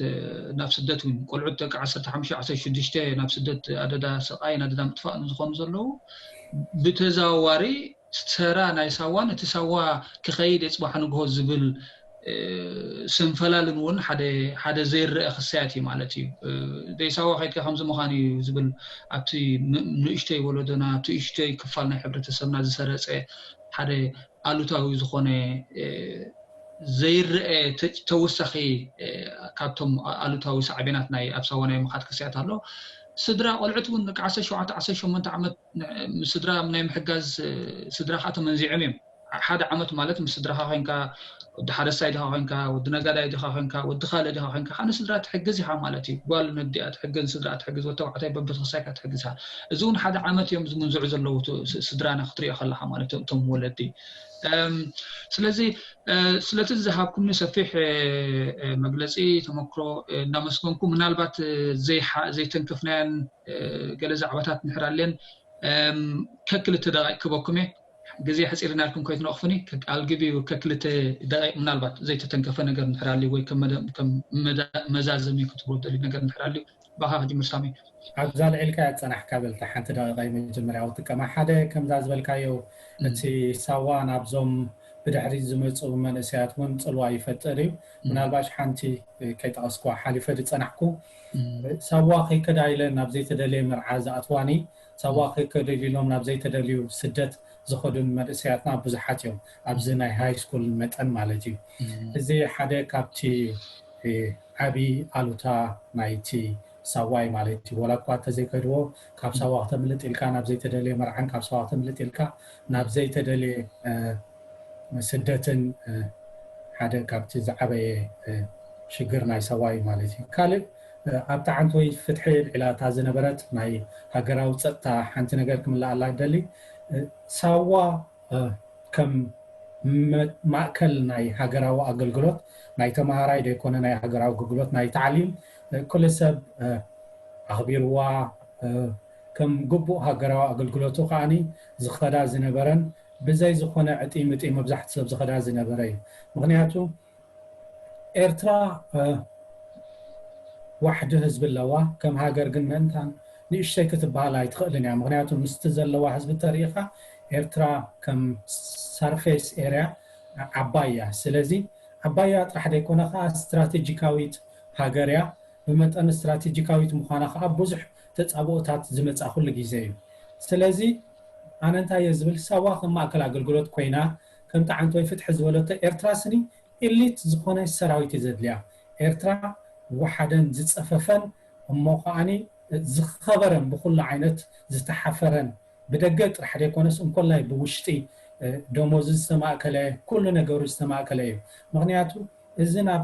ናብ ስደት እውን ቆልዑት ደቂ ዓሰርተ ሓሙሽተ ዓሰርተ ሽዱሽተ ናብ ስደት ኣደዳ ስቓይ ኣደዳ ምጥፋእ ንዝኾኑ ዘለዉ ብተዘዋዋሪ ሰራ ናይ ሳዋን እቲ ሳዋ ክኸይድ እየ ፅባሕ ንግሆ ዝብል ሰንፈላልን እውን ሓደ ዘይረአ ክስያት እዩ ማለት እዩ። ደይ ሳዋ ከይድካ ከምዚ ምዃን እዩ ዝብል ኣብቲ ንእሽተይ ወለዶና ኣብቲ እሽተይ ክፋል ናይ ሕብረተሰብና ዝሰረፀ ሓደ ኣሉታዊ ዝኾነ ዘይረአ ተወሳኺ ካብቶም ኣሉታዊ ሳዕቤናት ናይ ኣብ ሳዋ ናይ ምኻድ ክስያት ኣሎ። ስድራ ቆልዑት እውን ደቂ ዓሰርተ ሸውዓተ ዓሰርተ ሸሞንተ ዓመት ስድራ ናይ ምሕጋዝ ስድራ ከዓ ተመንዚዖም እዮም። ሓደ ዓመት ማለት ምስ ስድራኻ ኮይንካ ወዲ ሓረስታይ ድኻ ኮይንካ ወዲ ነጋዳይ ድኻ ኮይንካ ወዲ ካልእ ድኻ ኮይንካ ከዓ ንስድራ ትሕግዝ ኢኻ ማለት እዩ። ጓል ነዲኣ ትሕግዝ ንስድራ ትሕግዝ ወዲ ተባዕታይ በብተኽሳይካ ትሕግዝ ኢኻ። እዚ እውን ሓደ ዓመት እዮም ዝምንዝዑ ዘለዉ ስድራና ክትሪኦ ከለኻ ማለት እዮም እቶም ወለዲ። ስለዚ ስለቲ ዝሃብኩምኒ ሰፊሕ መግለፂ ተመክሮ እንዳመስገንኩ ምናልባት ዘይተንከፍናያን ገለ ዛዕባታት እንድሕር ኣለን ከክልተ ደቂቅ ክበኩም እየ። ግዜ ሕፂርና ኢልኩም ከይትነቕፉኒ ኣልግብ እዩ። ከክልተ ደቂቅ ምናልባት ዘይተተንከፈ ነገር እንድሕር ኣልዩ ወይ ከም መዛዘሚ ክትብሎ ደልዩ ነገር እንድሕር ኣልዩ ባኻ ክጅምር ሳሚ። ኣብዛ ልዒልካ ያፀናሕካ በልታ ሓንቲ ደቂቃ መጀመርያ ውጥቀማ ሓደ ከምዛ ዝበልካዮ እቲ ሳዋ ናብዞም ብድሕሪ ዝመፁ መንእሰያት እውን ፅልዋ ይፈጥር እዩ። ምናልባሽ ሓንቲ ከይጠቐስኩዋ ሓሊፈ ዝፀናሕኩ ሳዋ ከይከዳ ኢለ ናብ ዘይተደለየ መርዓ ዝኣትዋኒ ሳዋ ከይከደሉ ኢሎም ናብ ዘይተደልዩ ስደት ዝኸዱን መንእሰያትና ብዙሓት እዮም። ኣብዚ ናይ ሃይ ስኩል መጠን ማለት እዩ። እዚ ሓደ ካብቲ ዓብዪ ኣሉታ ናይቲ ሳዋይ ማለት እዩ። ወላ እኳ እንተዘይከድዎ ካብ ሳዋ ክተምልጥ ኢልካ ናብ ዘይተደለየ መርዓን ካብ ሳዋ ክተምልጥ ኢልካ ናብ ዘይተደለየ ስደትን ሓደ ካብቲ ዝዓበየ ሽግር ናይ ሳዋ እዩ ማለት እዩ። ካልእ ኣብቲ ዓንተወይ ፍትሒ ኣልዒላ እታ ዝነበረት ናይ ሃገራዊ ፀጥታ ሓንቲ ነገር ክምልኣላ ይደሊ። ሳዋ ከም ማእከል ናይ ሃገራዊ ኣገልግሎት ናይ ተምሃራይ ዘይኮነ ናይ ሃገራዊ ኣገልግሎት ናይ ታዕሊም ኩሉ ሰብ ኣኽቢርዋ ከም ግቡእ ሃገራዊ ኣገልግሎቱ ከዓኒ ዝኸዳ ዝነበረን ብዘይ ዝኾነ ዕጢ ምጢ መብዛሕቲ ሰብ ዝኸዳ ዝነበረ እዩ። ምክንያቱ ኤርትራ ዋሕዲ ህዝቢ ኣለዋ። ከም ሃገር ግን ምእንታን ንእሽተይ ክትበሃል ኣይትኽእልን እያ። ምክንያቱ ምስቲ ዘለዋ ህዝቢ ተሪኢኻ ኤርትራ ከም surface area ዓባይ እያ። ስለዚ ዓባያ ጥራሕ ዘይኮነ ከዓ ስትራቴጂካዊት ሃገር እያ። ብመጠን ስትራቴጂካዊት ምዃና ከዓ ብዙሕ ተፃብኦታት ዝመፃ ኩሉ ግዜ እዩ። ስለዚ ኣነ እንታይ እየ ዝብል፣ ሳዋ ከም ማእከል ኣገልግሎት ኮይና ከም ጣዕንት ወይ ፍትሒ ዝበለቶ ኤርትራ ስኒ ኢሊት ዝኾነ ሰራዊት እዩ ዘድልያ። ኤርትራ ወሓደን ዝፀፈፈን እሞ ከዓኒ ዝኸበረን ብኩሉ ዓይነት ዝተሓፈረን ብደገ ጥራሕ ዘይኮነስ እንኮላይ ብውሽጢ ደሞዙ ዝተማእከለ ኩሉ ነገሩ ዝተማእከለ እዩ። ምክንያቱ እዚ ናብ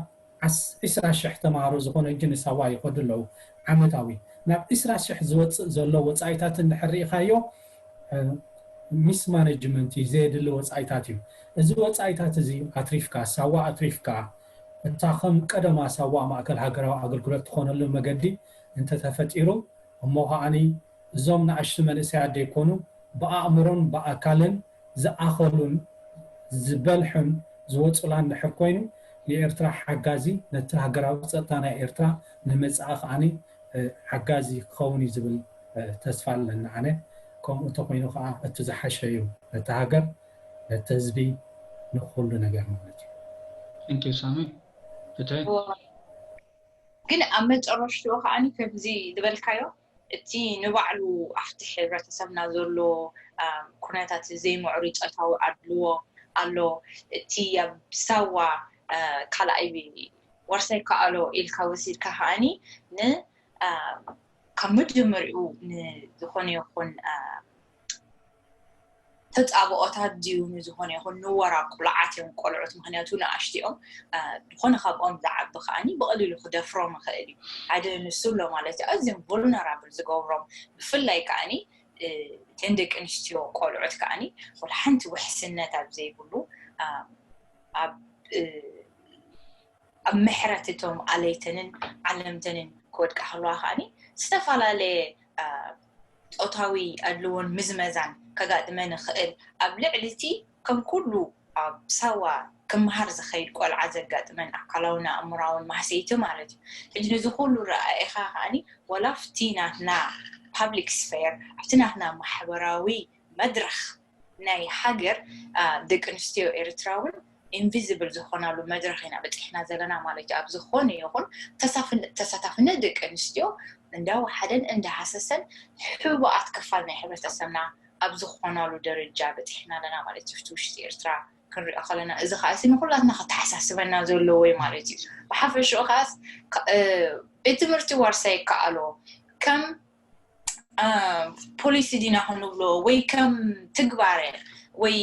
ዒስራ ሽሕ ተምሃሮ ዝኾነ እጂ ንሳዋ ይኸዱ ኣለዉ ዓመታዊ። ናብ ዒስራ ሽሕ ዝወፅእ ዘሎ ወፃኢታት እንድሕር ርኢኻዮ ሚስማነጅመንት እዩ፣ ዘየድሊ ወፃኢታት እዩ። እዚ ወፃኢታት እዚ ኣትሪፍካ፣ ሳዋ ኣትሪፍካ፣ እታ ከም ቀደማ ሳዋ ማእከል ሃገራዊ ኣገልግሎት ትኾነሉ መገዲ እንተተፈጢሩ እሞ ከዓኒ እዞም ንኣሽቱ መንእሰያት ዘይኮኑ ብኣእምሮን ብኣካልን ዝኣኸሉን ዝበልሑን ዝወፁላ እንድሕር ኮይኑ ንኤርትራ ሓጋዚ፣ ነቲ ሃገራዊ ፀጥታ ናይ ኤርትራ ንምፅኣ ከዓኒ ሓጋዚ ክኸውን እዩ ዝብል ተስፋ ኣለኒ ኣነ። ከምኡ እንተኮይኑ ከዓ እቲ ዝሓሸ እዩ ነቲ ሃገር፣ ነቲ ህዝቢ፣ ንኩሉ ነገር ማለት እዩ። Thank you ሳሚ። ፍትሒ ግን ኣብ መጨረሽትኡ ከዓኒ ከምዚ ዝበልካዮ እቲ ንባዕሉ ኣብቲ ሕብረተሰብና ዘሎ ኩነታት ዘይምዕሩይ ፆታዊ ኣድልዎ ኣሎ። እቲ ኣብ ሳዋ ካልኣይ ወርሳይ ከኣሎ ኢልካ ወሲድካ ከዓኒ ን ካብ መጀመሪኡ ንዝኾነ ይኹን ተፃብኦታት ድዩ ንዝኾነ ይኹን ንወራ ቁልዓት እዮም ቆልዑት። ምክንያቱ ንኣሽቱ እዮም። ዝኾነ ካብኦም ዝዓቢ ከዓኒ ብቐሊሉ ክደፍሮም ይኽእል እዩ። ሓደ ንሱ ኣሎ ማለት እዩ። ኣዝዮም vulnerable ዝገብሮም ብፍላይ ከዓኒ እተን ደቂ ኣንስትዮ ቆልዑት ከዓኒ ወላ ሓንቲ ውሕስነት ኣብ ዘይብሉ ኣብ ኣብ ምሕረት እቶም ኣለይተንን ዓለምተንን ክወድቃ ከለዋ ከዓኒ ዝተፈላለየ ፆታዊ ኣድልዎን ምዝመዛን ከጋጥመን ይኽእል። ኣብ ልዕሊ እቲ ከም ኩሉ ኣብ ሳዋ ክምሃር ዝኸይድ ቆልዓ ዘጋጥመን ኣካላውን ኣእምራውን ማህሰይቲ ማለት እዩ። ሕጂ ነዚ ኩሉ ረኣኢኻ ከዓኒ ወላ ኣብቲ ናትና public sphere ኣብቲ ናትና ማሕበራዊ መድረኽ ናይ ሃገር ደቂ ኣንስትዮ ኤርትራ እውን invisible ዝኾናሉ መድረኽ ኢና በፂሕና ዘለና ማለት እዩ። ኣብ ዝኾነ ይኹን ተሳታፍነት ደቂ ኣንስትዮ እንዳወሓደን እንዳሃሰሰን ሕቡኣት ክፋል ናይ ሕብረተሰብና ኣብ ዝኾናሉ ደረጃ በፂሕና ኣለና ማለት እዩ። ውሽጢ ኤርትራ ክንሪኦ ከለና እዚ ከዓ ንኩላትና ከተሓሳስበና ዘለዎ እዩ ማለት እዩ። ብሓፈሽኡ ከዓስ ቤት ትምህርቲ ዋርሳይ ይከኣሎ ከም ፖሊሲ ዲና ክንብሎ ወይ ከም ትግባረ ወይ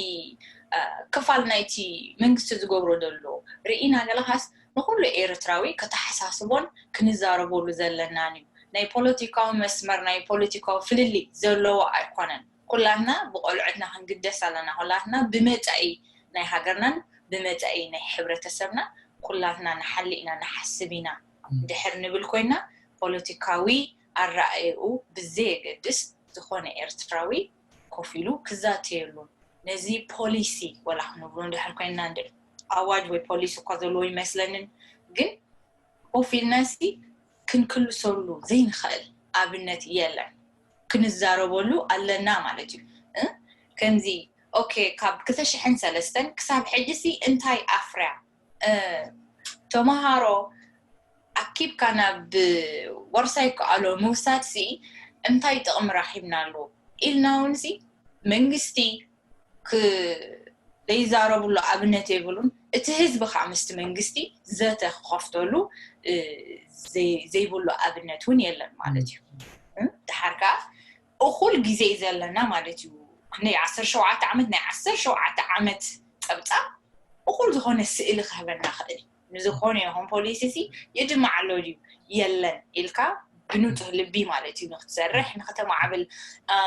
ክፋል ናይቲ መንግስቲ ዝገብሮ ዘሎ ርኢና ገለኻስ ንኩሉ ኤርትራዊ ከተሓሳስቦን ክንዛረበሉ ዘለናን እዩ። ናይ ፖለቲካዊ መስመር ናይ ፖለቲካዊ ፍልልይ ዘለዎ ኣይኮነን። ኩላትና ብቆልዑትና ክንግደስ ኣለና። ኩላትና ብመጻኢ ናይ ሃገርናን ብመጻኢ ናይ ሕብረተሰብና ኩላትና ንሓሊ ኢና ንሓስብ ኢና ድሕር ንብል ኮይና ፖለቲካዊ ኣረኣእኡ ብዘየገድስ ዝኾነ ኤርትራዊ ኮፍ ኢሉ ክዛተየሉ ነዚ ፖሊሲ ወላ ክንብሎ ድሕር ኮይና ኣዋጅ ወይ ፖሊሲ እኳ ዘለዎ ይመስለንን ግን ኮፍ ኢልና ሲ ክንክልሰሉ ዘይንኽእል ኣብነት የለን። ክንዛረበሉ ኣለና ማለት እዩ። ከምዚ ኦኬ ካብ ክልተ ሽሕን ሰለስተን ክሳብ ሕጂ ሲ እንታይ ኣፍርያ ተምሃሮ ኣኪብካ ናብ ዋርሳይ ከኣሎ ምውሳድ ሲ እንታይ ጥቕሚ ረኺብናሉ ኢልና እውን ሲ መንግስቲ ዘይዛረብሉ ኣብነት የብሉን። እቲ ህዝቢ ከዓ ምስቲ መንግስቲ ዘተ ክኸፍተሉ ዘይብሉ ኣብነት እውን የለን ማለት እዩ። ድሓር ከዓ እኹል ግዜ እዩ ዘለና ማለት እዩ። ናይ ዓሰርተ ሸውዓተ ዓመት ናይ ዓሰርተ ሸውዓተ ዓመት ፀብፃብ እኹል ዝኾነ ስእሊ ክህበና ክእል ንዝኾነ ይኹን ፖሊሲ ሲ ይድማዕ ኣሎ ድዩ የለን ኢልካ ብንፁህ ልቢ ማለት እዩ ንክትሰርሕ ንክተማዕብል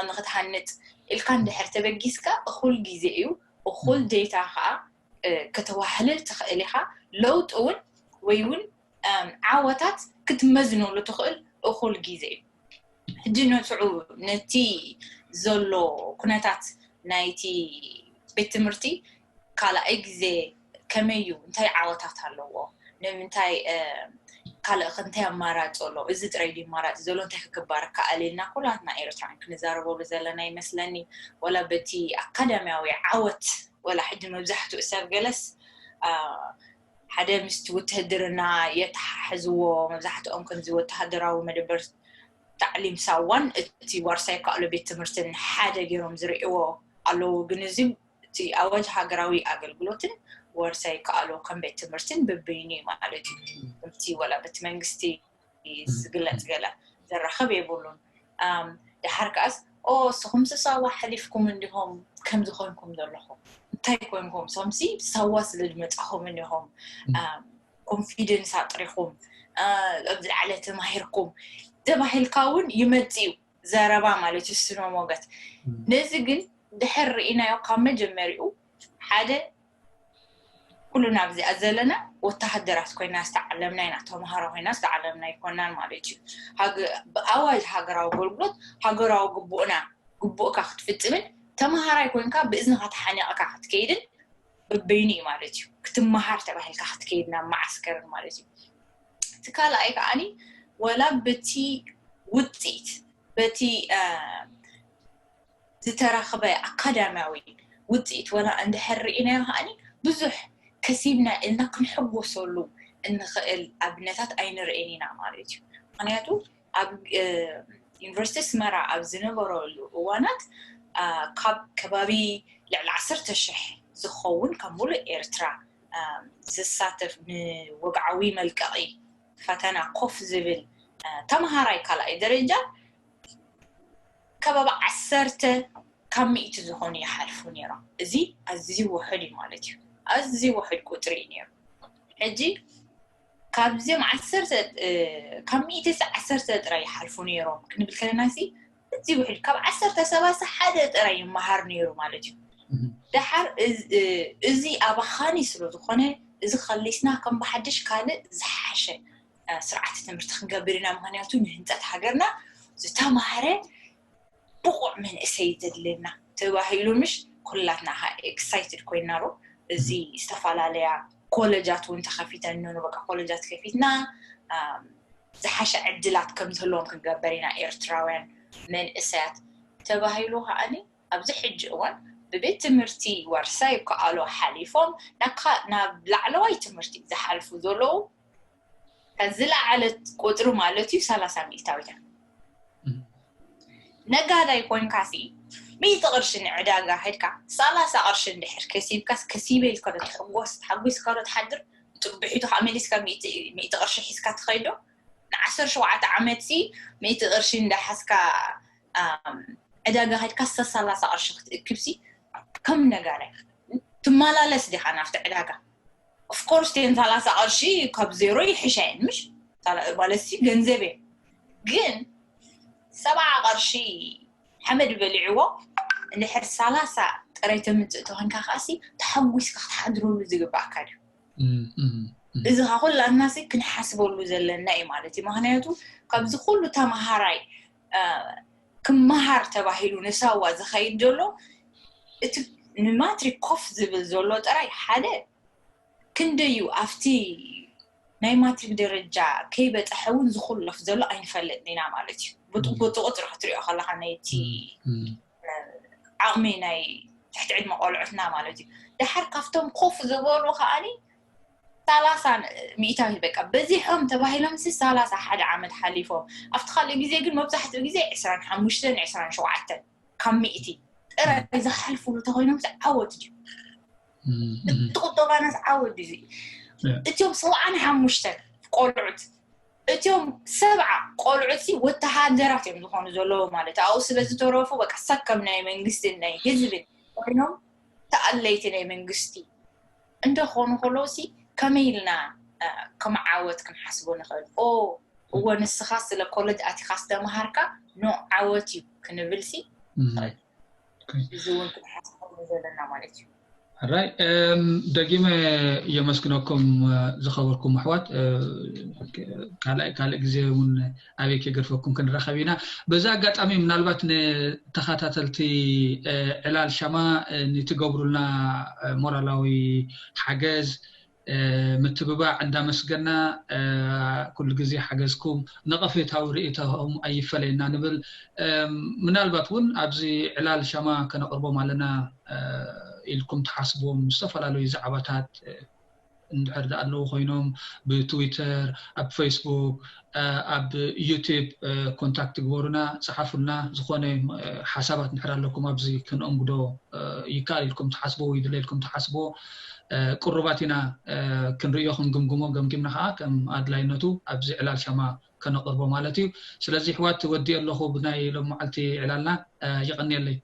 ንክትሃንፅ ኢልካ እንድሕር ተበጊስካ እኹል ግዜ እዩ እኹል ዴታ ከዓ ከተዋህልል ትኽእል ኢኻ። ለውጢ እውን ወይ እውን ዓወታት ክትመዝነሉ ትኽእል እኹል ግዜ እዩ። ሕጂ ነትዑ ነቲ ዘሎ ኩነታት ናይቲ ቤት ትምህርቲ ካልኣይ ግዜ ከመይ እዩ? እንታይ ዓወታት ኣለዎ? ንምንታይ ካልእ እንታይ ኣማራፂ ኣሎ? እዚ ጥራይ ድዩ ኣማራፂ ዘሎ? እንታይ ክግባር ከኣል ኢልና ኩላትና ኤርትራን ክንዛረበሉ ዘለና ይመስለኒ። ወላ በቲ ኣካዳሚያዊ ዓወት ወላ ሕጂ መብዛሕትኡ ሰብ ገለስ ሓደ ምስቲ ውትህድርና የተሓሕዝዎ። መብዛሕትኦም ከምዚ ወተሃደራዊ መደበር ታዕሊም ሳዋን እቲ ዋርሳይ ከኣሎ ቤት ትምህርትን ሓደ ገይሮም ዝርእይዎ ኣለዉ። ግን እዚ እቲ ኣዋጅ ሃገራዊ ኣገልግሎትን ዋርሳይ ከኣሎ ከም ቤት ትምህርትን ብብይኑ ማለት እዩ። ከምቲ ወላ በቲ መንግስቲ ዝግለጽ ገለ ዘራኸብ የብሉን። ድሓር ከኣስ ኦ እስኹም ስሳዋ ሓሊፍኩም እንዲኹም ከምዚ ኮንኩም ዘለኹም እንታይ ኮንኩም? ሶምሲ ሳዋ ስለ ዝመጻኹም እንዲኹም ኮንፊደንስ ኣጥሪኹም ኣብ ዝለዓለ ተማሂርኩም ተባሂልካ እውን ይመጽእ እዩ ዘረባ ማለት እዩ። ስኖ ሞገት ነዚ ግን ድሕር ርኢናዮ ካብ መጀመሪኡ ሓደ ኩሉ ናብዚኣ ዘለና ወተሃደራት ኮይና ዝተዓለምና ኢና። ተምሃሮ ኮይና ዝተዓለምና ኣይኮናን ማለት እዩ። ብኣዋጅ ሃገራዊ ኣገልግሎት ሃገራዊ ግቡእና ግቡእካ ክትፍፅምን ተምሃራይ ኮይንካ ብእዝንካ ተሓኒቕካ ክትከይድን በበይኑ እዩ ማለት እዩ። ክትመሃር ተባሂልካ ክትከይድ ናብ መዓስከርን ማለት እዩ። እቲ ካልኣይ ከዓኒ ወላ በቲ ውፅኢት በቲ ዝተረኽበ ኣካዳሚያዊ ውፅኢት ወላ እንድሕር ርኢናዮ ከዓኒ ብዙሕ ከሲብና ኢልና ክንሕጎሰሉ እንኽእል ኣብነታት ኣይንርእን ኢና ማለት እዩ። ምክንያቱ ኣብ ዩኒቨርሲቲ ኣስመራ ኣብ ዝነበረሉ እዋናት ካብ ከባቢ ልዕሊ ዓሰርተ ሽሕ ዝኸውን ካብ ሙሉእ ኤርትራ ዝሳተፍ ንወግዓዊ መልቀቒ ፈተና ኮፍ ዝብል ተምሃራይ ካልኣይ ደረጃ ከባቢ ዓሰርተ ካብ ሚእቲ ዝኾኑ ይሓልፉ ነይሮም። እዚ ኣዝዩ ውሑድ እዩ ማለት እዩ። ኣዝዩ ውሑድ ቁፅሪ እዩ ነይሩ። ሕጂ ካብዚኦም ዓሰርተ ካብ ሚእቲ ዓሰርተ ጥራይ ይሓልፉ ነይሮም ክንብል ከለና ሲ እዚ ውሕድ ካብ ዓሰርተ ሰባት ሓደ ጥራይ ይመሃር ነይሩ ማለት እዩ። ደሓር እዚ ኣባኻኒ ስለ ዝኾነ እዚ ከሊስና ከም ብሓድሽ ካልእ ዝሓሸ ስርዓተ ትምህርቲ ክንገብር ኢና። ምክንያቱ ንህንፀት ሃገርና ዝተማህረ ብቑዕ መንእሰይ ዘድልየና ተባሂሉ ምሽ ኩላትና ኤክሳይትድ ኮይና ዶ እዚ ዝተፈላለያ ኮለጃት እውን ተኸፊተን በቃ ኮለጃት ከፊትና ዝሓሸ ዕድላት ከም ዝህልዎም ክንገብር ኢና ኤርትራውያን መንእሰያት ተባሂሉ ከዓኒ ኣብዚ ሕጂ እዋን ብቤት ትምህርቲ ዋርሳይ ከኣሎ ሓሊፎም ናብ ላዕለዋይ ትምህርቲ ዝሓልፉ ዘለዉ ዝለዓለት ቁፅሪ ማለት እዩ ሰላሳ ሚእታዊት እያ። ነጋዳይ ኮንካ ሲ ሚእቲ ቅርሺ ንዕዳጋ ከድካ ሰላሳ ቅርሺ እንድሕር ከሲብካስ ከሲበ ኢልካ ዶ ትሕጎስ ተሓጒስካ ዶ ትሓድር? ጥርብሒቱ ከዓ መሊስካ ሚእቲ ቅርሺ ሒዝካ ትኸይድ ዶ? ንዓሰርተ ሸውዓተ ዓመት ሲ ሚእቲ ቅርሺ እንዳሓዝካ ዕዳጋ ከድካ ሰላሳ ቅርሺ ክትእክብ ሲ ከም ነጋዳይ ትመላለስ ዲኻ ናብቲ ዕዳጋ? ኦፍኮርስ ቴን ሰላሳ ቅርሺ ካብ ዜሮ ይሕሻየን ምሽ ማለት ሲ ገንዘብ እየ ግን ሰብዓ ቅርሺ ሓመድ በሊዕዎ እንድሕር ሰላሳ ጥራይ ተምፅእ ተኾንካ ከዓሲ ተሓጒስካ ክትሓድረሉ ዝግባእካ ድዩ? እዚ ካ ኩላትና ሲ ክንሓስበሉ ዘለና እዩ ማለት እዩ። ምክንያቱ ካብዚ ኩሉ ተምሃራይ ክመሃር ተባሂሉ ንሳዋ ዝኸይድ ዘሎ እቲ ንማትሪክ ኮፍ ዝብል ዘሎ ጥራይ ሓደ ክንደዩ ኣብቲ ናይ ማትሪክ ደረጃ ከይበፀሐ እውን ዝኩለፍ ዘሎ ኣይንፈልጥን ኢና ማለት እዩ። ብጥቁጥሪ ክትሪኦ ከለካ ናይቲ ዓቕሚ ናይ ትሕቲ ዕድመ ቆልዑትና ማለት እዩ። ድሓር ካብቶም ኮፍ ዝበሉ ከዓኒ ሰላሳ ሚእታዊት በቃ በዚሖም ተባሂሎም ሲ ሰላሳ ሓደ ዓመት ሓሊፎም ኣብቲ ካልእ ግዜ ግን መብዛሕትኡ ግዜ ዕስራን ሓሙሽተን ዕስራን ሸውዓተን ካብ ሚእቲ ጥራይ ዝሓልፍሉ ተኮይኖም ዓወት ድዩ? እቲ ቁጠባናስ ዓወት ድዩ? እቲኦም ሰብዓን ሓሙሽተን ቆልዑት እቲኦም ሰብዓ ቆልዑት ሲ ወተሃደራት እዮም ዝኾኑ ዘለዉ ማለት ኣብኡ ስለ ዝተረፉ በቃ ሰከም ናይ መንግስትን ናይ ህዝብን ኮይኖም ተኣለይቲ ናይ መንግስቲ እንደኾኑ ከለዉ ሲ ከመይ ኢልና ከም ዓወት ክንሓስቦ ንኽእል? ኦ እወ ንስኻ ስለ ኮለጅ ኣቲኻ ዝተምሃርካ ኖ ዓወት እዩ ክንብል ሲ ንኽእል። እዚ እውን ክንሓስበሉ ዘለና ማለት እዩ። ሕራይ ደጊመ የመስግነኩም ዝኸበርኩም ኣሕዋት። ካልኣይ ካልእ ግዜ እውን ኣበይ ከገርፈኩም ክንራኸብ ኢና። በዚ ኣጋጣሚ ምናልባት ንተኸታተልቲ ዕላል ሻማ ንትገብሩልና ሞራላዊ ሓገዝ ምትብባዕ እንዳመስገና፣ ኩሉ ግዜ ሓገዝኩም ነቐፌታዊ ርእይቶኹም ኣይፈለየና ንብል። ምናልባት እውን ኣብዚ ዕላል ሻማ ከነቕርቦም ኣለና ኢልኩም ትሓስብዎም ዝተፈላለዩ ዛዕባታት እንድሕር ኣለዉ ኮይኖም፣ ብትዊተር፣ ኣብ ፌስቡክ፣ ኣብ ዩቲብ ኮንታክት ግበሩና፣ ፀሓፉልና። ዝኾነ ሓሳባት እንድሕር ኣለኩም ኣብዚ ክንእንግዶ ይከኣል ኢልኩም ትሓስቦ ወይ ድለ ኢልኩም ትሓስቦ ቅሩባት ኢና ክንርእዮ ክንግምግሞ፣ ገምጊምና ከዓ ከም ኣድላይነቱ ኣብዚ ዕላል ሻማ ከነቕርቦ ማለት እዩ። ስለዚ ኣሕዋት ወዲእ ኣለኹ ብናይ ሎም መዓልቲ ዕላልና። ይቐንየለይ።